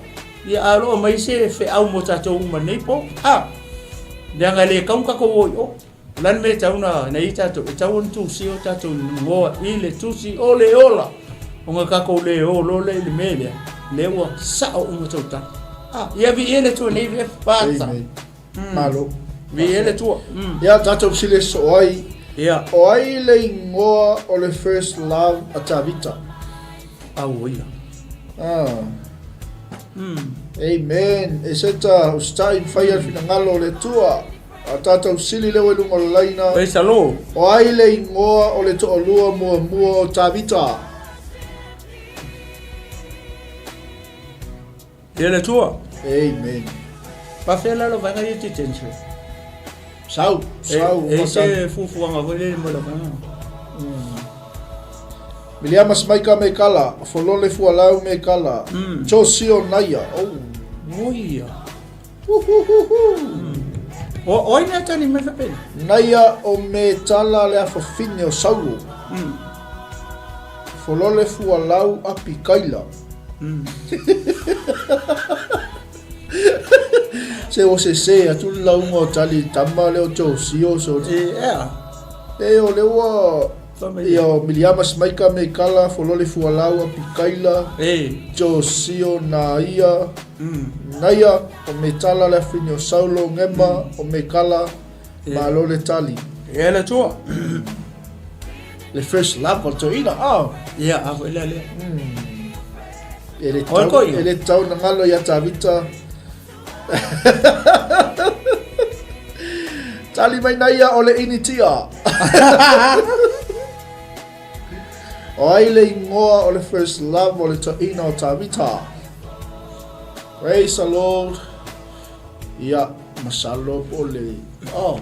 ia, a o lo o aumai se feau mo tatou uma nei po, a, leaga e le tatau ona tatou o i o. O le a le mea e tatau ona i ai tatou? E tatau ona tusia o tatou igoa i le tusi o le ola, ona tatou le o loa lea i le mea lea, lea ua sao uma tou tali. A, ia viia le Atua nei vea fata. Malo. Viia le Atua. Ia, tatou fesili e sosoo ai. Ia. O ai le igoa o le first love a Tavita? Au ia. Ah. Amen. E seta usitai faia le finagalo o le Atua. A tatou sili lea ua i luga o le laina. Praise the Lord. O ai le igoa o le toalua muamua o Tavita? Ia le Atua. Amen. Pafea la lau vaega ia te Sau, sau. E se fuafuaga foi lele mo lau vaega. Miliama Smaika me kala, Folole Fualau me kala, Josio Naia. Oh. Oia. Uhuhuhu. O ai mea tali mai whapena? Naia o me tala le afafine o Saulo. Folole Fualau Api Kaila. Se o se se atu le lauga o tali tama le o Josio so. E ea. E o le ua ia o Miliama Smaika me kala Folole Fualau Api Kaila. E. Josio Naia. Naia, o Metala le afine o Saulo, Gema, o Mekala, malo le tali. Ia le Atua. Le first love o le toeaina, ah. Ia, a foi lea lea. E le tau, e le tau na galo ia Tavita. Tali mai Naia o le initia. O ai le igoa o le first love o le toeaina o Tavita? Praise the Lord. Ia, masalo po o le... Oh,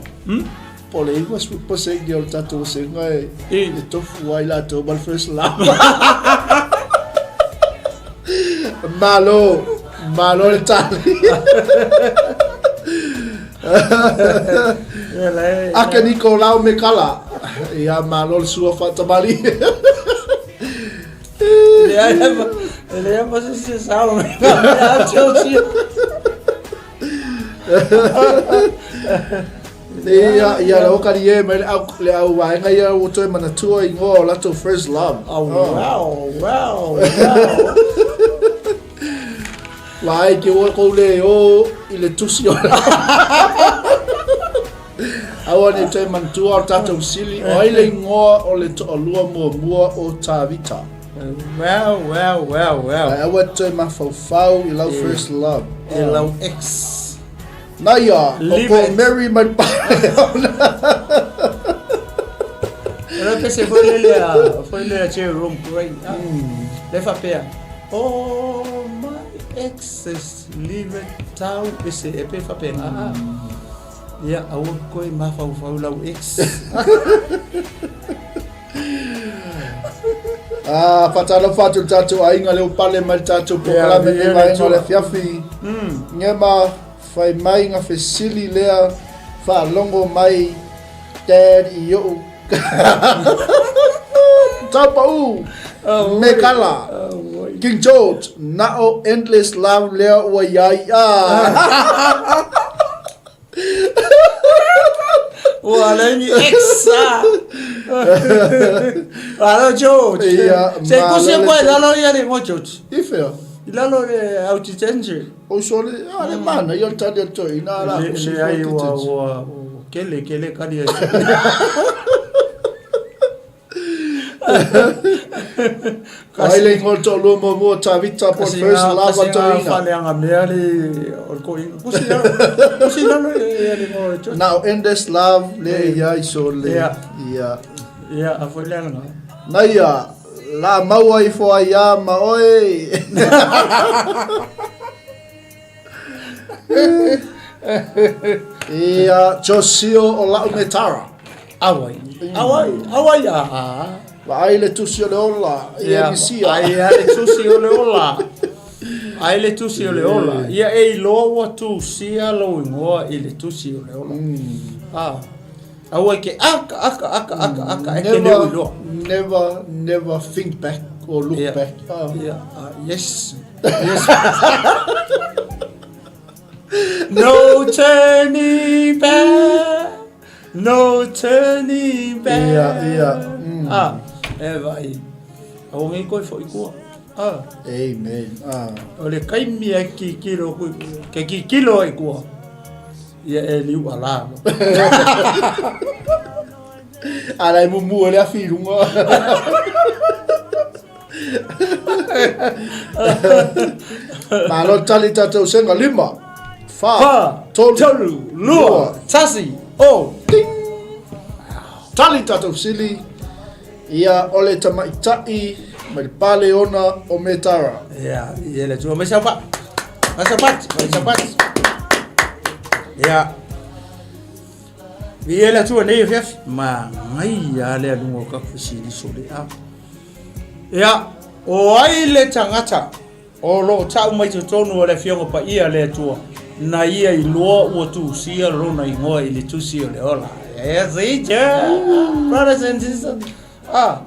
po o le 90% o le tatou vasega e, e tofu ai latou ma le first love. Malo, malo le tali. Ake Nikolau me kala. Ia malo le sua faatamali. E leai ma se isi e sao mai a Chelsea. Ia, ia le okari e mai le au, le au vaega ia ua toe manatua igoa o latou first love. Oh, wow, wow, wow. Vaai ke ua kou le o i le tusi o Aua ne i toe manatua o tatou sili, o ai le igoa o le toalua muamua o Tavita. Wow, wow, wow, wow. Ae aua e toe mafaufau i lau first love. I lau ex. Naia, o Leave ko it. Mary mai Paleona. O le pese foi lele a, foi lele a Jerome Gray. Ah, Le faapea, oh my exes leave it tau ese e pe faapena. Ah. Ia, aua koe mafaufau lau ex. Ah, faatalofa atu i le tatou aiga lea ua pale mai le tatou polokalame Ia, nei le vaega o le Atua. afiafi. Gema, fai mai ga fesili lea faalogo mai Dad i o'u Taupa'u me kala King George na'o endless love lea ua iai ah. Ua leai ni ex ah. Alo George. Ia, Se malo kusi le koe lalo ia le ngo George. I fea? I lalo le au titense. O sole, a le mana ia le tali a le toeaina a la Le kusi le fua ai ua titense. ua kele kele kali ai. O ai le ingoa o le toalua muamua o Tavita po o le first love a le toeaina. Faleaga mea le o le toeaina. Kusi lalo, kusi lalo ia le ingoa o le George. Na o Endless Love le ia i sole. Ia. Ia. Ia, a foi le alaga. Naia, la maua ifo ai ia ma oe. Ia, Josio o lau me Tara. Awai. Awai, awai a a. Vaai le tusi o le ola, ia misia. Ai a le tusi o le ola. Ai le tusi o le ola. Ia e iloa ua tusia lou igoa i le tusi o le ola. Ah. Aua e ke aka aka aka aka aka e ke leo iloa. Never, never think back or look Yeah. back. Ah. Yeah. Yes. Yes. No turning back. No turning back. Ia, ia. Ah, e vai. Aua nei koe foi kua. Ah. Amen. Ah. O le kaimi e kikilo kui, ke kikilo ai kua. Ia e liu ala. Ala e mumu e le afi i runga. Malo tali tatou senga lima. Wha, Wha, tolu, tolu, lua, tasi, o. Ding! Tali tatou sili. Ia ole tamaitai mai le pale ona o Metara. Ia, ia le tua mai sau pa. Mai sau pat, mai sau pat. Ia. Ia le tua nei fiafi. Ma ngai a le alunga o ka fesili sole a. Ia, o ai le tagata o lo o ta'u mai totonu o le Afioga Paia a le Atua, na ia iloa ua tusia lona igoa i le tusi o le ola. Yes, teacher! Brothers and sisters! Ah,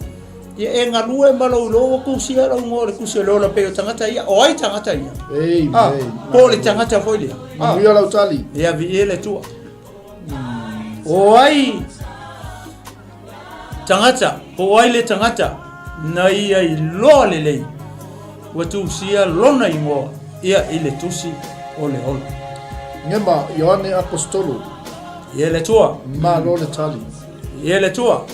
ia e galue ma lou iloa ua tusia lou igoa i le tusi o le ola pei o tagata ia. O ai tagata ia? Amen. Ah, po o le tagata foi lea. Ah, Manuia lau tali. ia viia le Atua. O ai Tagata, po o ai le tagata na ia iloa lelei, ua tusia lona igoa ia i le tusi o le ola. Gema, Ioane Aposetolo. Ia le Atua. Malo le tali. Ia le Atua.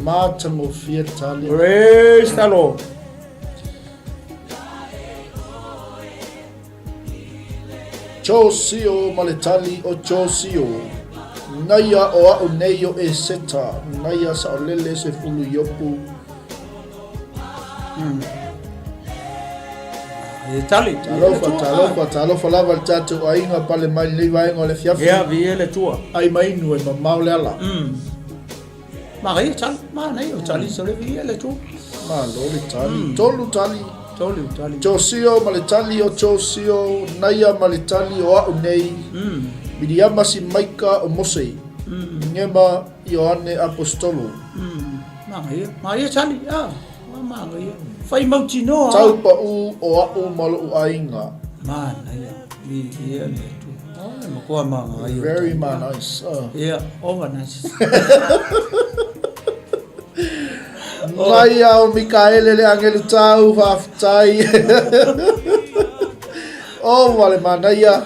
Matagofie le tali. Praise the Lord. Josio ma le tali o Josio. Naia o a'u nei o Eseta, naia saolele sefulu Iopu. E tali. Talofa, talofa, talofa lava i le tatou aiga pale mai lenei vaega o le afiafi. Ia, viia le Atua. Ai ma inu e mamao le ala. Manaia tali, manaia o tali sole viia le Atua. Malo le tali. Tolu tali. Tolu tali. Josio ma le tali o Josio, Naia ma le tali o a'u nei, Miriama si Maika o Mose, Gema Ioane Aposetolo. Manaia, manaia tali, ah, manaia. Fai mautinoa. Tau pa'u o a'u ma lo'u aiga. Manaia, viia le Atua. Ah, makoa manaia. Very ma nice. Yeah, over nice. Mai a o Mikaele le agelu tau, faafetai. Oh, wale manaia.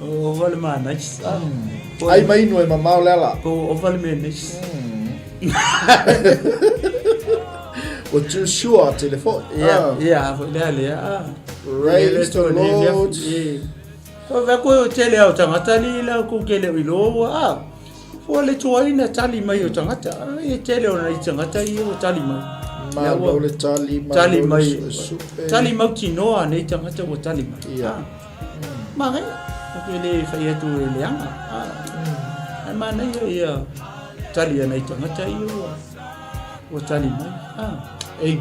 O wale manaia. Ai mai inu e mamao le ala. O wale manaia. Ua too sure tele foi. Yeah, yeah, foi lea lea. Praise the Lord. Ko wea koe o tele au tangata li la ko kele o iloa ua a. Fua le tuaina tali mai o tagata. E tele o nai tagata ia ua tali mai. Malo le tali, malo tali mai, le suesu'e. Tali mautinoa nei tagata ua tali mai. Ia. Manaia, o ke le fai atu e leaga. Ae manaia ia tali a nai tagata ia ua, ua tali mai. Amen.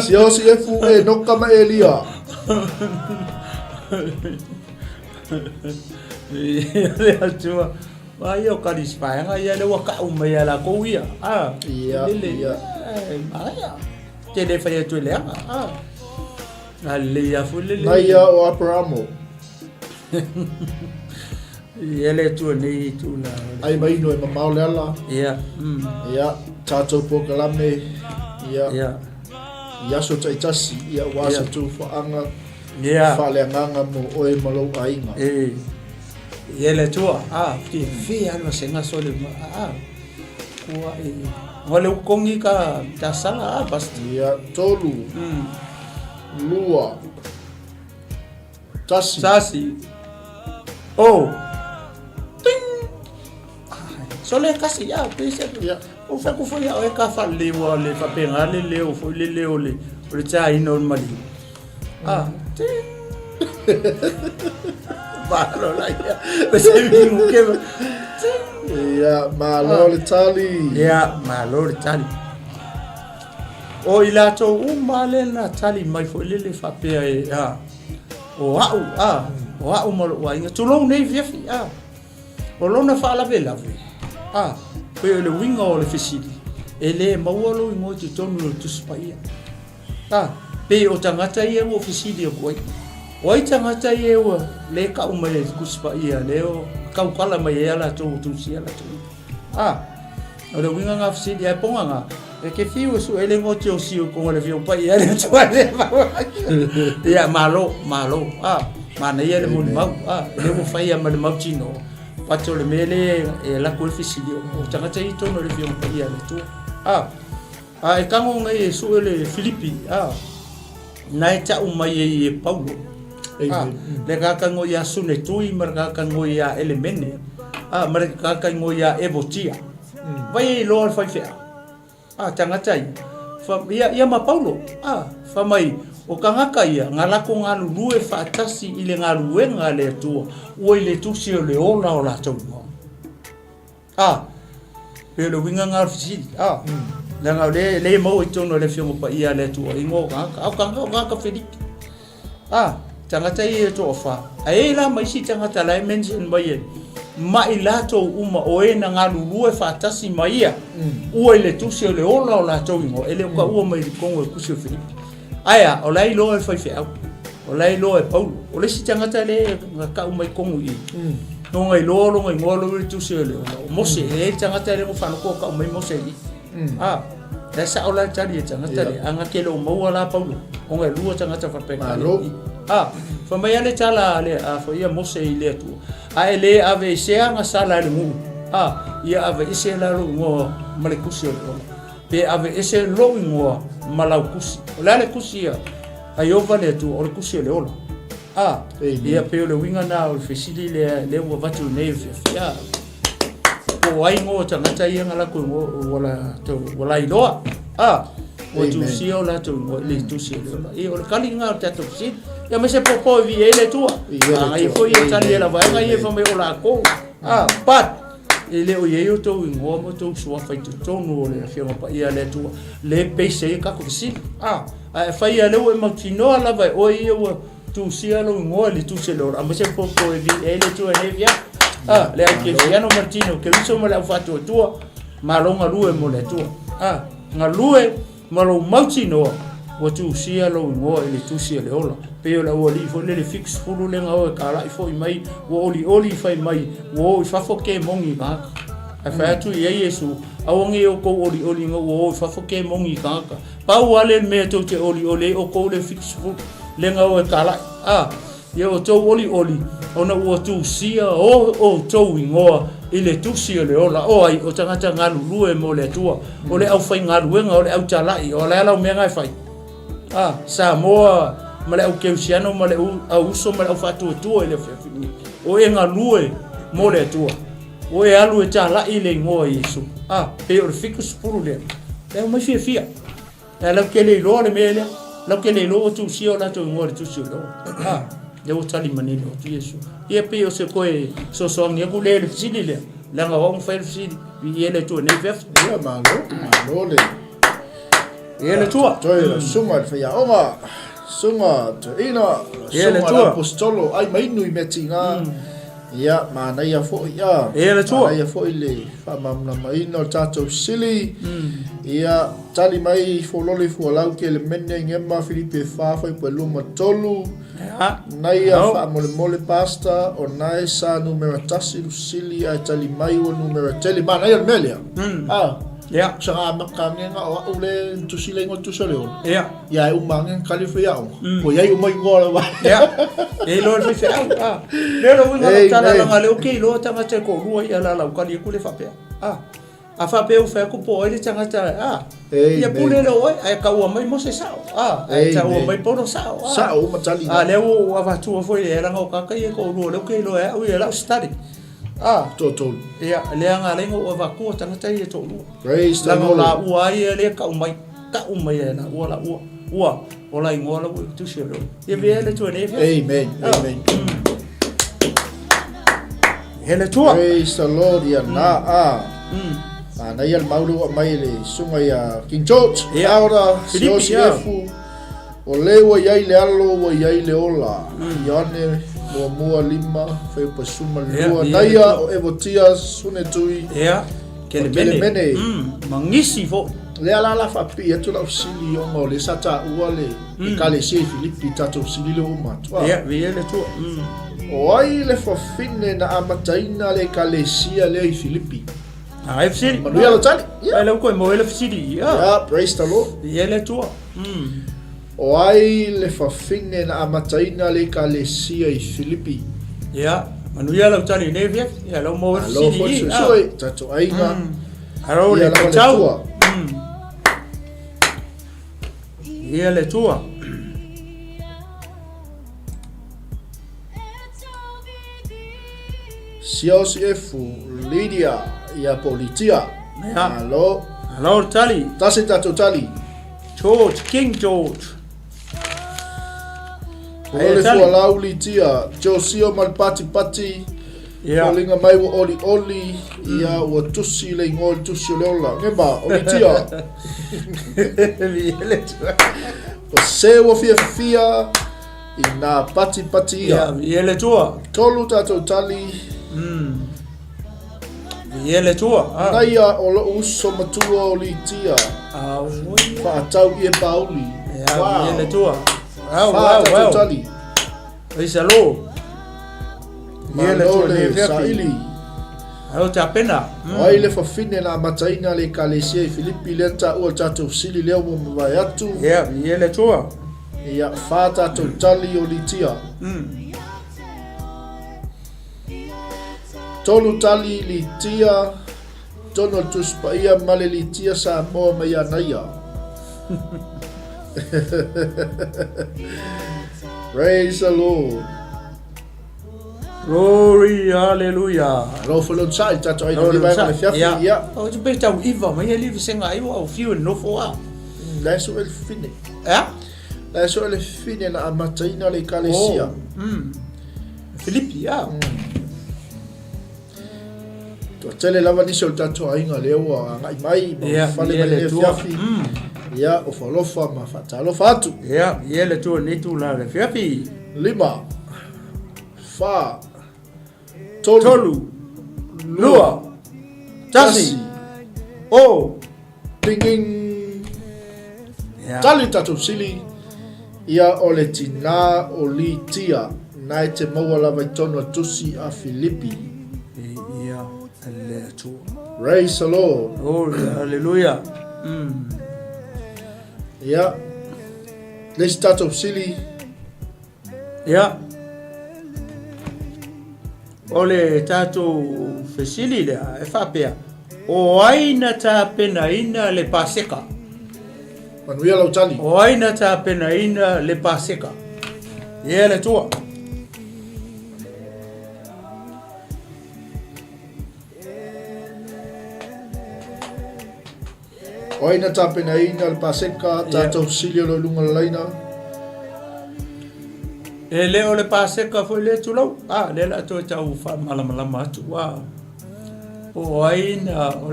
Siosi e fu e noka ma Elia. Le Atua. Wa ia o karis paenga ia le ua ka'u mai a lakou ia. Ia, Lele. ia. Manaia. Te le fai atu e leaga. A lelei lava foi le Nai ia o Aperamo. Ia le Atua nei itu la. Ai ma inu e mamao le ala. Ia. Ia, tatou polokalame. Ia. Ia. I aso taitasi, ia ua sa tou faaga. Ia. Faaleagaga mo oe ma lou aiga. E. Ia le Atua, a, fi fi alu senga sole ma a. Kua e. Ngo le ukongi ka ta sala a basta. Ia, tolu. Lua. Tasi. Tasi. Oh. Ting. Sole kasi ya, pese. Ia. O fa ku foi o e ka fa le wa le fa penga le le o foi le le o le o le tsa ina o le maliu. Ah, ting. Malo la ia. Pese mi mu ke. Ting. Ia, malo le tali. Ia, malo le tali. O i latou uma lea na tali mai foi lele faapea e, a, o a'u, a, o a'u ma lo'u aiga, tulou nei afiafi, a, o lona faalavelave, a, pei o le uiga o le fesili, e lē maua lou igoa i totonu o le Tusi Paia. A, pei o tagata ia ua ou fesili atu ai, o ai tagata ia ua lē ka'u mai e le Tusi Paia lea ua taukala mai ai a latou ua tusia latou igoa? A, o le uiga na fesili ae poga na, e ke fiu e sue le igoa tiosi o koga le fiu pai ia le atua le Ia, malo, malo, a, manaia le molimau, a, le ua faia ma le mautinoa, but o le mea lea e alu atu ai le fesili, o tagata ia i totonu o le Afioga Paia a le Atua. A, a e tago nei e sue le Filipi, a, na e tau mai ai e Paulo. A, le tagata igoa ia Sunetui ma le tagata igoa ia Elemene, a, ma le tagata igoa ia Evotia. Vai e iloa le faifeau. A, tagata ia, fa, ia, ia ma Paulo. A, fa mai, o tagata ia, na latou galulue faatasi i le galuega a le Atua, ua i le tusi o le ola o latou igoa. A, pei o le uiga lena o le fesili. A, leaga o lea, lea e maua i totonu o le Afioga Paia a le Atua, igoa o tagata. A o tagata, o tagata Feliki. A, tagata ia e toafa. Ae i ai la ma isi tagata la e mention mai e ma i latou uma o e na galulue faatasi ma ia, ua i le tusi o le ola o latou igoa, e le o taua mai i totonu o le tusi o Filipi. Ae a, o la e iloa e le faifeau, o la e iloa e Paulo. O le isi tagata lea na tau mai totonu i i, ona iloa lona igoa lea i le tusi o le ola, o Mose. E i ai le tagata lea na faalogo o tau mai Mose i i. A, la e sao la le tali a le tagata lea, a na te le o maua la Paulo, ona e lua tagata faapena lea i i. A, fai mai lava le tala a le, a foi ia Mose i le Atua, a e le aveesea agasala e le nuu, a, ia aveese la lou igoa ma le tusi o le ola. Pe aveese lou igoa ma lau tusi. O le a le tusi a Ieova le Atua? O le tusi o le ola. A, ia pei o le uiga lena o le fesili lea, lea ua avatu nei afiafi. A, po o ai igoa o tagata ia na latou igoa ua latou ua lailoa. A, ua tusia o latou igoa i le tusi o le ola. Ia, o le tali lena o le tatou fesili. Ia aemaise popo e viia ai le Atua. A, ia foi e tali e la vaega ia fai mai o latou. A, but E le o i ai outou igoa ma outou suafa i totonu o le Afioga Paia a le Atua, lea e pase ai a tatou fesili. A, ae afai lava o lea ua e mautinoa lava e oe ia ua tusia lou igoa i le tusi o le ola, aemaise popo e viia ai le Atua i lenei afiafi. A, le au kerisiano ma le tino Keriso ma le au faatuatua, malo galue mo le Atua. A, galue Ma lou mautinoa, ua tusia lou igoa i le tusi o le ola. Pei o le aualii foi lele 70 lea na o e kala'i foi mai, ua olioli fai mai, ua o i fafo kemoni i tagata. Ae fai atu i ai Iesu, Aua nei outou olioli ina ua o i fafo kemoni i tagata. Pau lava lea le mea tou te olioli ai outou le 70 lea na o e kala'i. A! Ia outou olioli, ona ua tusia o outou igoa i le tusi o le ola. O ai? O tagata galulue mo le Atua, o le aufaigaluega, o le autala'i, o le a lau mea na e fai? A, Samoa ma le aukeusiano ma le auuso ma le aufaatuatua i le afiafi nei. O e galue mo le Atua. O e alu e tala'i le igoa o Iesu. A, pei o le 70 lea. E aumai fiafia. Ae lau te le iloa le mea lea. Lau te le iloa ua tusia o latou igoa i le tusi o le ola. Ha, lea ua tali manino atu Iesu. Ia pei o se toe sosoagi atu lea i le fesili lea. Leaga o au na fai le fesili. Viia le Atua i nei afiafi. Ia, malo, malo le. Viia le Atua. Toe la susuga i le faiaoga, susuga toeaina, Viia le susuga i le Atua. aposetolo, ai ma inu i mea tiga. Ia, manaia foi a. E le Atua. Manaia foi le faamalamalamaina o le tatou fesili. Ia, tali mai Fololi Fualau Kelemene Gema Filipi e 4 fuaiupu e 2 ma 3. Ia. Naia Ao. faamolemole Pastor o nae sa numera tasi lu sili ae tali mai ua numera tele. Manaia le mea lea. Ah. Ia. Saga amata ane na o au le na tusi le igoa tusi o le ola. Ia. Ia e uma ane na kali faiaoga. Ua iai uma igoa lava. Ia. E iloa le faifeau. Ah. Lea le uiga o lau tala leaga o lea ou te iloa tagata e toalua ia la lau kali atu le faapea. Ah. A faapea ua fai atu po o ai le tagata, ah. Ia pule lea o oe, ae taua mai Mose sao. Ah. Ae taua mai Paulo sao. Ah. Sao uma tali. Ah, lea ua ou avatua foi i ai leaga o tagata ia e toalua lea ou te iloa e au ia lau study. Ah. Toatolu. Ia, lea na ala ai ona ou avatua tagata ia e toalua. Praise the Leaga o Lord. laua ai ia lea e tau mai, tau mai e laua laua. Ua, o la igoa la ua tusi o leo. Ia vea le Atua nei fea. Amen. Amen. He le Atua. Praise the Lord ia na a. Manaia le mau lea ua aumai e le susuga ia King George. Ia. Laura, Filipi, Si'osi ia. Efu. O le ua i ai le alo ua i ai le ola. Ioane muamua lima, fuaiupu 12. Ia, ia. Naia o Evotia Sune Tui. Ia, Kelemene. Kelemene. Ma nisi foi. Lea la la faapipii atu lau fesili ona o lea sa taua le Ekalesia i Filipi i tatou fesili lea ua uma atu. Ia, viia le Atua. O ai le fafine na amataina le Ekalesia lea i Filipi? Ah, e fesili. Manuia lau tali. Ia. Ai lau koe moe le fesili. Ia. Ia, praise the Lord. Viia le Atua. O ai le fafine na amataina le Ekalesia i Filipi? Ia, manuia lau tali i nei afiafi. Ia, lau maua le Malo fesili foi i. le suesue, tatou aiga. Alo Ia le lava le tau. Atua. Ia le Atua. Siaosi Efu, Lydia, ia po o Litia. Ia. Malo. Alo le tali. Tasi tatou tali. George, King George. O le fualau Litia, Josio ma le patipati. Ia. Foliga mai ua olioli, ia ua tusi le igoa i le tusi o le ola. Gema, o Litia. Viia le Atua. O se ua fiafia i nā patipati ia. Ia, viia le Atua. Tolu tatou tali. Viia le Atua. Ah. Naia o lou uso matua o Litia. Auoi. Faatau ie Pauli. Ia, viia le Atua. Au, Fa au, tatou au. tali. Praise the Lord. Viia le Malo Atua le nei afiafi. saili. Alo tapena. O ai le fafine na amataina le Ekalesia i Filipi lea na taua i le tatou fesili lea ua mavae atu. Ia, viia le Atua. Ia, fa tatou tali o Litia. Tolu tali Litia, tonu o le Tusi Paia ma le Litia Samoa mai ia Naia. Praise the Lord. Glory, hallelujah. Alo foi lou sai tatou ai le vaega o le fiafi. Ia. O te pe tau iva mai e livi senga ai o fiu e nofo a. La e sue le fine. Ea? La e sue le fine na amataina le Ekalesia. Filipi, ia. Toatele lava nisi o le tatou aiga lea ua agai mai ma Ia, fale ia mai le lenei Atua. afiafi. Ia, ofo alofa ma faatalofa atu. Ia, ia le Atua nei tulaga le afiafi. Lima, fa, tolu, Tolu, lua, tasi, o. Ding ding. Ia. Tali tatou fesili, ia o le tinā o Litia, na e te maua lava i tonu a tusi a Filipi. Ia le Atua. Praise the Lord. Glory, hallelujah. Ia, le isi tatou fesili. Ia. O le tatou fesili lea e faapea, o ai na tapenaina le Paseka? Manuia lau tali. O ai na tapenaina le Paseka? Ia le Atua. O ai na tapenaina le Paseka, tatou fesili o lo o i luga o le laina. E le o le Paseka foi lea tulou. Ah, lea o le a toe tau faamalamalama atu. Ah, po o ai na, o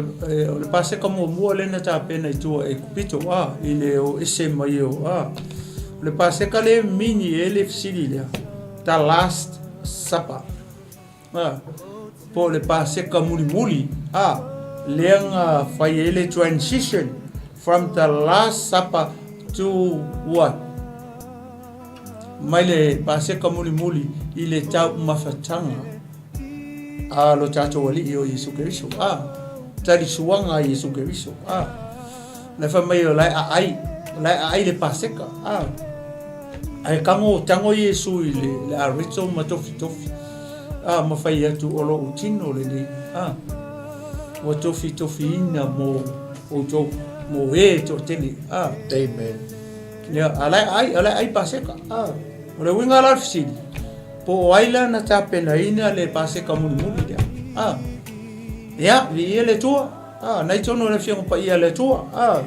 le Paseka muamua lea na tapena i tua i Aikupito, ah, i le o ese mai o, ah, o le Paseka lea e mini e le fesili lea, the last supper. A, po o le Paseka mulimuli, a, lea na fai ai le transition from the last supper to what? Mai le Paseka mulimuli i le taumafataga a lo tatou Alii o Iesu Keriso, a, talisuaga a Iesu Keriso, a, la e fai mai o la e aai, o la e aai le Paseka, a, ae tago, tago Iesu i le, le areto ma tofitofi, a, ma fai atu o lou tino lenei, a, ua tofitofiina mo outou, mo e toatele, a. Amen. Ia, a la e aai, a la e aai Paseka, a. O le uiga la o le fesili, Po o ai la na tapenaina le Paseka mulimuli lea? A. Ia, viia le Atua. A, nai tonu le Afioga Paia a le Atua. A.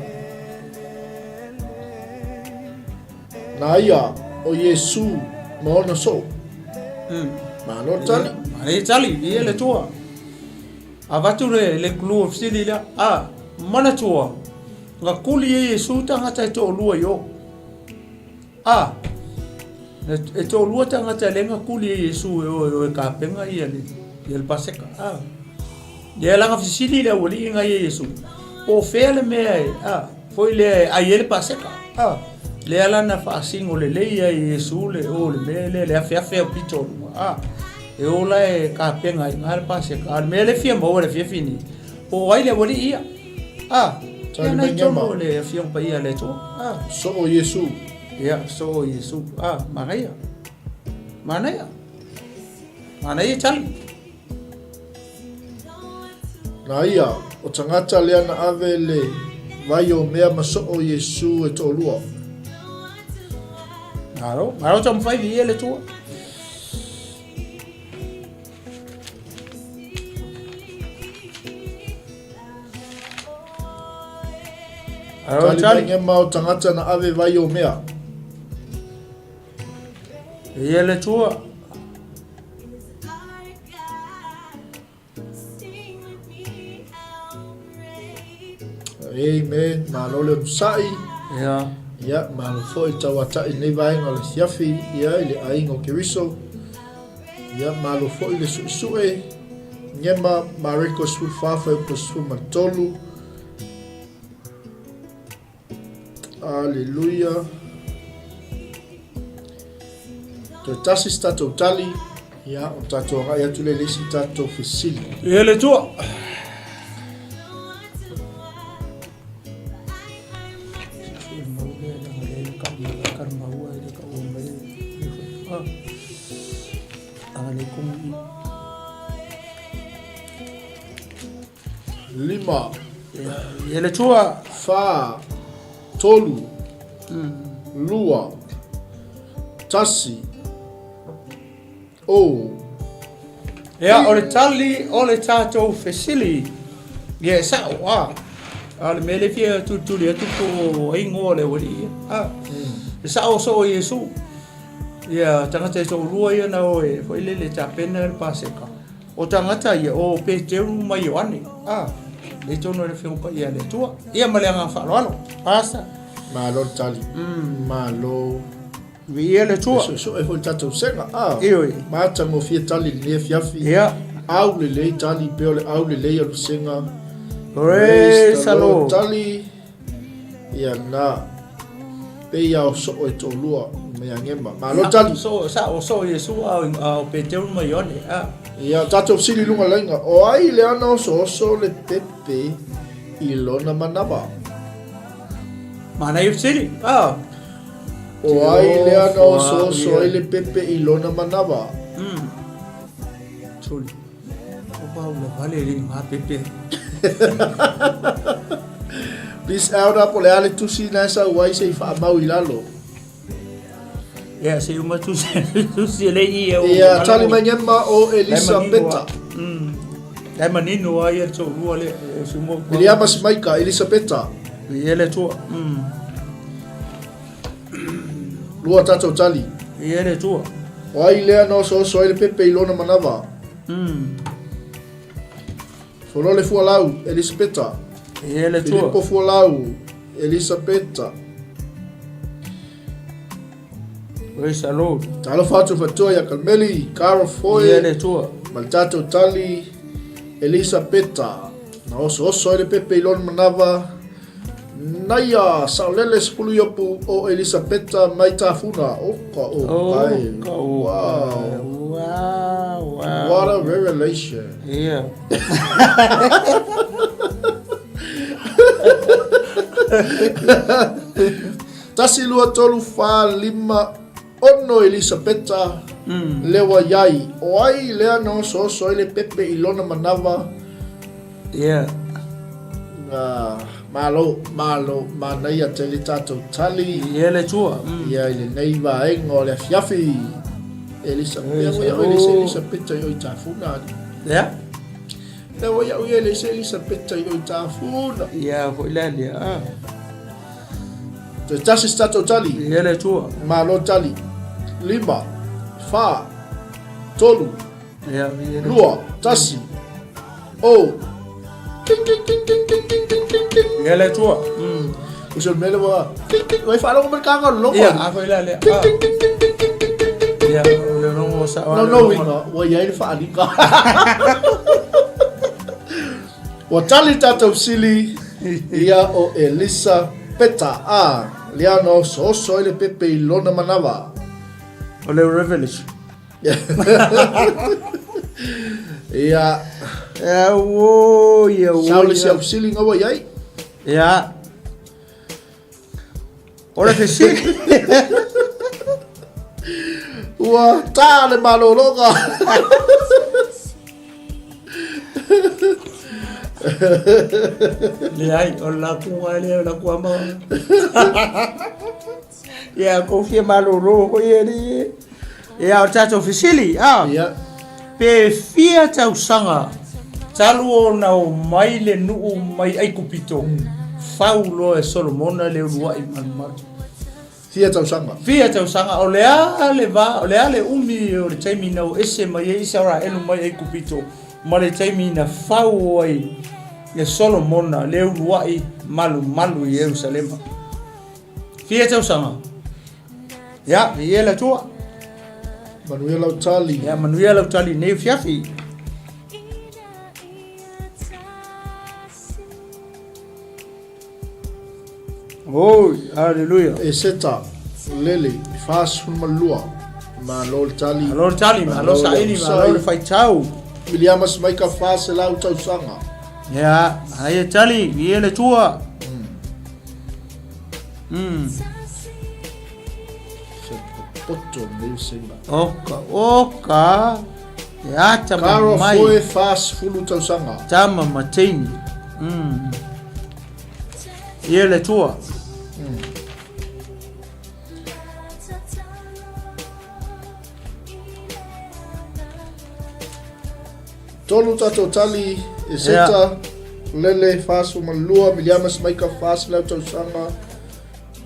Na ia o Iesu ma ona soo. Malo le tali. Malo le tali, viia le Atua. Avatu le, le clue o fesili lea. A, manatua, na kuli e Iesu tagata e toalua i o. A, e toalua tagata lea na kuli e Iesu e o e o e kapena ia le, ia le Paseka. A, lea la na fesili le aualii na ia Iesu, po o fea le mea e, a, foi lea e ai ai le Paseka. A, lea la na faasino lelei ai e Iesu le o le mea lea le afeafe au pito o luga. A, e o la e kapena i ina le Paseka. A o le mea lea e fia maua i le afiafi nei, po o ai le aualii ia. A, Tali mai tonu o le Afioga Paia a le Atua. A. Soo Iesu. Ia, soo Iesu. A, manaia. Manaia. Manaia tali. Na ia, o tagata lea na ave le vai o mea ma soo Iesu e toalua. Malo, malo taumafai viia le Atua. Tali mai ngema o tagata na ave vai o mea. Ia le tua. Amen. Malo le onosai. Ia. Ia, malo foi le tauata'i i lenei vaega o le afiafi, ia, i le aiga o Keriso. Ia, malo foi le su'esu'e, Gema, Mareko 14, fuaiupu 13. Aleluia. Toe tasi se tatou tali, ia, o tatou agai atu lea i le isi tatou fesili. Ia le Atua. Lima. Ia le Atua. Fa, tolu, lua, tasi, o. Ia, o le tali o le tatou fesili, ia e sa'o, a. A o le mea lea e fia tulituli atu po o ai igoa o le aualii ia, a. E sa'o soo Iesu, ia tagata e toalua ia na o e foi lele e tapena le Paseka. O tagata ia, o Peteru ma Ioane, a. Lea i totonu o le Afioga Paia a le Atua. Ia ma le agaga faaaloalo. Pastor. Malo le tali. Malo. Viia le Atua. E suesue foi le tatou sega. Ah, Ioe. Matagofie tali i lenei afiafi. Ia. Au lelei tali pea o le au lelei o le vasega. Praise the Lord. Tali. Ia na. Pei a o soo e toalua ma ia Gema. Malo tali. So, sa o soo Iesu a o, o Peteru ma Ioane. Ah. Ia, tatou fesili i luga laina. O ai le ana osooso le pepe i lona manawa? Manaia fesili. Ah. O ai lea na osooso ai le pepe i lona manawa? Tuli. O pau la vale le ngā pepe. Please Elder, po le a le tusi na e sau ai se i whaamau i lalo. Ia, se uma tusi, tusi le i e o. Ia, tali mai ngema o Elisabeta. Lai manino ai e tō rua le, e sumo. Miriama Simaika, Elisabeta. Ia le tua. Lua tatou tali. Ia le Atua. O ai lea na osooso ai le pepe i lona manawa? Folole Fualau, Elisapeta. Ia le Atua. Filipo Fualau, Elisapeta. Praise the Lord. Talofa atu fatua ia Kalmeli, Karo Foe. Ia le Atua. Ma le tatou tali, Elisapeta, na osooso ai le pepe i lona manava, Naia, saolele sefulu iopu o Elisapeta mai Tafuna. Oka oka e. Wow. Wow, wow. What a revelation. Yeah. Tasi lua tolu whā lima ono Elisapeta lewa iai. O ai lea na osooso ai le pepe i lona manawa? Yeah. Ah, malo, malo, manaia tele tatou tali. Ia le Atua. Ia i lenei vaega o le afiafi. Elisa, Elisa, Elisa, Elisapeta i o i Tafuna. Yeah. Lea ua iau ia Elisa, Elisapeta i o i Tafuna. Ia, foi lea lea. Ah. Toe tasi se tatou tali. Ia le Atua. Malo tali. Lima, whā, tolu, lua, tasi, o. Ting, ting, ting, ting, ting, ting, ting, ting, ting. Ia le Atua. O se mele ua, ting, ting, ua i faalogo mai le kanga o le logo. Ia, a foi la lea. Ting, ting, ting, ting, ting, ting, ting, ting, ting, ting. Ia, o le logo sa No, no, ina, ua i ai le faaaliga. Ua tali tatou sili, ia o Elisa Peta a lea na osooso ai le pepe i lona manawa. O le Revelation. Ia. Ia, ua, ia, ua. Sao le isi au fesili nga ua i ai? Ia. O le fesili. Ua tā le malologa. Leai, o le lakuga lea, o le lakuga ma. Ia, kou fia malolo foi e alii e. Ia, o le tatou fesili, a. Ia. Pe fia tausaga talu ona omai le nuu mai Aikupito, fau loa e Solomona le uluai malumalu. Fia tausaga. Fia tausaga, o le a le va, o le a le umi o le taimi na o ese mai ai Isaraelu mai Aikupito ma le taimi na fau ai e Solomona le uluai malumalu i Ierusalema. Fia tausaga. Ia, viia le Atua. Manuia lau tali. Ia, manuia lau tali nei afiafi. Oi, haleluia. Eseta, lele, 42. Malo le tali. Malo le tali, malo saili, malo le faitau. Miliama Smaika, 400 tausaga. Ia, ai tali, viia le Atua. Se popoto nei senga. Oka, oka. E ata Karo mai. foe 40 tausaga. Tama ma teine. Ia le Atua. Tolu tatou tali e Seta, Lele 42, Miliama Smaika 400 tausaga,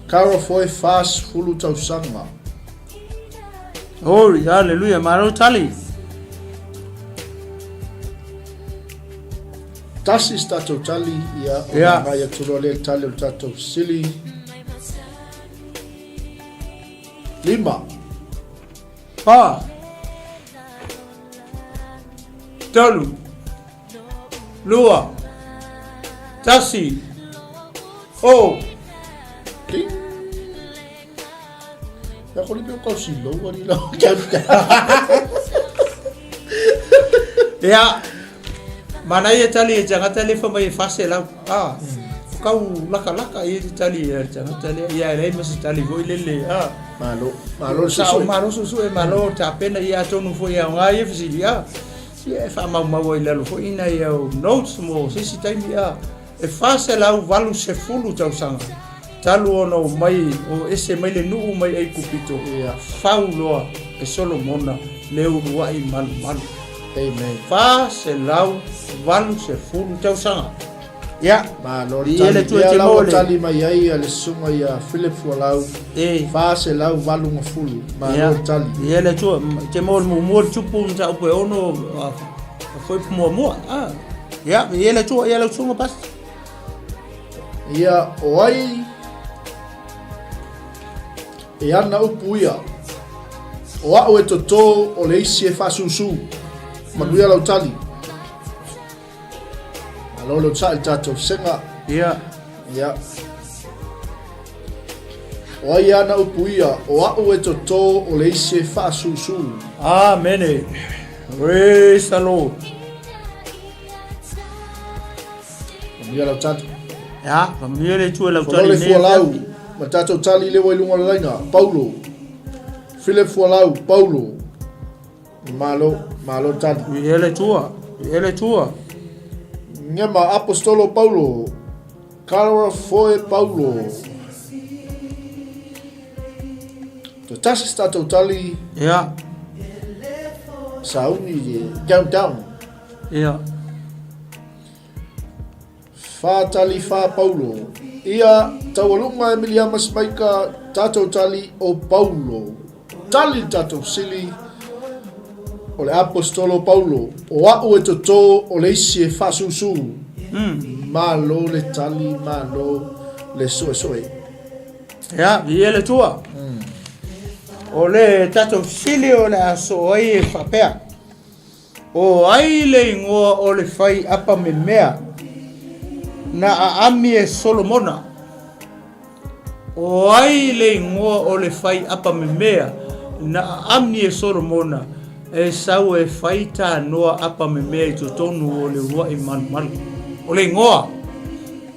Karo Foe 40 tausaga. Oi, haleluia, malo tali. Tasi se tatou tali, ia, o yeah. ngai atu loa lea le tali o le tatou fesili. Lima. Fa. Tolu. Lua. Tasi. O. Ding. Ia ko lipe o kau silo wari lau. Ia. Manaia tali e tangata le fa mai e fase lau. Ah. Kau laka laka i te tali e tangata le. Ia e lei ma se tali foi lele. Ah. Malo, malo le Sao susue. malo susue, malo tapena ia atonu foi aoga ia fesili a. Ia e faamaumau ai i lalo foi nai au notes mo se isi taimi a. E 480 tausaga talu ona omai o ese mai le nuu mai Aikupito, fau loa e Solomona le uluai malumalu. Amen. 480 tausaga. Ia, Malo le i ele tali. tua Lea te la ua maua le. tali mai ai le susuga ia Philip Fualau, E. 480. Malo Ia, le tali. i ele tua te maua le muamua le tupu mataupu e ono foi muamua. Ah. Ia, i ele tua ia lau susuga pastor. Ia, o ai e ana upu ia, o au e totō o le isi e faasusū. Manuia lau tali. Malo le onosai i le tatou sega. Ia. Ia. O ai ana upu ia, o a'u e totō o le isi e faasusu. Amene. Praise the Lord. Manuia lau tali. Ia, manuia le Atua i lau tali Folole Fualau, ma le tatou tali lea ua i luga o le laina, Paulo. Philip Fualau, Paulo. Malo, malo tali. Viia le Atua, viia le Atua. Ngema Apostolo Paulo, Carla Foe Paulo. Toe tasi se tatou tali. Ia. Sauni i countdown. Ia. Whā tali whā Paulo. Ia, taualuga e Miliama Smaika, tatou tali o Paulo. Tali le tatou sili o le Aposetolo Paulo, o a'u e totō o le isi e faasusu. Malo le tali, malo le soesoe. Ia, viia le Atua. O le tatou sili o le a soo ai e faapea. O ai le igoa o le fai apa memea na aami e Solomona? O ai le igoa o le fai apa memea na aami e Solomona e sau e fai tanoa apa memea i totonu o le uluai malumalu? O le igoa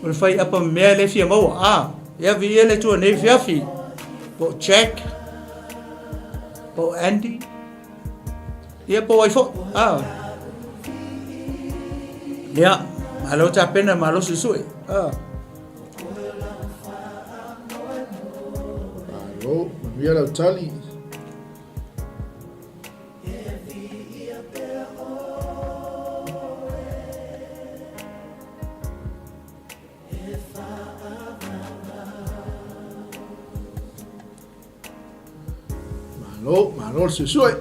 o le fai apa memea le fia maua. A, ia viia le Atua nei afiafi. Po o Jack, po o Andy. Ia po o ai foi. Ah. Ia, malo tapena, malo suesue. Ah. Malo, manuia lau tali. Malo, malo le suesue.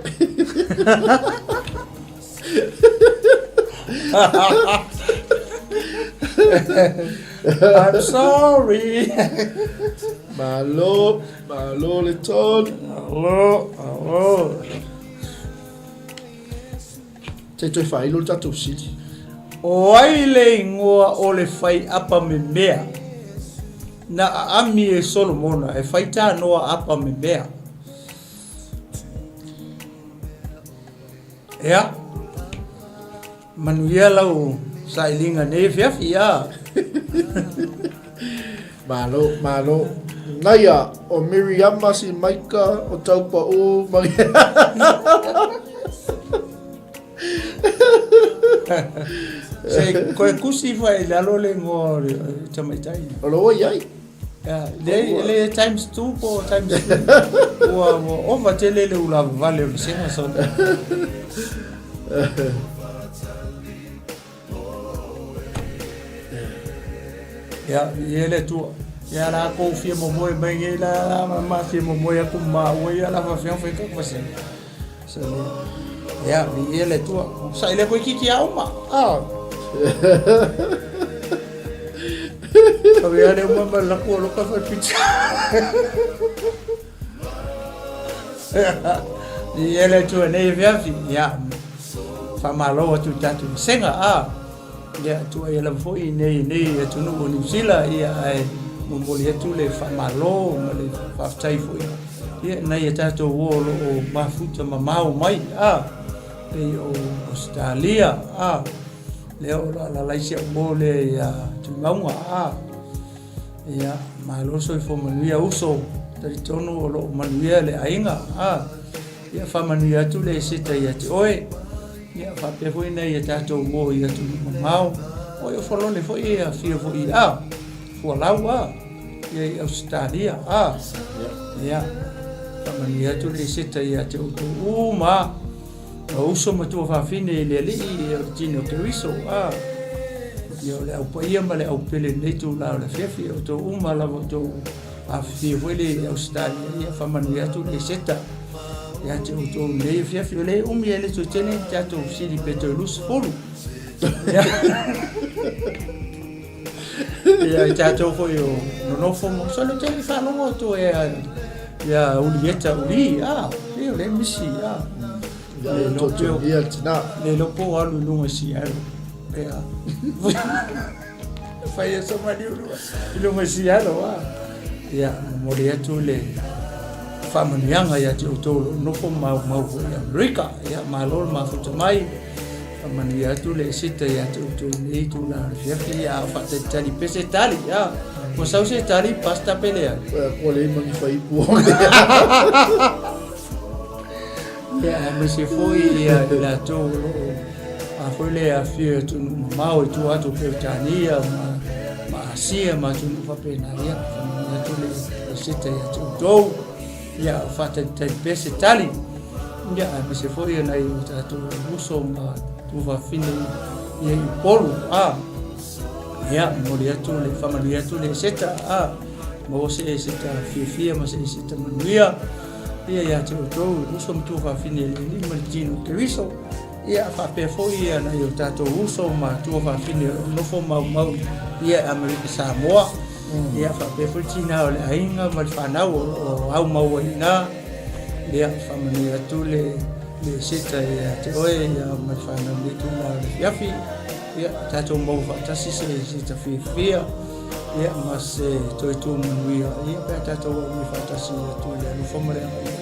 I'm sorry. Malo, malo le tolu. Malo, malo. Se i toe faailo le tatou sili. O ai le igoa o le fai apa memea na aami e Solomona e fai tanoa apa memea? Ea, manuia lau sailiga nei afiafi, a. Malo, malo. Naia, o Miriama si Maika, o Taupaʻu ma Se koe kusi fa i lalo le igoa o le tamaitai. O lo ua iai. Le, le times 2 po times 3. Ua, ua ova tele le ulavavale o le sega sona. Ia, i e le Atua. Ia la kou fia momoe mai nei la la ma ma fia momoe aku ma ua ia la fa fia fai ka fa se. Se le. Ia, i e le Atua. Sa ile koe kiki a uma. Ah. Ka wea le uma ma laku o loka fa pizza. I e le Atua nei afiafi. Ia. Faamalo atu i tatou vasega a ia tuuaia lava foi i nei nei atunuu o Niu Sila ia ae momoli atu le faamalo ma le faafetai foi ia nai a tatou uo o lo o mafuta mamao mai a pei o Ausetalia a lea o lo o alaala si au uo lea ia Tuimauga a Ia, malo soifua manuia uso, talitonu o lo o manuia le aiga, a, ia faamanuia atu le Eseta ia te oe, ia faapea foi nai a tatou uo i atunuu mamao, oi o Folole foi e afio foi a, Fualau a, ia i Ausetalia a, ia, faamanuia atu le Eseta ia te outou uma, O uso ma tuafafine i le Alii, o le tino o Keriso, a, ia o le au paia ma le au pele i lenei itula o le afiafi, o outou uma lava o outou afifio foi le i Ausetalia, ia faamanuia atu le Eseta ia te outou i lenei afiafi. O lea e umi ai le toe tele ni tatou fesili pe toe 20. Ia i tatou foi o nonofo ma solo tele faalogo atu e ia Ulieta Uli, a, e o le misi, a. Ia, Le iloa pe o- ia le tina. Le iloa po o alu i luga i Seattle. Ia. Fai e somali i luga i Seattle, a. Ia, momoli atu le faamanuiaga ia te outou o lo o nofo ma maumau foi i Amerika. Ia, malo le mafuta mai. Faamanuia atu le Esita ia te outou i lenei itula o le afiafi. Ia, a o faatalitali pea se tali. Ia, ua sau se tali, Pastor, pe leai? Ua leai ma ni faipu. Ia, aemaise foi ia i latou o lo o a foi le afifio i atunuu mamao i tua atu o Peretania ma, ma Asia ma atunuu faapena. Ia, faamanuia atu le Esita ia te outou. Ia, o faatalitali pea se tali. Ia, aemaise foi ia nai o tatou uso ma tuafafine ia i Upolu. A, ia, momoli atu le faamanuia atu le Eseta. A, maua se Eseta fiafia ma se Eseta manuia. Ia ia te outou, uso ma tuafafine i le Alii ma le Tino o Keriso, ia faapea foi ia nai o tatou uso ma tuafafine o lo o nofo maumau ia i Amerika Samoa, ia faapea foi tina o le aiga ma le fanau o lo o aumau ai i ina, ia faamanuia atu le le seta ia te oe ia ma le fanau i lenei itula o le afiafi. Ia, tatou maua faatasi se sita fiafia, ia, ma se toe tu manuia, ia, pe a tatou auai faatasi atu i le alofa ma le agalelei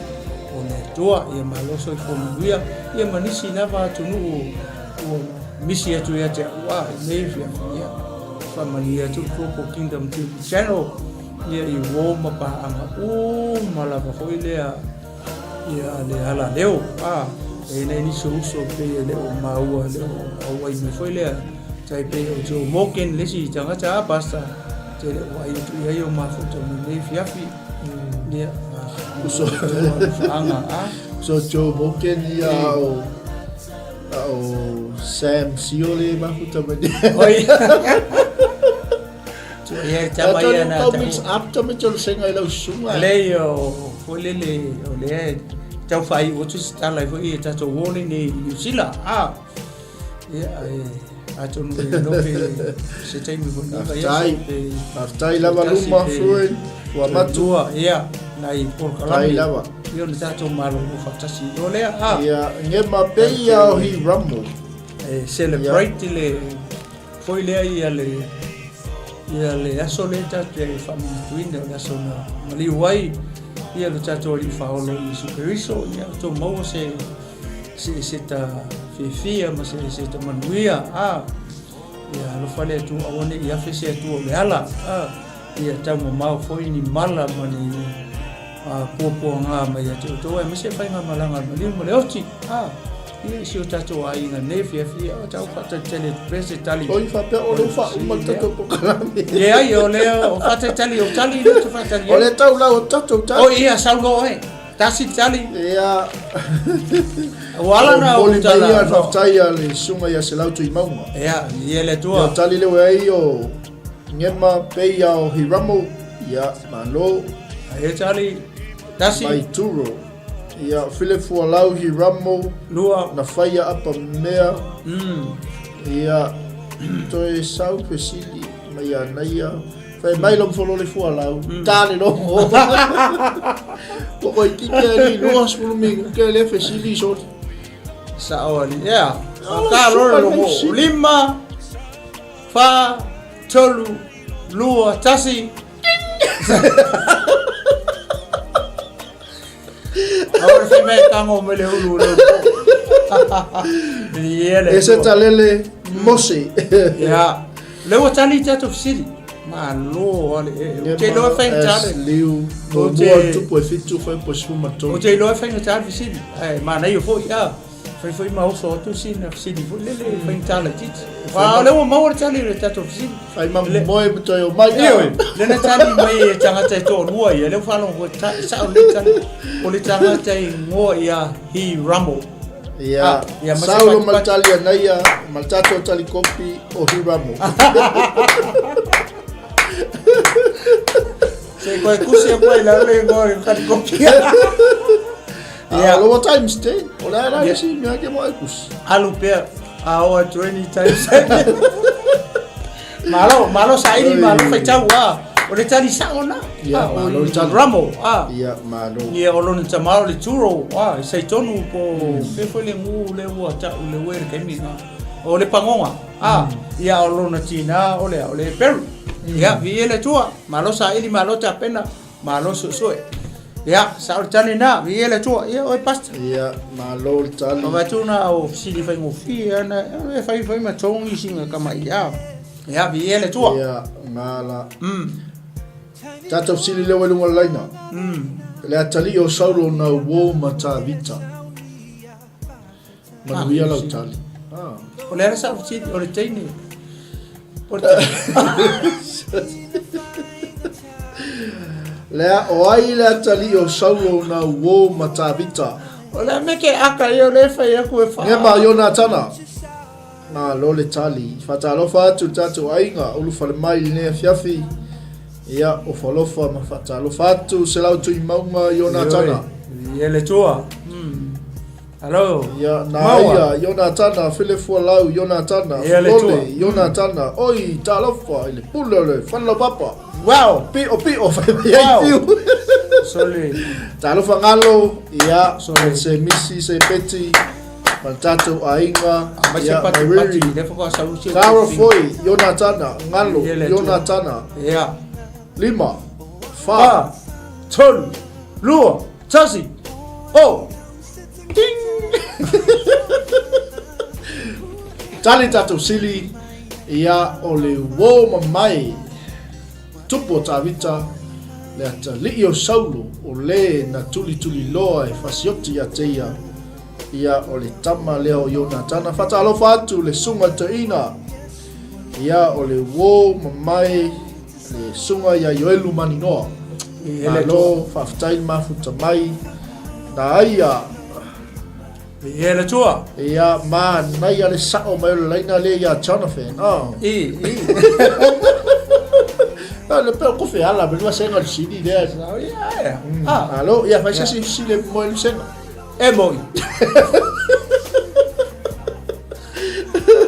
o le Atua. Ia, malo soifua manuia, ia, ma nisi lava atunuu ua misi atu ia te au a i nei afiafi, ia, faamanuia atu le Global Kingdom TV Channel, ia, i uo ma paaga uma lava foi lea, Ia le alaleo, a, e i ai nisi o uso pei e le o maua, e le o auai mai foi lea, tai pei o Joe Morgan le isi tagata, a, Pastor, te le o vaai atu i ai o mafuta mai nei afiafi. Ia, a, Uso. Alofaga, a. So Joe Morgan ia a o a o Sam Siole mafuta mai nei. Oi. Ia tama ia na tau mix up tama tau senga i lau susuga. Lei o foi lele o lea e tau faaiu atu se tala ai foi e tatou o lenei i Niu Sila. Ah. Ia e atonu e iloa pe se taimi foi nei vaiaso pe Faafetai lava luma Fruin ua matu. Ia nai polokalame. Faafetai lava. Ia ona tatou malolo faatasi o lea. Ah. Ia ngema pei o hi ramo. E celebrate le Foi lea ia le ia le aso lea tatou te faamanatuina, o le aso na maliu ai ia lo tatou Alii Faaola Iesu Keriso, ia outou maua se se eseta fiafia ma se eseta manuia, a ia alofa le Atua aua ne i afe se Atua o le ala, a ia taumamao foi ni mala ma ni a puapuaga mai ia te outou, aemaise faigamalaga a le maliu ma le oti, a ia i si o tatou aiga nei afiafi, ia o tau faatalitali atu pea se tali. Oi faapea o lea faauma le tatou polokalame. Leai, o lea o faatalitali, o tali lea ou te faatali ai. O lea tau lau o tatou tali. Oi, ia, sau loa oe. Tasi le tali. Ia. Ua ala na ou tala. Ia, faafetai a le susuga ia Selau Tuimauga. Ia, ia le Atua. Ia, tali lea ua ai o Ngema Peia o Hiramo. Ia, malo. Ia, tali. Tasi. Mai Turo. Ia, Philip Fualau Hiramo. Lua. Na whaia apa mea. Ia, toe sau fesili mai a naia. Whai mai lo mfolo le fualau. Ta le logo. Ko koi kike ni lua sulu mi ke le fesili so. Sao ali. Ia. Ka lo logo. Lima. Fa. Tolu, lua, tasi. Aua le fai mai e tago mai le ulu o le Ia le E se talele mose. Ia. Lea ua tali i tatou fesili. Malo ale. Ou te iloa e faigata le. Liu. Muamua tupu e 7 fai po 13. Ou te iloa e faigata le fesili. Ae manaia foi. A. Fai foi ma oso atu sina fesili foi lele mm. faigata laitiiti. Aua o lea ua maua le tali o le tatou fesili. Fai ma moe ma toe omai. Ioe, lea na tali mai e tagata e toalua ia, lea ua faalogo e sao lelei tali. O le tagata e igoa ia Hiramo. Ia, ah, ia saulo ma le tali a naia, ma le tatou tali kopi o Hiramo. Se koe kusi a koe lau le igoa i tali kopi. Yeah. Lower times 10. O le ala isi mea ke mo e kusi. Alu pea. A o atu any times. Malo, malo saili, malo faitau a. O le tali sa'o na. Ia, Ah, o malo le tali. Ramo, ah. Ia, malo. Ia, o lona tama o le Turo, ah, e saitonu po fea foi le nuu lea ua ta'u le ue i le taimi lena. O le pagoga, ah, ia o lona tinā o le a, o le Perry. Ia, viia le Atua, malo saili, malo tapena, malo suesue. Ia, sa'o le tali lena, viia le Atua. Ia, oe Pastor. Ia, malo le tali. Avatu na o fesili faigofie ana, e fai fai ma togi sina tama'i, ah. Ia, viia le Atua. Ia, gala. Tatou fesili lea ua i luga o le laina. Le atalii o Saulo na uō ma Tavita. Manuia lau tali. Ah. O le ala sa fesili, o le teine. O le teine. Lea, o ai le atalii o Saulo na uō ma Tavita? O le a mea ke aka ia o lea e fai aku e wha. Ngema Ionatana. Malo le tali. Faatalofa atu i le tatou aiga ulufale mai i lenei afiafi. Ia, ofa alofa ma faatalofa atu Selau Tuimauga Ionatana. Ia le Atua. Alo. Ia, Naia Ionatana, Fele Fualau Ionatana, Fulole Ionatana. Oi, talofa i le pule o le Falelau Papa. Wow. Pio pio fai mai ai fiu. Sole. Talofa ngalo, ia, se misi se peti. Ma le tatou aiga, ia, Mairiri, Tara Foi, Ionatana, Ngalo, Ionatana, 5, 4, 3, 2, 1, o! Ding! Tali tatou sili, ia, o le uō mamae. Tupu o Tavita, le atalii o Saulo, o le na tulituliloa e fasioti ia te ia, ia o le tama lea o Ionatana. Fatalofa atu le suga toeaina, ia o le uo mamae le suga ia Ioelu Maninoa. Malo, faafetai le mafuta mai, na aia. Ia le Atua. Ia, manaia le sa'o mai o le laina lea ia Jonathan. Oh. I, i. Ah, le peo kofe ala, me lua senga le sini lea. Ia, ia. Ah. Alo, ia, fai se si sile mo le senga. E moi.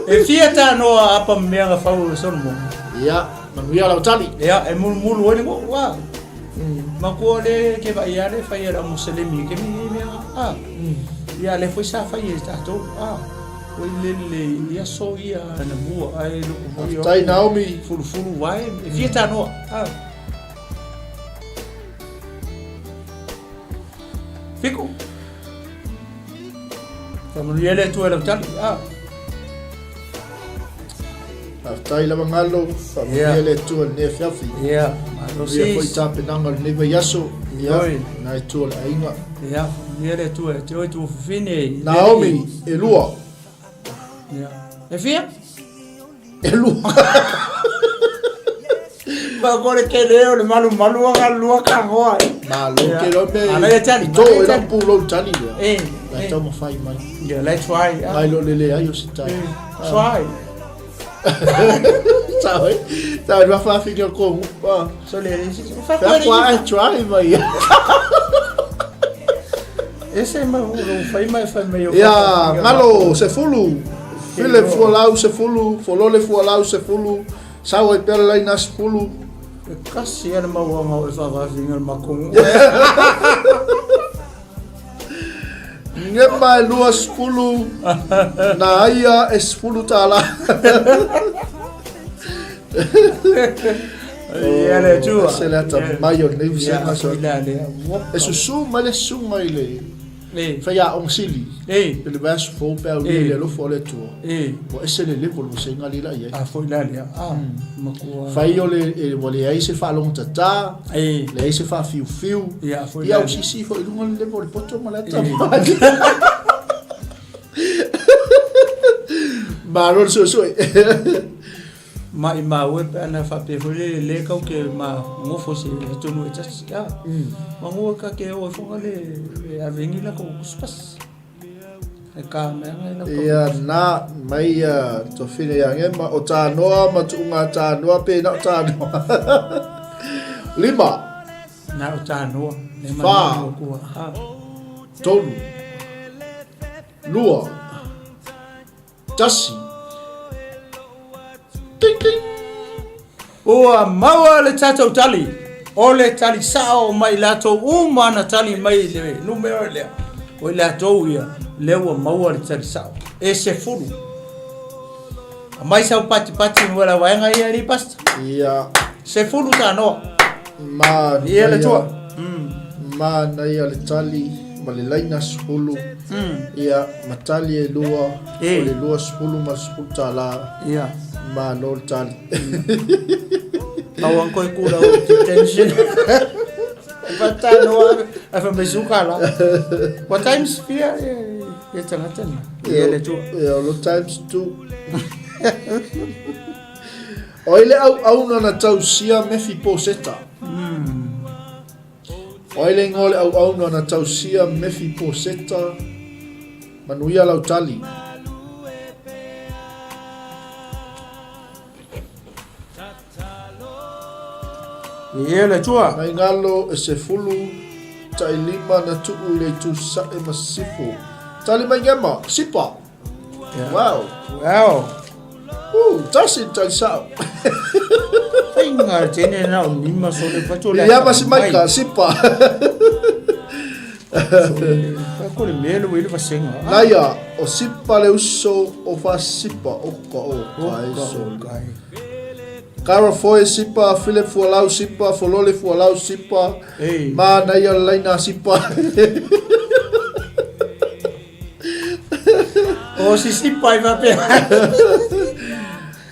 E fia tanoa apa mea nga fau o Solomon. Ia, manuia lau tali. Ia, e mulumulu ai le ngo, wa. Makua le ke vai ia le fai e la muselemi ke mi mea. Ah. Ia le foi sa fai e tatou. Ah. Oi le le ia so ia na mua ai loko foi o. Tai Naomi. Fulufulu vai e fia tanoa. Ah. Fiku. Faamanuia le Atua i lau tali. Ah. Faafetai lava Galo, faamanuia le Atua i lenei afiafi. Ia, malo sis. Manuia foi tapenaga o lenei vaiaso. Ia, na e tua le aiga. Ia, faamanuia le Atua ia te oe tuafafine. Naomi, e lua. Ia. E fia? E lua. Ma ko le kele o le malu malu anga lua ka hoa. Malo ke lo me. Ala ia tali. To e la pu lo tali ia. Eh. La tau ma fai mai. Yeah, let's try. Mai lo le le ai o se tai. Try. Tau e. Tau ma fa fi ko. So le le si. Fa kwa try mai. Ese ma o fai mai fai mai o. Ia, ngalo sefulu. File fualau sefulu, folole fualau sefulu, sau ai pea le laina sefulu. E kasi ana mauaga o e faavavinga le makongo. Ngema e 20, na aia e $10. Ia le Atua. Se le ata mai o lenei vasega. Ia, E susu mai le susuga i le E. faiaoga sili. E. I le vaiaso fou pe au i le alofa o le Atua. E. Ua ese le level o le vasega lea la i ai. A foi la lea. A, matua. Fai o le, e, ua leai se faalogotatā. E. Leai se faafiufiu. Ia, foi Ia, la ua lea. siisii foi i luga le level o le poto ma le ata. Malo le suesue. Maimau e pe ana faapea foi le le kau ke ma ngofo se tonu e tasi a ma ngoa ka ke o fonga le e avengi la ko kuspas e ka mea ngai la ko Ia na mai ia tofine ia ngema o tānoa ma tuunga tānoa pe na o tānoa. 5. Na o tānoa. Le ma Whā. no kua. A. 3. 2. 1. Ding ding. Ua maua le tatou tali, o le tali sao mai latou uma na tali mai i le numera lea, o i latou ia, lea ua maua le tali sao, e 10. Aumai sau patipati mo la vaega ia alii pastor. Ia. 10 tanoa. Manaia. Ia le tua. Manaia le tali ma le laina 10. Ia, ma tali e lua, o le 20 ma le 10 tala. Ia. Malo le tali. Au anko e kula o detention. Fatanoa, a fa mai suka la. What times fia e tangata ni. Ia le tua. Ia, o lo times 2. O ai le auauna na tausia Mefiposeta? O ai le ingoa o le auauna na tausia Mefiposeta? Manuia lau tali. Ia le tua. Nai galo e 15 na tuu i le itu sae ma sifo. Tali mai gema, sipa. Yeah. Wow. Wow. Tasi le tali sao. Faiga tene na o nima sole fato le. Ia ma si maika, sipa. Ko le mea le le vasenga. Naia, o sipa le uso o fa sipa o ka o kai sole. Kara Foy sipa, Philip Fualau sipa, Folole Fualau sipa, Ei. Ma naia laina sipa. O sisipa i faapea.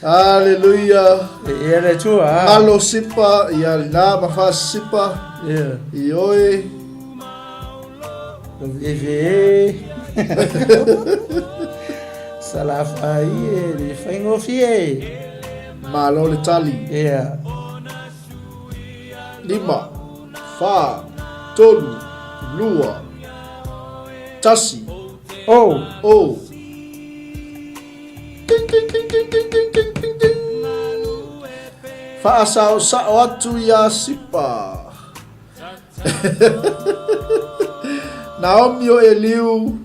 Hallelujah. Ia le tua. Malo sipa, ia lina ma fa sipa. Ia. I oe. E ve. Salafai e le faigofie. Malo le tali. Ia. 5, 4, 3, 2, 1. O. O. Ting, ting, ting, ting, ting, ting, ting, ting, ting. Faasaosao atu iā Sipa. Naomi o Eliu,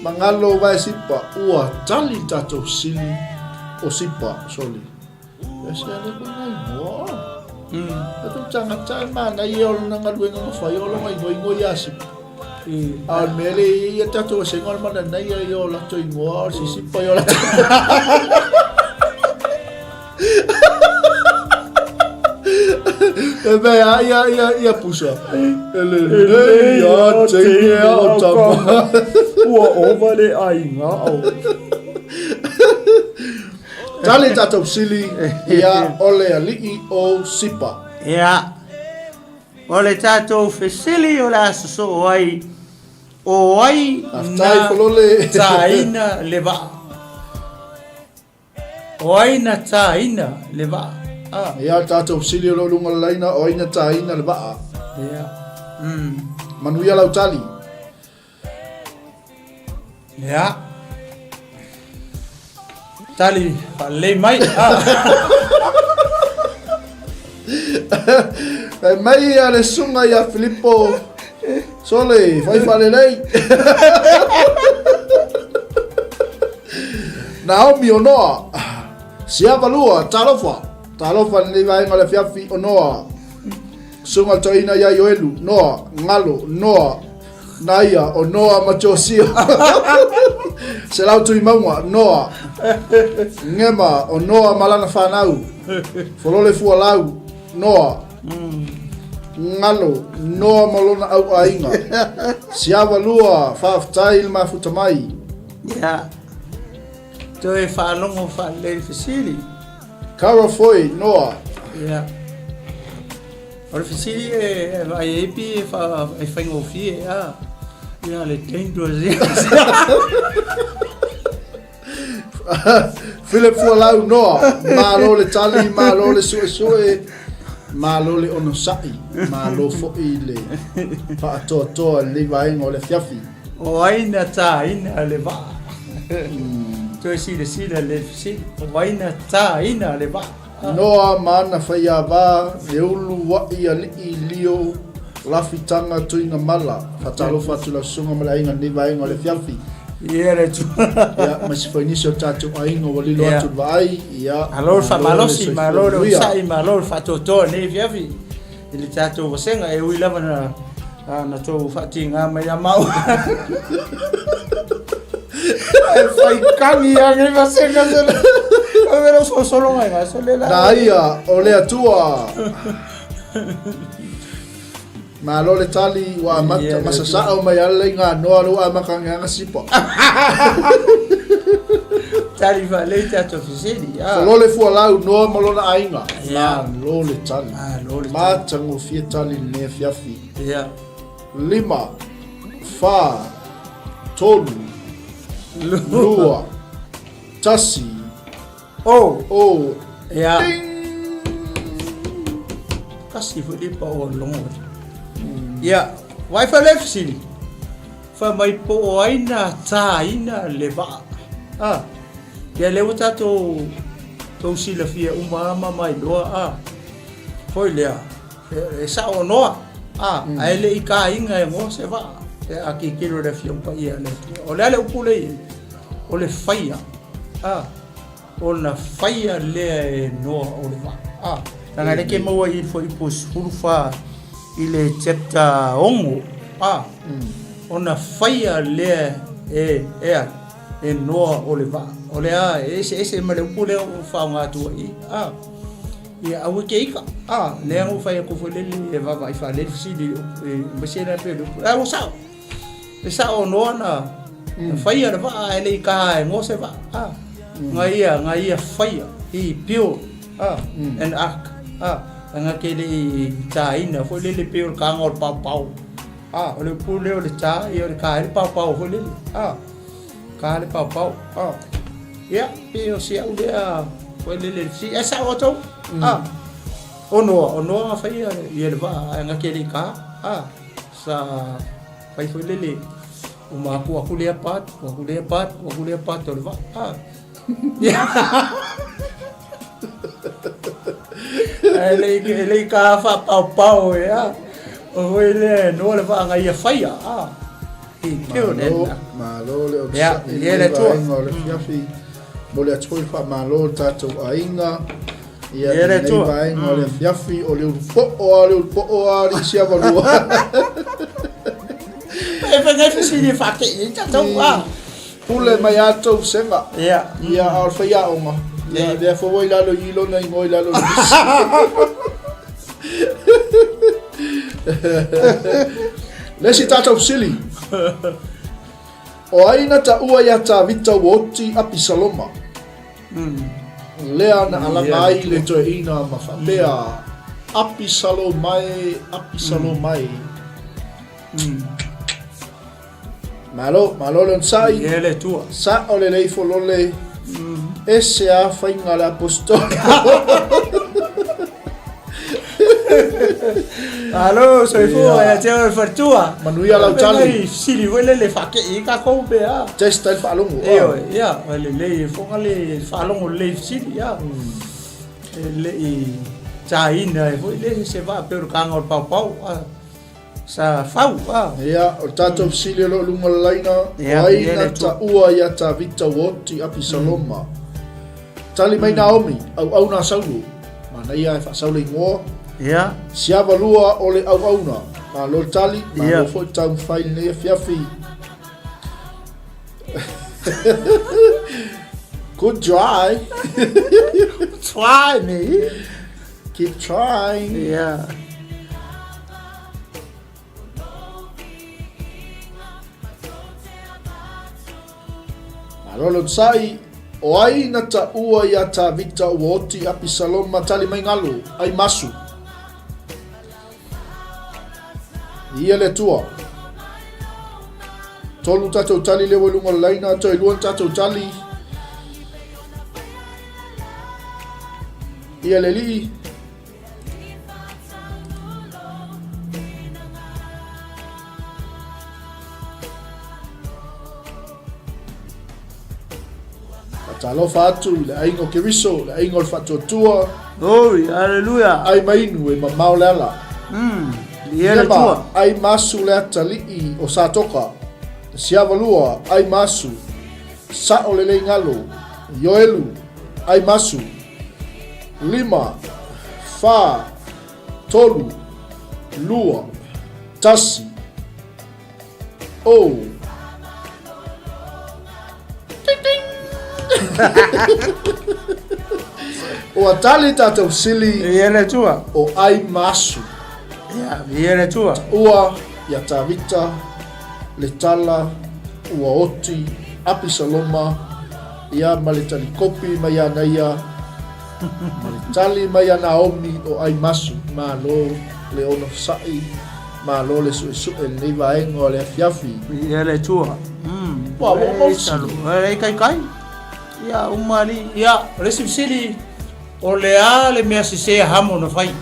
Mangalo vae Sipa, ua tali tatou sili o Sipa, soli. Ia se ale koe ngai ingoa o. Tatou tagata e manaia o lona galuega na fai o lona ingoingo ia Sipa. A o le mea le i ai tatou vasega o le mananaia ia o latou ingoa o le sisipa ia o latou. E mea a ia ia ia pusa. E lelei a teine a o tama. Ua ova le aiga o. Tali tatou sili ia o le alii o Sipa. Ia, o le tatou fesili o le a sosoo ai, o ai na taina le vaa? O ai na taina le vaa? Ah. Ia, tatou fesili o lo o luga o le laina, o ai na taina le vaa? Ia. Manuia lau tali. Ia. Tali faalelei mai. Ah. Fai mai a le susuga ia Filipo Sole, fai faalelei. Naomi o Noa, Siava lua, talofa. Talofa lenei vaega o le afiafi o Noa. Susuga le toeaina ia Ioelu, Noa, Galo, Noa, Naia, o Noa ma Josia. Selau Tuimauga, Noa, Ngema, o Noa ma lana fanau. Folole Fualau, Noa, Galo, Noa ma lona auaiga. Siava lua, faafetai le mafuta mai. Ia, toe faalogo faalelei le fesili. Cara Foi, Noa. Ia. O le fesili e vaai ai pi e e faigofie a. Ia le dangerous ia. Philip Fualau Noa, malo le tali, malo le suesue, malo le onosai, malo foi le faatoatoa i lenei vaega o le afiafi. O ai na tāina le vaa? Toe silasila le fesili, o ai na tāina le vaa? Noa ma ana faiāvā, le ulu aʻi alii lio lafitaga tuiga mala. Faatalofa atu lau susuga ma le aiga i lenei vaega o le afiafi. Ia le Atua. Ia, ma se foi nisi o tatou aiga ua lilo atu le vaai. Ia, malo le faamalosi, malo le onosai, malo le faatoatoa i lenei afiafi i le tatou vasega e ui lava na na tou faatiga mai ia maua. E fai kagi a nei vasega se le. O velo sosolo ngai se le la. Na ia o le Atua. Malo le tali ua amata ma sasao mai ala i ngā noa le ua amata ngeanga sipa. Tali whalei tatou fesili. Ah. Folole fualau noa ma lona aiga. Malo le tali. Malo le tali. Matagofie tali lenei afiafi. Yeah. 5, 4, 3, 2, 1. Oh. Oh. Ia. Ding! Kasi foi le pa o longo. Ia, vai fa le fesili. Fa mai po o ai na tāina le vaa. Ah. Ia le ua tātou tou silafia uma ma mai loa ah. Foi lea. E sao o Noa. Ah, ae le i kāinga e ngoa se vaa. E a kikilo le afioga paia a le Atua. O le a le upu le i ai? O le faia. A, ona faia lea e Noa o le vaa. A, leaga e le ke maua i le fuaiupu 14 i le chapter 6. A, ona faia lea e, e ai, e Noa o le vaa. O le a, e eseese ma le upu lea ua faaaoga atua i i. A, ia aua e ke ika. A, lea na ou fai atu foi lele e vaavaai faalele fesili i le upu, aemaise la pei o le upu, a ua sao. E sao noa na faia le vaa ae le i kaha e ngoa se vaa. Ah. Nga ia, nga ia faia, he built ah, an ark. Ah, nga ke le i tāina foi lele pei o le kāga o le paopao. Ah, o le upu lea o le tā, ia o le kā ai le paopao foi lele. Ah, kā le paopao. Ah. Ia, pei o si au lea foi lele, si e sao outou. Ah. O noa, o noa nga faia ia le vaa ae nga ke le i kā. Ah. Sa fai foi lele uma aku aku lea pat, aku lea pat, aku lea pat o le vaa. Ah. Ae le e le ka whaapaopao e a. O foi lea e noa le vaa ngai ia whaia. Ah. I peo le Malo, malo le Ia, onosai ia le Atua. vaega o le afiafi. Momoli atu foi le faamalo i le tatou aiga. Ia, Ia le lenei Atua. vaega o le afiafi, o le ulupo'o a, o le ulupo'o a, alii siavalua. E whangai fesili e whakei i tatou a. Pule mai a tou sega. Ia. Ia, a o le faiaoga. Ia, lea foi ua i lalo i i lona igoa i lalo o le lisi. Le isi tatou fesili. O ai na taua iā Tavita ua oti Apisaloma? Lea na alaga ai le toeaina ma faapea, Apisaloma e, Apisaloma e. Malo, malo le onosai. Ia le Atua. Sao lelei folole, ese a faiga a le aposetolo. Malo, soifua, ia te oe le faletua. Manuia lau tali. Nai fesili foi lele faakei ai tatou pe a. Test ai le faalogo. Ioe, ia, e lelei e foga le faalogo lelei i fesili, ia. E le i tāina ai foi le se vaa pei o le kāga o le paopao, a. Sa fau, a. Ia, o le tatou fesili o lo o luga o le laina, Ia, o ai ia na le Atua. taua iā Tavita ua oti Apisaloma? Tali mai Naomi, auauna a Saulo. Manaia e faasau le igoa. Ia. Siavalua o le auauna. Malo le tali, malo Ia. foi le taumafai i lenei afiafi. Good try. Try me. Keep trying. Ia. Malo le onosai, o ai na taua iā Tavita ua oti Apisaloma tali mai galo, ai masu. Ia le Atua. Tolu tatou tali lea ua i luga o le laina, toe lua na tatou tali. Ia le Alii. Faatalofa atu i le aiga o Keriso, le aiga o le Faatuatua. Glory, hallelujah. Ai mainu e mamao le ala. Ia le Atua. Ai masu le atalii o Satoka. Siavalua, Aimasu, Sa'o lelei galo, Ioelu, Aimasu, Lima, Fa, Tolu, Lua, Tasi, O. Ding, ding. Ua tali tatou sili. Ia le Atua. O Aimasu. Ia, ia le Atua. Ua ia Tavita le tala ua oti Apisaloma ia ma le talikopi mai iā ia ma le tali mai a Naomi o Aimasu. Malo le onosai, malo le suesue i lenei vaega o le afiafi. Ia le Atua. Ua ua uma fesili. E kaikai. Ia uma ali. Ia, o le isi fesili, o le a le mea sese a Hamo na fai?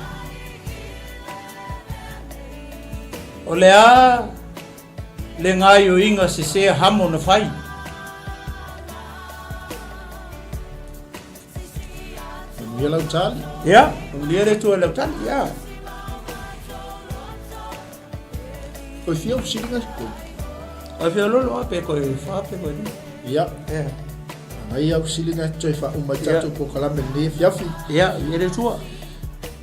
O le a le gaoioiga sese a Hamo na fai? Manuia lau tali. Ia, manuia le Atua i lau tali, ia. Koe fia fesiliga i koe? Koe fia lolo a pe koe wha pe koe ni. Ia. Ia. Ngai au fesiliga e toe whauma i tatou polokalame lenei afiafi. Ia, ia le Atua.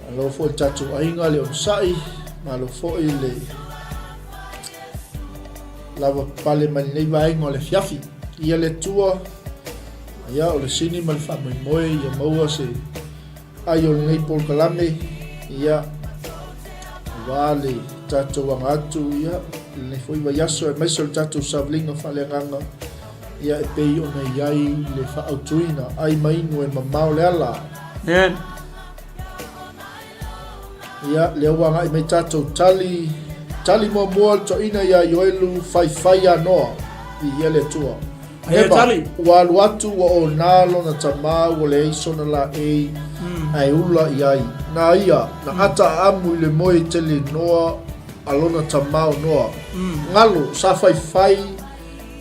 Malo foi le tatou aiga le onosai, malo foi le lava pale mai lenei vaega o le afiafi. Ia le Atua, ia o le sini ma le faamoemoe ia maua se ai o lenei polokalame, ia aua le tatou aga atu, ia lenei foi vaiaso aemaise o le tatou savaliga faaleagaga, ia e pei ona i ai le faaautuina, ai ma inu e mamao le ala. Amen. Ia, lea ua agai mai tatou tali, tali muamua le toeaina ia Ioelu, faifai ia Noa, viia le Atua. Aia Neba, tali. ua alu atu ua ona lona tama ua leai sona laei ae ula i ai. Na ia, na ata aamu i le moe tele Noa a lona tama o Noa. Galo, sa faifai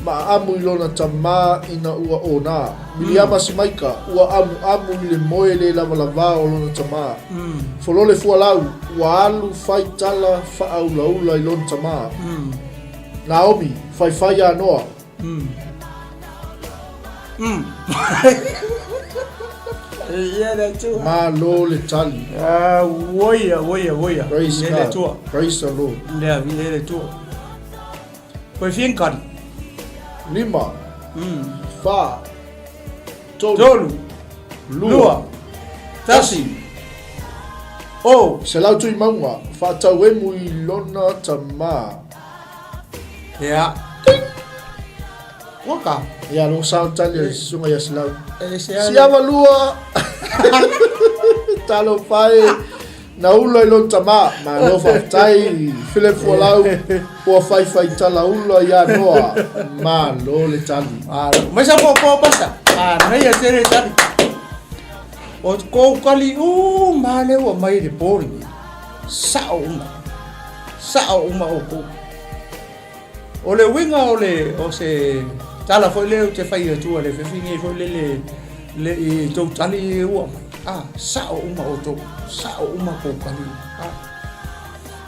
Ma aamu i lona tama ina ua ona. Miliama Simaika, ua amuamu i le moe le lavalavā o lona tama. Folole Fualau, ua alu fai tala faaulaula i lona tama. Naomi, faifai iā Noa. Malo le tali. Uoia, uoia, uoia. Praise God. Praise the Lord. Lea, viia le Atua. Koe fia kari. Lima. Wha. Tolu. Tolu. Lua. Lua. Tasi. O. Selau tui maunga. Whaatau emu i lona tama. Ia. Waka. Ia, lo sao tali o sunga ia selau. E se ale. Siava lua. Talo pai. Na ula i lona tama, malo faafetai, Philip Fualau, ua faifai tala ula ia Noa, malo le tali. Malo. Mai sa po pasa. Manaia tele tali. O kou kali uma lea ua mai i le po lenei. Sao uma. Sao uma outou. O le uiga o le o se tala foi lea ou te fai atua le fefi nei foi lele le i tou tali ua mai. Ah, sao uma outou, sao uma kou tali. Ah.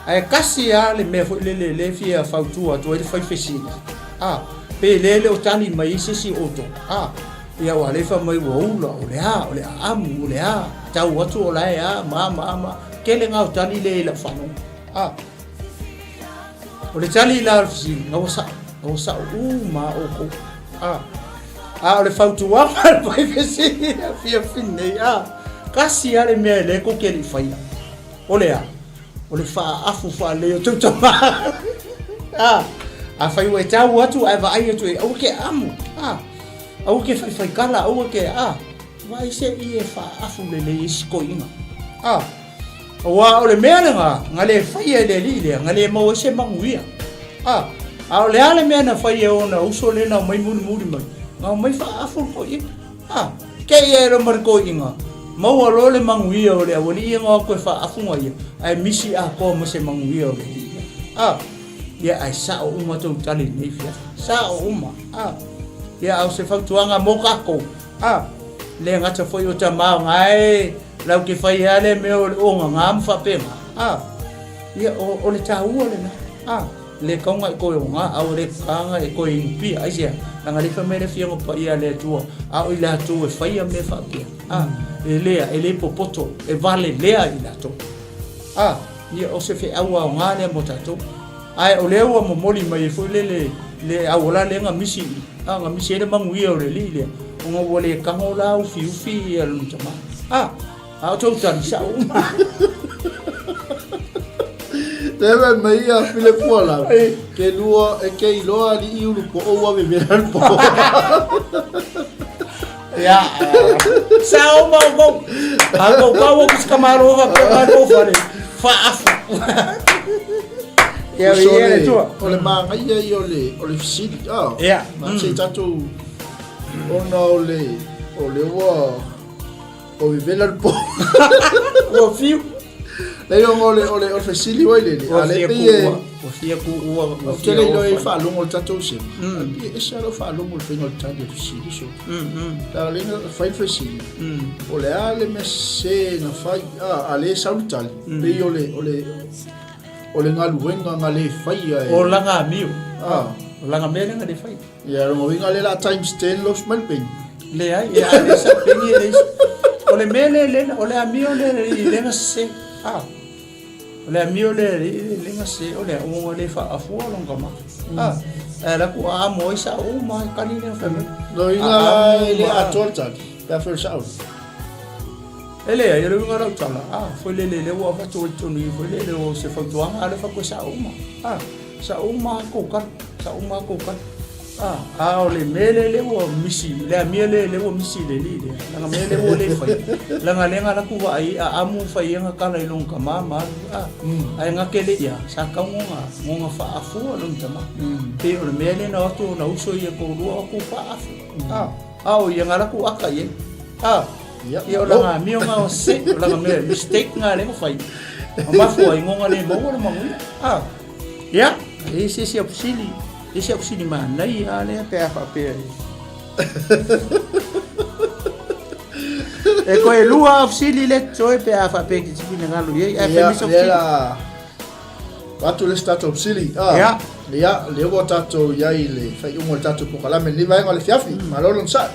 Ae kasi lava le mea foi lele le fia fautua atu ai le fai fesili. Ah, pe le le o tali mai ai se isi o outou. Ah, ia ua le fai mai ua ula, o le a, o le aamu, o le a, tau atu o la e a, ma, ma, ma. Tele na o tali lea i lau faalogo. Ah. O le tali la o le fesili, na ua sao, na ua sao uma lava outou. A, a o le fautuaga a le pai fesili a fiafi nei, a, kasi lava le mea e le kou te le i faia. O le a? O le faaafu faalelei o tou tama. A, afai ua e tau atu ae vaai atu e aua ke amu, a, aua ke faifaikala, aua ke, a, vaai se i e faaafu lelei ai si toeaina. A. Aua o le mea lena, na le faia e le alii lea, na le maua ai se manuia. A, a o le a le mea na fai e ona uso lea na omai mulimuli mai? Na omai faaafu le toeaina. A, te i ae loa ma le toeaina, maua loa le manuia o le aualii ia na o atu e faaafu na ia, ae misi atoa ma se manuia o le alii lea. A, ia ae sao uma tou tali i lenei afiafi. Sao uma. A, ia a o se fautuaga mo tatou, a, le gata foi o tama e lau ke fai a le mea o le ogaga ma faapena, a, ia o le taua lena, a. Le kauga e koe oga, a ua le kaga e koe inupia. Aisea? Leaga le fai mai le Afioga Paia a le Atua, a o i latou e faia mea faapea, a, e lea, e le popoto, e valelea i latou. A, ia, o se feau aoga lea mo tatou. Ae o lea ua momoli mai ai foi le, le, le auala lea na misi i, a, na misi ai le manuia o le alii lea, ona ua le tago la ufiufi ia lona tama. A, a o tou tali sao uma. Lea fai mai ia Philip Fualau, ke lua e ke iloa alii ulu po'o ua vevela le po'o. Ia, sao ma outou. A tou pau o kusi kamalo faapea mai kou fale, faafu. Ia, Uso ia le le, tua. o le manaia ia o le, o le fesili. Ah, Ia. Ma se i tatou, ona o le, o le ua, Ua vevela le po. Ua fiu. Leai ona o le o le o le fesili ua ilele. Ua A le fia pei e kuua. Ua fia kuua. Ua Ou te fia le iloa i ofa. faalogo le tatou sema. Ae pei e ese lava lau faalogo i le faiga o le tali o le fesili so. Leaga lea na fai le fesili, o le a le mea sese na fai, a, a lea e sau le tali, pei o le o le o le galuega na le faia e. O lana amio. A. O lana mea lea na le faia. Ia, lona uiga lea o le a times ten los mai le peni. Leai, e a leai sa peni e leai. O le mea lea lea, o le amio lea i lea na sese. Ah. O le amio lea i lea na sese, o le uga le faafua lona tama. Ah. Ae la ku a mo ai sa uma e kali lea fai mai. Lona uiga la e le atoa le tali, pe afai o le sao. E leai, o le uiga o lau tala, ah, foi lele lea ua avatu ai totonu i foi lele o se fautuaga, a lea fai atu e sao uma. Ah. Sa uma lava kou kala, sa uma lava kou kala. Ah, a o le mea lea lea ua misi, le amia lea lea ua misi i le alii lea. Leaga mea lea ua le fai. Leaga lea na laku vaai a amu fai ia kala i lona tama ma alu. Ah, ae na ke le ia, sa tau ngona, ngona faafua lona tama. Pei o le mea lea na o atu ona uso ia toalua o atu faafu. Ah, a o ia na laku aka i ai. Ah, Ia o lana amio nga o se, o lana mea mistake nga lea na fai. Ma mafua ai ngona le maua le manuia. Ah, ia, e se isi au fesili, e isi au fesili manaia a lea pe a faapea e. E koe lua au fesili le toe pe a faapea ki te finagalo i ai, ae Ia, fai mai sau lea fesili. la atu le isi tatou fesili. Ah, Ia. Ia, lea ua tatou i ai i le faaiuga o le tatou polokalame i lenei vaega o le afiafi. Malo le onosai.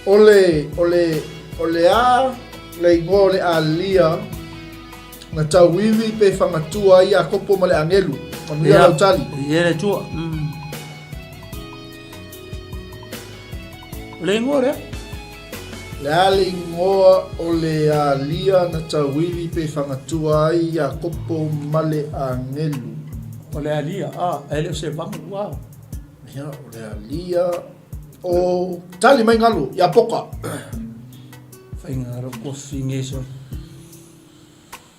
O le, o le, o le a le igoa o le alia na tauivi pe fagatua ai Iakopo ma le agelu? Manuia lau tali. Ia le Atua. O le igoa lea. Le a le igoa o le alia na tauivi pe fagatua ai Iakopo ma le agelu? O le alia, a, e le o se vagu, a. Ia, o le alia O tali mai galu ia Poka. Faiga ro ko finge so.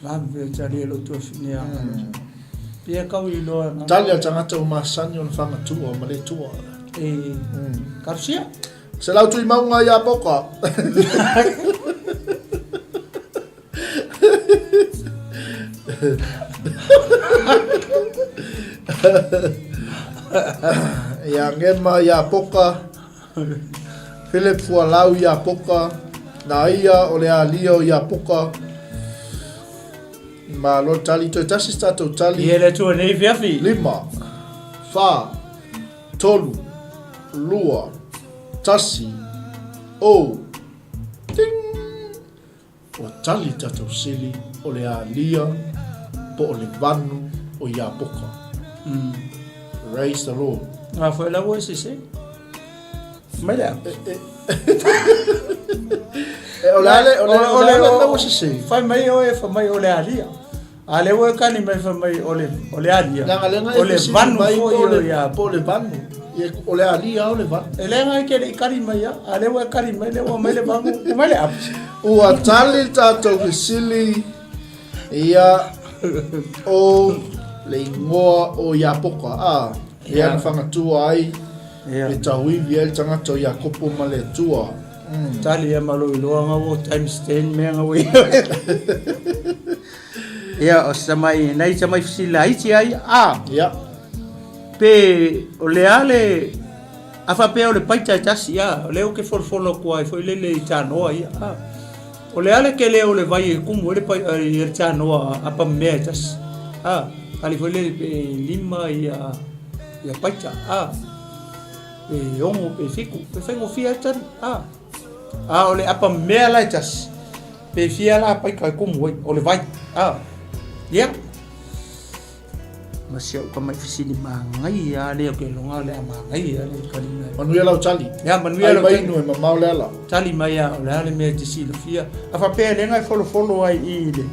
La ve tali lo to finge a. Pia kau i loa na. Tali a tagata o masani ona whangatua ma le tua. E Karusia. Se lau tui maunga ia Poka. Ia Ngema ia Poka, Philip Fualau ia Poka, na ia o le alia o ia Poka. Malo le tali, toe tasi se tatou tali. Ia le Atua nei fiafi. 5, 4, 3, 2, 1, o. Ting! Ua tali tatou sili o le alia po o le vanu o Iapoka. Praise the Lord. Nga foi la ua sese. Mai lea. E, o le ale, o le, o le, o le, ua sese. Fai mai oe, fai mai o le alia. A lea ua e kani mai fai mai o le, o le alia. Leaga lea na e O le fesili vanu mai foi po o o le, ia. po o le vanu. Ia, o le alia o le vanu. E leaga e ke le i kali mai ia. A lea ua e kali mai, lea ua mai le vanu. Mai le api. Ua tali le tatou fesili ia o le igoa o Iapoka, a, lea na fagatua ai Ia. le tauivi ai le tagata o Iakopo ma le Atua. Tali ia ma lou iloa nga ua times 10 mea nga ua Ia, o sa mai, nai sa mai fesili laiti ai, a, Ia. pe o le a le, a faapea o le paita e tasi, a, o lea ou te folofolo atu ai foi lele i tanoa ia, a, o le a le tele o le vai e tumu ai le pai, ai le tanoa a pamea e tasi. A, tali foi lele pe 5 ia ia paita, a, pe 6 pe 7, pe faigofie lava le tali, a. A o le apa mea la e tasi, pe fia la paita e kumu ai, o le vai, a. Ia. Ma si au ka mai fesili manaia lava lea ou te iloga o le a manaia le taliga. Manuia lau tali. Ia, manuia lau tali. Ai mai inu e mamao le ala. Tali mai a o le a le mea e te silafia. A faapea lea e folofolo ai i le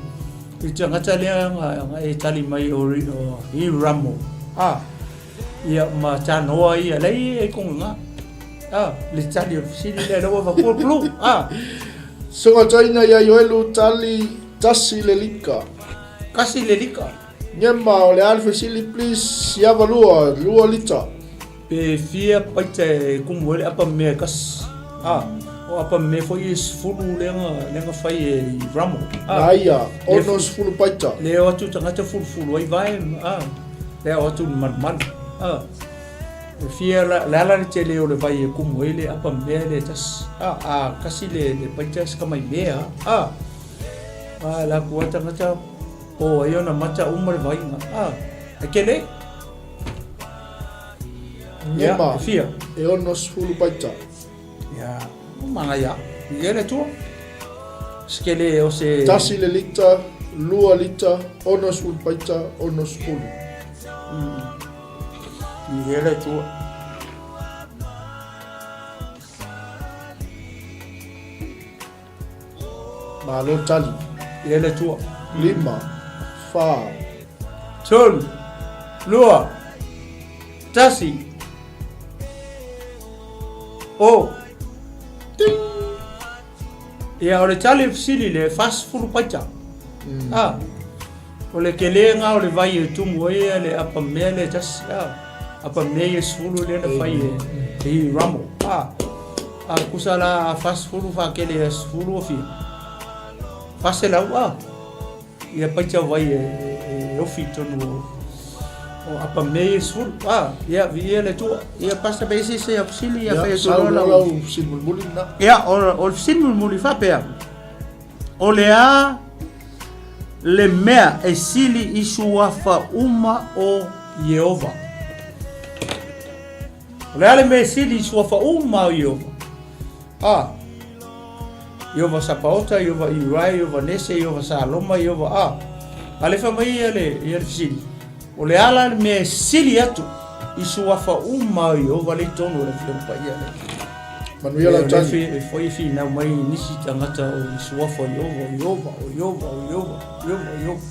i tagata lea na e tali mai o i Ramo. A ia ma tanoa ia lei e konga. A le tali o le fesili lea lea ua avatua clue. A Susuga Toeaina ia Ioelu tali tasi le lika. Kasi le lika. Gema o le a le fesili please siava lua, lua lita. Pe fia paita e kumu ai le apa mea e kasi. A, o apa mea foi e 10 lea na, lea na fai e i Ramo. A, Na ia, 60 paita. Le o atu tagata fulufulu ai vae, a, lea o atu le malumalu. A, e fia la, le ala le tele o le vai e kumu ai le apa mea le tasi. A, a kasi le, le paita se kamai mea. A, a la kua tagata po ai ona mata uma le vaiga. A, e kele. Ia, e fia. E 60 paita. Ia, o manaia. Ia le Atua. Sekele o se... Tasi le lita, lua lita, 60 paita, 60. Ia le Atua. Malo tali. Ia le Atua. 5, 4. 3, 2, 1. O. Ting! Ia, o le tali o le fesili lea, e 40 paita. Ah. O le kelega o le vai e tumu ai ia le apa mea lea e tasi. Ah. Apa mea ia 10 lea na fai e, e Hiramo. Ah. A kusa la a 40 whakele ia 10 o fia. 400 ah. Ia paita vai e, e, e ofi tonu o, o apa mea ia 10. Ah. Ia, vi ia le tua. Ia pasta pe isi se fesili ia Ia, fai atu sau loa loa lau. lau fesili mulimuli lena. Ia, o le fesili mulimuli faapea. O le a le mea e sili i suafa uma o Ieova? O le a le mea e sili i suafa uma o Ieova? A. Ieova Sapaota, Ieova Iurai, Ieova Nese, Ieova Saloma, Ieova A. A le fai mai ia le, ia le fesili. O le a la le mea e sili atu i suafa uma o Ieova lea i totonu o le Afioga Paia lea? Manuia lau tali. E foi e finau mai nisi tagata o le suafa o Ieova, o Ieova, o Ieova, o Ieova, o Ieova, o Ieova.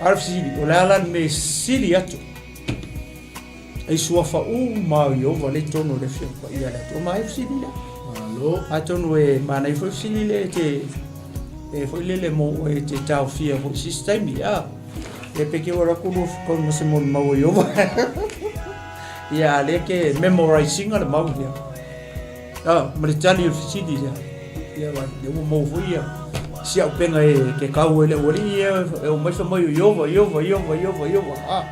A le fesili, o le a la le mea e sili atu i suafa uma o Ieova lea i totonu o le Afioga Paia a le Atua? Ma e fesili lea. Malo. Atonu e manaia foi fesili lea e te e foi lele mo e te taofia foi se isi taimi, a. E pe ke ora kulu kau ma se mo mau i ova. Ia, a lea ke memorise inga le mau lea. A, ma le tali o le fesili lea. Ia, vai, lea ua mau foi ia. Si au penga e ke kau e le uali, ia, e o mai fa mai o Iova, Iova, Iova, Iova, Iova. A,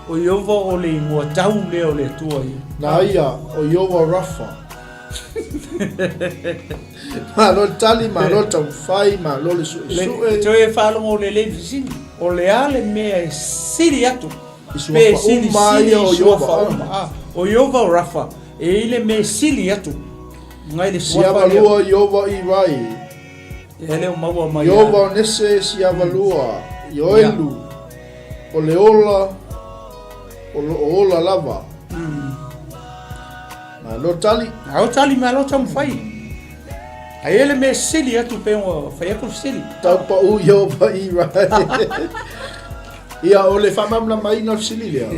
o Iova o le ingoa tau lea o le Atua ia. Na ia, o Iova Rafa. Malo le tali, malo le taumafai, malo le suesue. Toe faalogo lelei fesili. O le a le mea e sili atu? I suafa uma ia o Ieova. Ah, o Ieova o Rafa, e i le mea e sili atu. Ngai le suafa lea. Siava lua Ieova i vai. E le o maua mai. Ieova o Nese siava lua. Ioelu. O le ola, o lo o ola lava. Malo tali. Malo tali, malo taumafai. Ai e le mea sili atu pe ua fai atu le fesili. Tau pau Ieova i rai. Ia, o le faamalamalamaina o le fesili lea,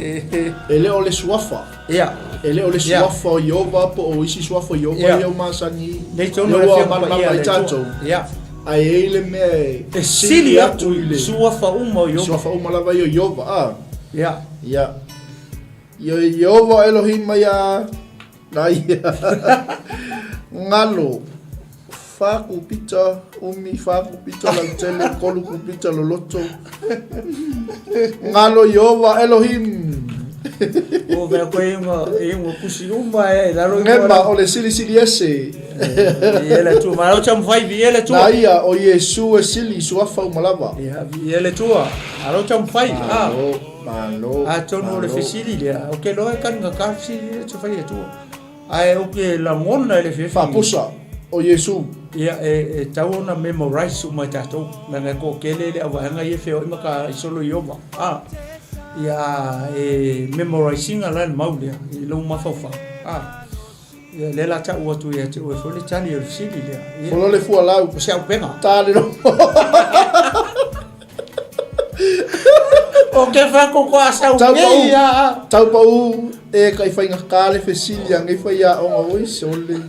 e le o le suafa. Ia. E le o le suafa o Ieova po o isi suafa o Ieova ia ua masani. Nei tonu le ua malamalama ai tatou. Ia. Ae e i ai le mea e sili atu i le suafa uma o Ieova. Suafa uma lava ia o Ieova, a. Ia. Ia. Ieova Elohim ia na ia ngalo fa kupita umi fa kupita lautele kolu kupita loloto ngalo Ieova Elohim. O mea koe i ua kusi uma e lalo i Gema o le silisili ese. Viia le Atua. Malo taumafai, viia le Atua. Na ia o Iesu e sili i suafa uma lava. Ia, viia le Atua. Malo taumafai. Malo, malo. Atonu o le fesili lea, ou te iloa e taligata le fesili lea e te fai atua. Ae ou te lagona i le fiafia. Faapusa o Iesu. Ia, e tatau ona memorize uma e tatou, leaga e toatele le auvaega ia e feoai ma taaisolo i Ieova. A, ia, e memorize ina la le mau lea i lou mafaufau. A, ia, lea la tau atu ia te oe foi le tali o le fesili lea. Ia. Folo le fualau. O se aupega. Ta le O ke whakoko a sau nei a. Tau pau e kai whainga ka le fesili a ngei whai a onga oi sole.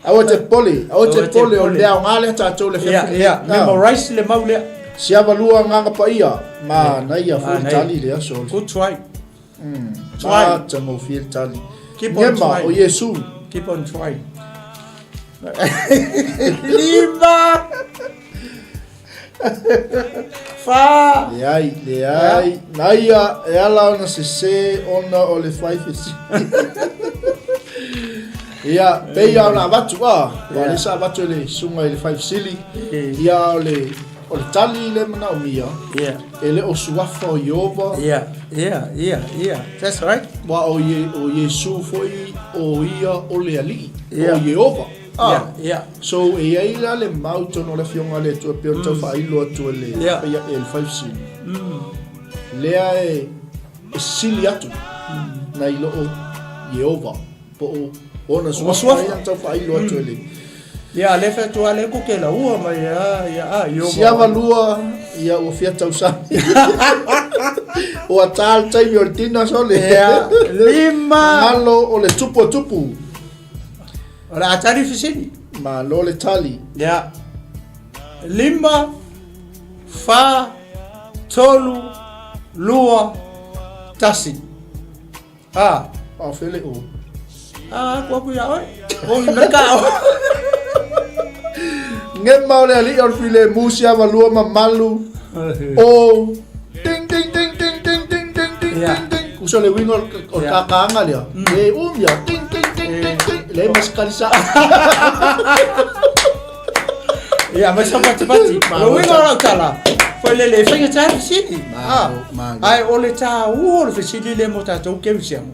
Aua te pole, aua te pole o lea o ngā lea tātou le whiawhi. Ia, memorize le mau lea. Siava lua nganga pa ia, ma na ia fo tali lea sole. Good try. Try. Ma tango fie tali. Keep on trying. o Iesu. Keep on trying. Lima. Fa. Leai, leai. Na ia e ala ona sesē ona o le fai fesili. Ia, pei lava ona avatu, a, aua o lea sa avatu e le susuga i le fai fesili, ia o le, o le tali lea e manaomia, e le o suafa o Ieova. Ia, ia, ia, ia. That's right. Aua o, o Iesu foi o ia o le Alii, o Ieova. Ah, yeah. So e i ai la le mau tonu o le Afioga a le Atua e pei ona tau faailo atu e le e le fai fesili. Lea e e sili atu nai loo Ieova po o ona suafa ia na tau faailo atu e le Ia, lea fai atu lava lea ko ke laua mai a ia a Ieova. Siava lua ia ua fia tausami. Ua tā le taimi o le tina sole. Ia, lima. Galo o le tupu a tupu. O le a tali fesili. Malo le tali. Ia. Lima, fa, tolu, lua, tasi. A. A fele o. A, aku aku ia oe. O i meka o. Gema o le alii o le filemu siava lua mamalu o ding ding ding ding ding ding ding ding ding ding uso le uiga o le kakaaga lea e umi a ding ding ding ding ding leai ma se kalisa. Ia, mai sa patipati. O le uiga o lau tala, foi lele e faigata le fesili. Ae o le taua o le fesili lea mo tatou kerisiano.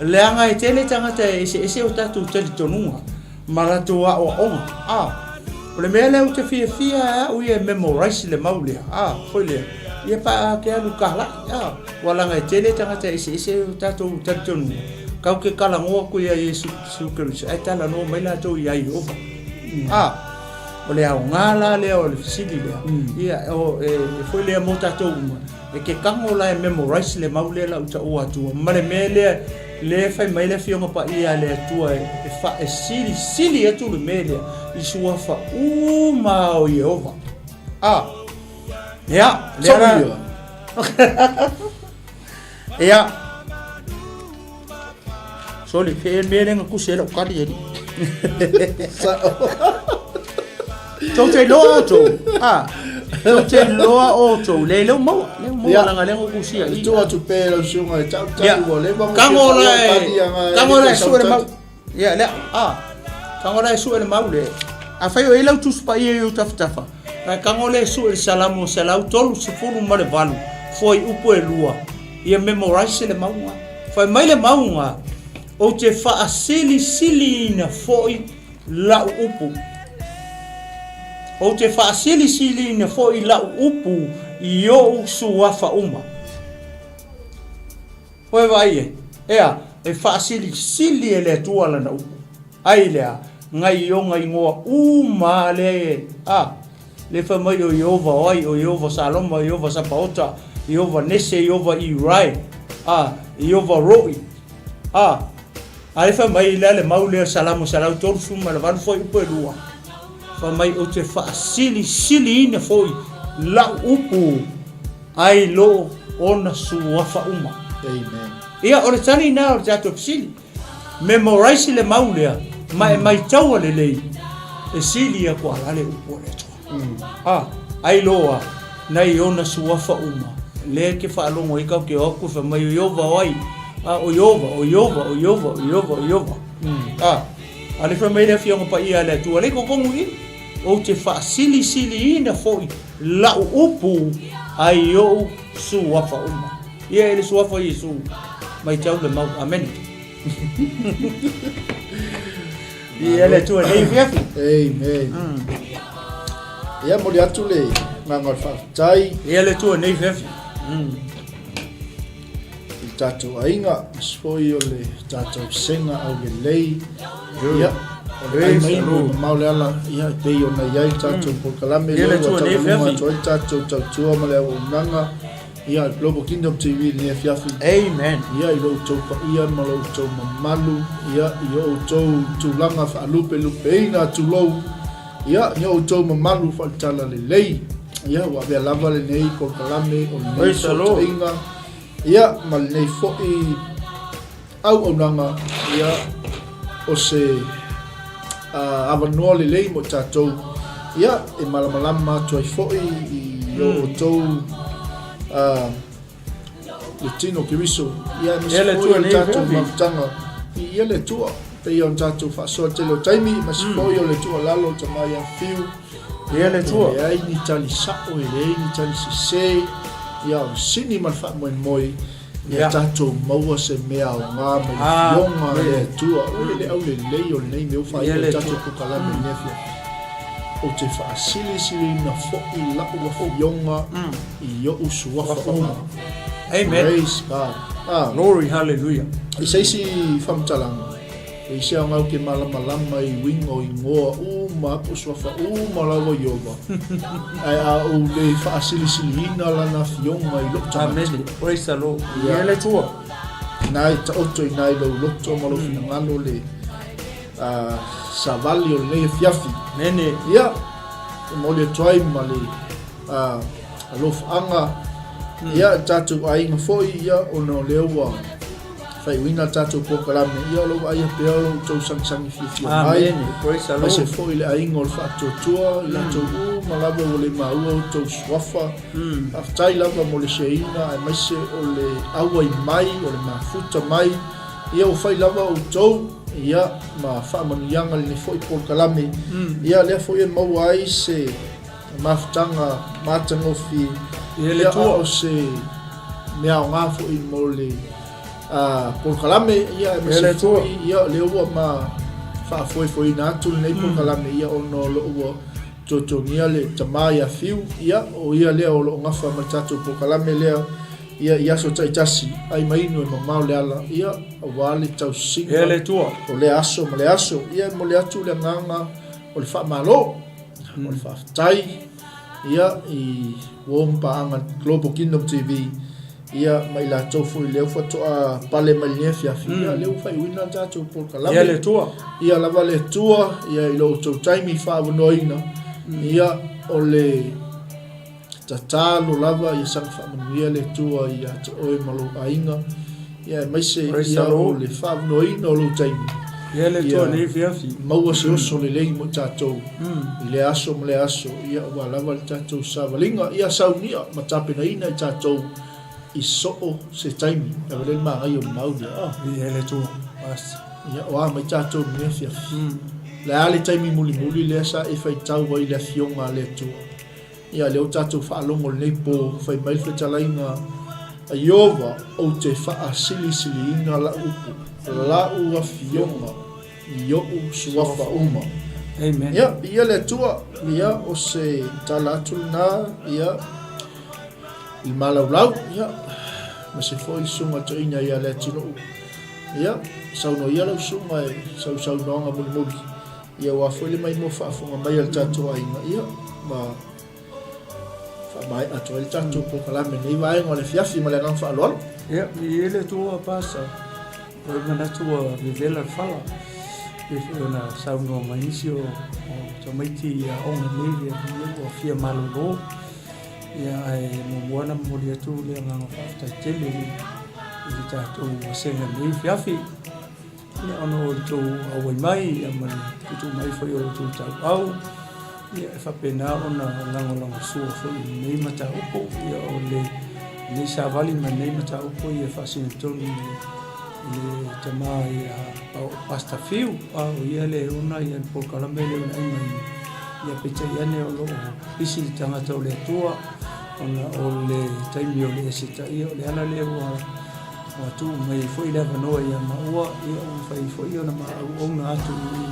Leaga e tele tagata e eseese o tatou talitonuga ma latou aoaoga. O le mea lea ou te fiafia ai au ia e memorize le mau lea, a, foi lea, ia pe a te alu kalai, a, ua laga e tele tagata e eseese o tatou talitonuga, kau ke talanoa atu ia Iesu Keriso, ae talanoa mai latou ia Ieova. A, o le aoga la lea o le fesili lea, ia, o, e, foi lea mo tatou uma, E ke kago la e memorize le mau lea la u taua atua ma le mea lea lea e fai mai le Afioga Paia a le Atua e faasilisili atu le mea lea i suafa uma o Ieova. A, ia, lea la. Ia. Soli, fe mea lea na tusi ai lau tali alii. Sao. Tou te iloa outou. Ah, tou te iloa outou. Le leu maua, leu maua Ia. langa lea na tusia i. Tuu atu pea i lau susuga e tau Ia. tali ua leva ona Kago fia la e, tali anga e kago le la e sau sue le tali. mau. Ia, lea, ah. Kago la e sue le mau le. Afai o i ai lau Tusi Paia i ou tafatafa, ae kago lea e sue le Salamo 138, fuaiupu e lua. Ia memorize le mauga. Fai mai le mauga, Ou te faasilisiliina foi lau upu. Ou te faasilisiliina foi lau upu i ou suafa uma. Ua e vaai e? Ea, e faasilisili e le Atua lana upu. Ai lea, ngai ona igoa uma lea e, a, le fai mai o Ieova o ai, o Ieova Saloma, o Ieova Sapaota, Ieova Nese, Ieova Iurai, a, Ieova Roi, a, a le fai mai lea le mau lea Salamo 138 foi upu e lua, fai mai ou te faasilisiliina foi lau upu ai lo ona suafa uma. Amen. Ia, o le tali lena o le tatou fesili. Memorize le mau lea ma e maitaua lelei e sili atu ala le upu a le Atua. A, ai loa nai ona suafa uma. Lea e te faalogo ai tatou te o atu fai mai o Ieova o ai? A, o Ieova, o Ieova, o Ieova, o Ieova, o Ieova. A, a lea fai mai le Afioga Paia a le Atua, lea i totonu i i, ou te faasilisiliina foi lau upu ai i ou suafa uma. Ia, e le suafa o Iesu, matau le mau. Amene. Ia le Atua nei afiafi. Amen. Ia momoli atu le agaga o le faafetai. Ia le Atua nei afiafi. I le tatou aiga, aemaise foi o le tatou sega aulelei. Ia, o le ai mai ua mamao le ala, ia, e pei ona i ai le tatou polokalame lea ua taualuga atu ai le tatou tautua ma le auaunaga. Ia, Global Kingdom TV i lenei afiafi. Amen. Ia, i lo outou paia ma lo outou mamalu, ia, i o outou tulaga faalupelupeina, tulou, ia, ni o outou mamalu faale-talalelei. Ia, ua avea lava lenei polokalame o lenei fesootaiga, ia, ma lenei foi auaunaga, ia, o se avanoa lelei mo i tatou, ia, e malamalama atu ai foi i o outou le tino o Keriso, ia, aemaise foi o le tatou mafutaga i ia le Atua, pei ona tatou faasoa i le tele o taimi, aemaise foi o le tuualalo o le tama ia Fiu, Ia le Atua. E leai ni tali sao, e leai ni tali sese, ia, o le sini ma le faamoemoe, Ia tatou maua se mea aoga mai le Afioga a le Atua. O le aulelei o lenei mea ua faaiu ai le tatou polokalame i lenei afiafi. Ou te faasilisiliina foi lau Afioga i ou suafa uma. Amen. Praise God. Ah. Glory, hallelujah. I se isi faamatalaga, e i se aoga ou te malamalama i uiga o igoa uma po o suafa uma lava o Ieova, ae a ou le faasilisiliina lana afioga i lou tagata. Amene. Praise the Lord. Ia le Atua. Ina e taoto i ina i lou loto ma lou finagalo le savali o lenei afiafi. Amene. Ia, e momoli atu ai ma le alofaaga, ia, i tatou aiga foi, ia, ona o lea ua faaiuina le tatou polokalame, ia o lo o vaaia pea lo outou sagisagi fiafia mai. Amene. Praise the Lord. Aemaise foi le aiga o le faatuatua, i latou uma lava ua le maua outou suafa. Faafetai lava mo le shareina aemaise o le auai mai, o le mafuta mai. Ia ua fai lava outou, ia, ma faamanuiaga i lenei foi polokalame. Ia lea foi e maua ai se mafutaga matagofie, ia, a o se mea aoga foi mo le polokalame, ia, aemaise foi, ia, o lea ua ma faafoefoeina atu lenei polokalame, ia, ona o lo o ua tuatuagia le tama ia Fiu, ia, o ia lea o lo o gafa ma le tatou polokalame lea, ia, i aso taitasi, ai ma inu e mamao le ala, ia, aua le tausiga o lea aso ma lea aso. Ia, e momoli atu le agaga o le faamalo. O le faafetai ia i uo ma paaga Global Kingdom TV ia ma i latou foi lea faatoa pale mai lenei afiafi ia lea ua faaiuina le tatou polokalame. Ia le Atua. Ia lava le Atua ia i lo outou taimi faaavanoaina ia o le Tatalo lava ia saga faamanuia le Atua ia te oe ma lou aiga, ia aemaise ia o le faavanoaina o lou taimi. Ia le Atua nei afiafi. Maua se oso lelei mo i tatou i lea aso ma lea aso, ia aua lava le tatou savaliga, ia saunia ma tapenaina i tatou i soo se taimi. E ave lea le manaia o le mau lea. Ah. Ia le Atua. Basi. Ia o a mai tatou i lenei afiafi. Le a le taimi mulimuli lea sa e faitau ai i le Afioga a le Atua. Ia, lea ua tatou faalogo i lenei po, fai mai le fetalaiga a Ieova, Ou te faasilisiliina lau upu, lau afioga i ou suafa uma. Amen. Ia, viia le Atua, ia, o se tala atu lena, ia, i le malaulau, ia, aemaise foi le susuga toeaina ia Leatinuu. Ia, saunoa ia lau susuga i sau saunoaga mulimuli. Ia aua foi le maimoa faafofoga mai a le tatou aiga, ia, ma faamaea atu ai le tatou polokalame i lenei vaega o le afiafi ma le agaga faaaloalo. Ia, viia le Atua Pastor. Ua i manatu ua vevela le fala. Pei foi ona saunoa mai nisi o tamaiti i aoga nei, ia, ua fia malolo. Ia, ae muamua ona momoli atu le agaga faafetai tele i le tatou vasega i lenei afiafi. Ia, ona o outou auai mai ia, ma le tuutuu mai foi o outou tauau, ia, e faapena ona lagolagosua foi i lenei mataupu, ia, o le lenei savali ma lenei mataupu ia e faasino tonu i le tama ia Pastor Fiu, a o ia le ona ia le polokalame lea o le aiga ia peitai ane o lo o pisi le tagata o le Atua ona o le taimi o le esetaia o le ala lea ua ua tuu mai ai foi le avanoa ia maua ia ua mafai foi ona ma auauna atu i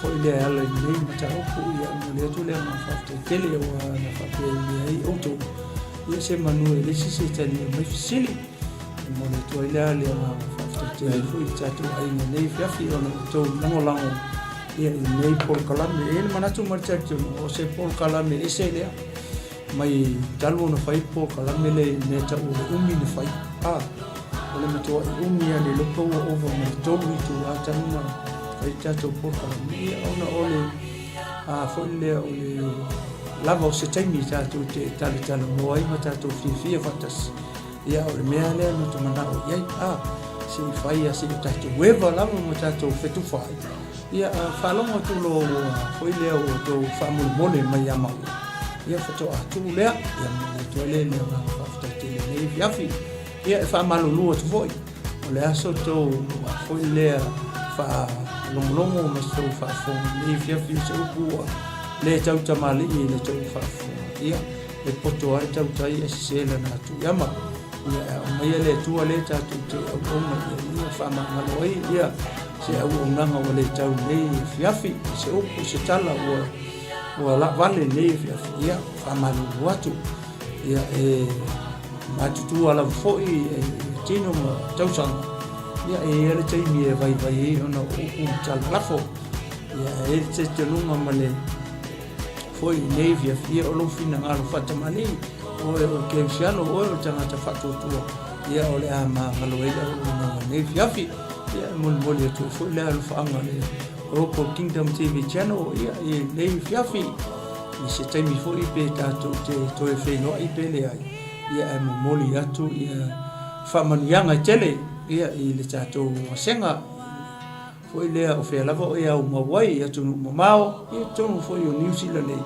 foi lea e ala i lenei mataupu ia momoli atu le agaga faafetai tele aua na faapea ai outou ia se manu e leai se isi e talia mai fesili. E momoli atu ai lea le agaga faafetai tele foi i le tatou aiga i lenei afiafi ona o outou lagolago ia i lenei polokalame. E i ai le manatu ma le talitonuga o se polokalame ese lea mai talu ona fai le polokalame lea i le mea tau o le umi na fai. A, o le matuai umi lava le iloa pe ua ova ma le 3 itula talu ona fai le tatou polokalame. Ia ona o le a foi lea o le lava o se taimi tatou te talatalanoa ai ma tatou fiafia faatasi. Ia o le mea lea na ou manao i ai, a, se i fai lava se i o tatou eva lava ma tatou fetufaai. Ia, a faalogo atu loa ua foi lea ua outou faamolemole mai ia maua, ia faatoa tuu lea, ia momoli atu ai lea le agaga faafetai tele i lenei afiafi. Ia, e faamalulu atu foi, o le a se tou foi lea faalogologo ma se tou faafofoga i lenei afiafi i se upu ua le tautamalii i le tou faafofoga. Ia, e poto ai tautai ae sese lana atu i ama. Ia e aumaia le Atua lea tatou te auauna i ai ia faamagalo ai ia se auaunaga ua le tau nei afiafi, se upu, se tala ua ua laavale nei afiafi, ia faamalulu atu. Ia e matutua lava foi e tino ma tausaga, ia e i ai le taimi e vaivai ai ona o upu ma tala lafo. Ia e i ai le talitonuga ma le foi i nei fiafia o lou finagalo faatamalii, oe o le kerisiano, oe o le tagata faatuatua, ia o le a magalo ai le auaunaga i nei fiafi. Ia e molimoli atu ai foi le alofaaga o le Global Kingdom TV Channel ia i nei fiafi. I se taimi foi pe tatou te toe feiloai pe leai, ia ae momoli atu ia faamanuiaga e tele ia i le tatou vasega. Foi lea o fea lava o e aumau ai i atunuu mamao, ia totonu foi o Niu Sila nei,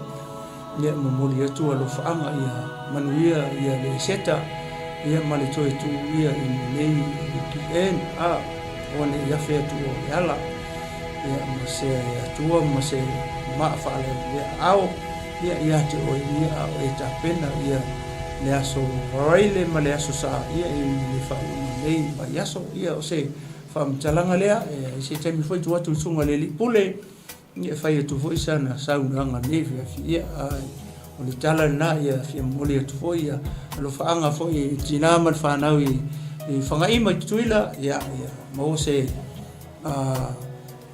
ia momoli atu alofaaga ia manuia ia le Eseta, ia ma le toe tuu ia i lenei weekend, a, aua ne i afe atu o le ala, ia ma se Atua ma se maa faaleaao, ia ia te oe ia a o e tapena ia le aso Varaile ma le aso Sa, ia i le faaiuga o lenei vaiaso, ia o se Faamatalaga lea, i se taimi foi tuu atu i le susuga i le Alii Pule, ia e fai atu foi sana saunoaga nei afiafi. Ia, ae o le tala lena, ia fia momoli atu foi ia alofaaga foi i tina ma le fanau i Fagaima i Tutuila, ia, ia maua se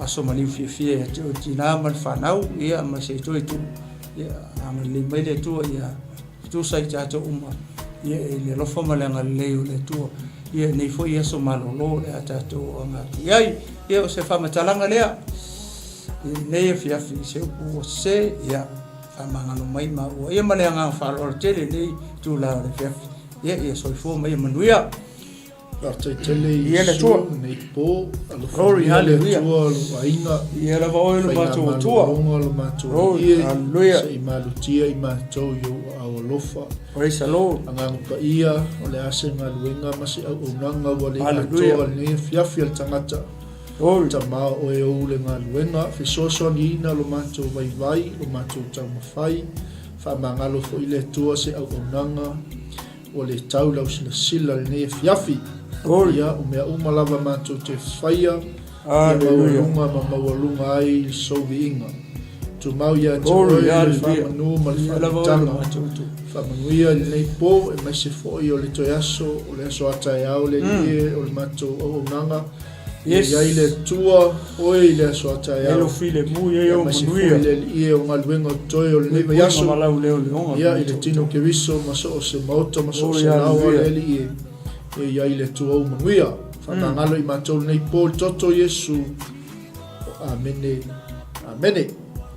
aso maliu fiafia ia te oe tina ma le fanau, ia ma se toe tuu, ia agalelei mai le Atua ia Tusa i tatou uma, ia i le alofa ma le agalelei o le Atua, ia i nei foi aso malolo o le a tatou aga atu i ai. Ia o se faamatalaga lea i lenei afiafi i se upu ua sese, ia faamagalo mai maua ia ma le agaga faaaloalo tele i lenei itula o le afiafi. Ia, ia soifua ma ia manuia. Faafetai tele i Iesu lenei po. Glory, Alofagia le Atua lou aiga. Ia lava oe lo matou Atua. Faigamalologa lo matou Glory, Alii. hallelujah. Se i malutia i matou i ou aao alofa. Praise the Lord. Agaga paia, o le a se galuega ma se auaunaga ua le Hallelujah. atoa lenei afiafi a le tagata. Glory. Tama o oe ou le galuega, fesoasoaniina lo matou vaivai, lo matou taumafai. Faamagalo foi le Atua se auaunaga. Ua le tau lau silasila i lenei afiafi. Glory. Ia, o mea uma lava matou te faia, ia Hallelujah. maualuga ma maualuga ai le sou viiga. Tumau ia te Glory, oe le hallelujah. faamanu ma le Ia lava oe lo faamatanga. matou Atua. Faamanuia i lenei po, aemaise foi o le toe aso, o le aso a taeao le Alii e, o le matou auaunaga. Ia Yes. i ai le Atua oe i le aso a taeao. Elo filemu ia Ia o aemaise foi manuia. le Alii e o galuega o totoe o lenei Puipuiga vaiaso. ma lauleoleoga Ia, i le tino Keriso ma so o se maota ma so o se Glory, laoa le hallelujah. Alii e, ia i ai le Atua ou manuia. Faamagalo i matou lenei po i le toto o Iesu. Amene. Amene.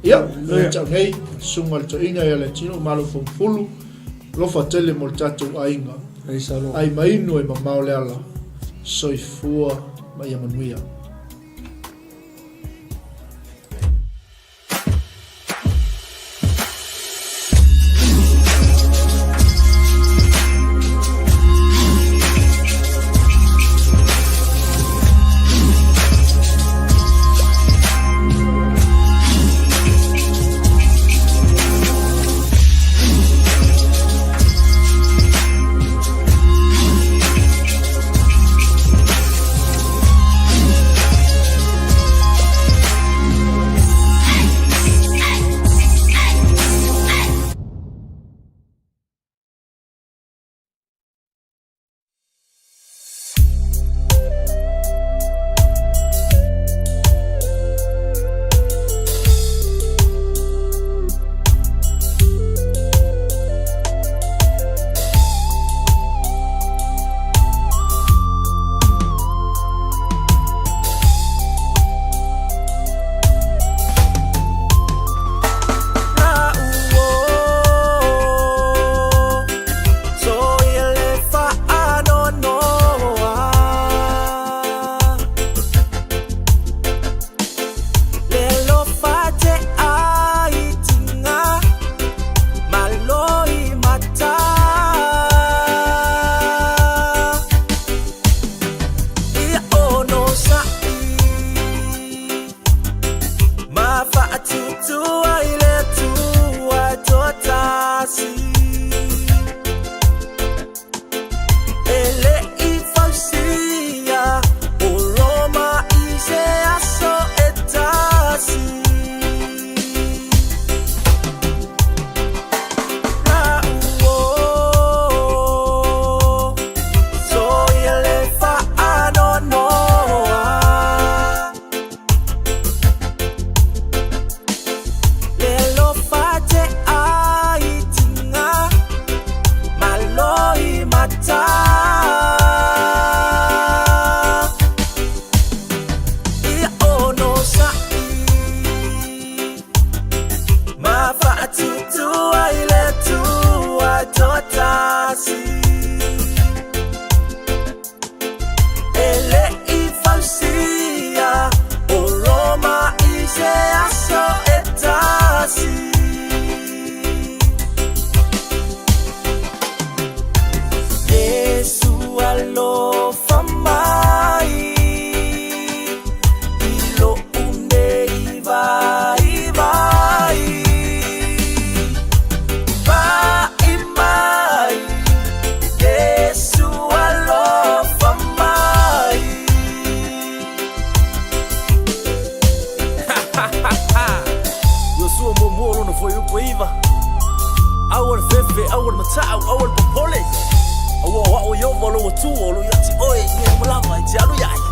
Ia, Hallelujah. ia tau nei, susuga i le toeaina ia Leatino Malo Foufulu, alofa tele mo le tatou aiga. Praise the Lord. Ai mainu e mamao le ala. Soifua ma ia manuia. Alofa mai i loʻu nei waiwai. Paʻi mai, Iesu alofa mai. Iosua muamua lona fuaiupu e 9. Aua le fefe, aua le mataʻau, aua le popole. Aua o aʻo Ieova lou Atua o lo o ia te oe i mea uma lava e te alu i ai.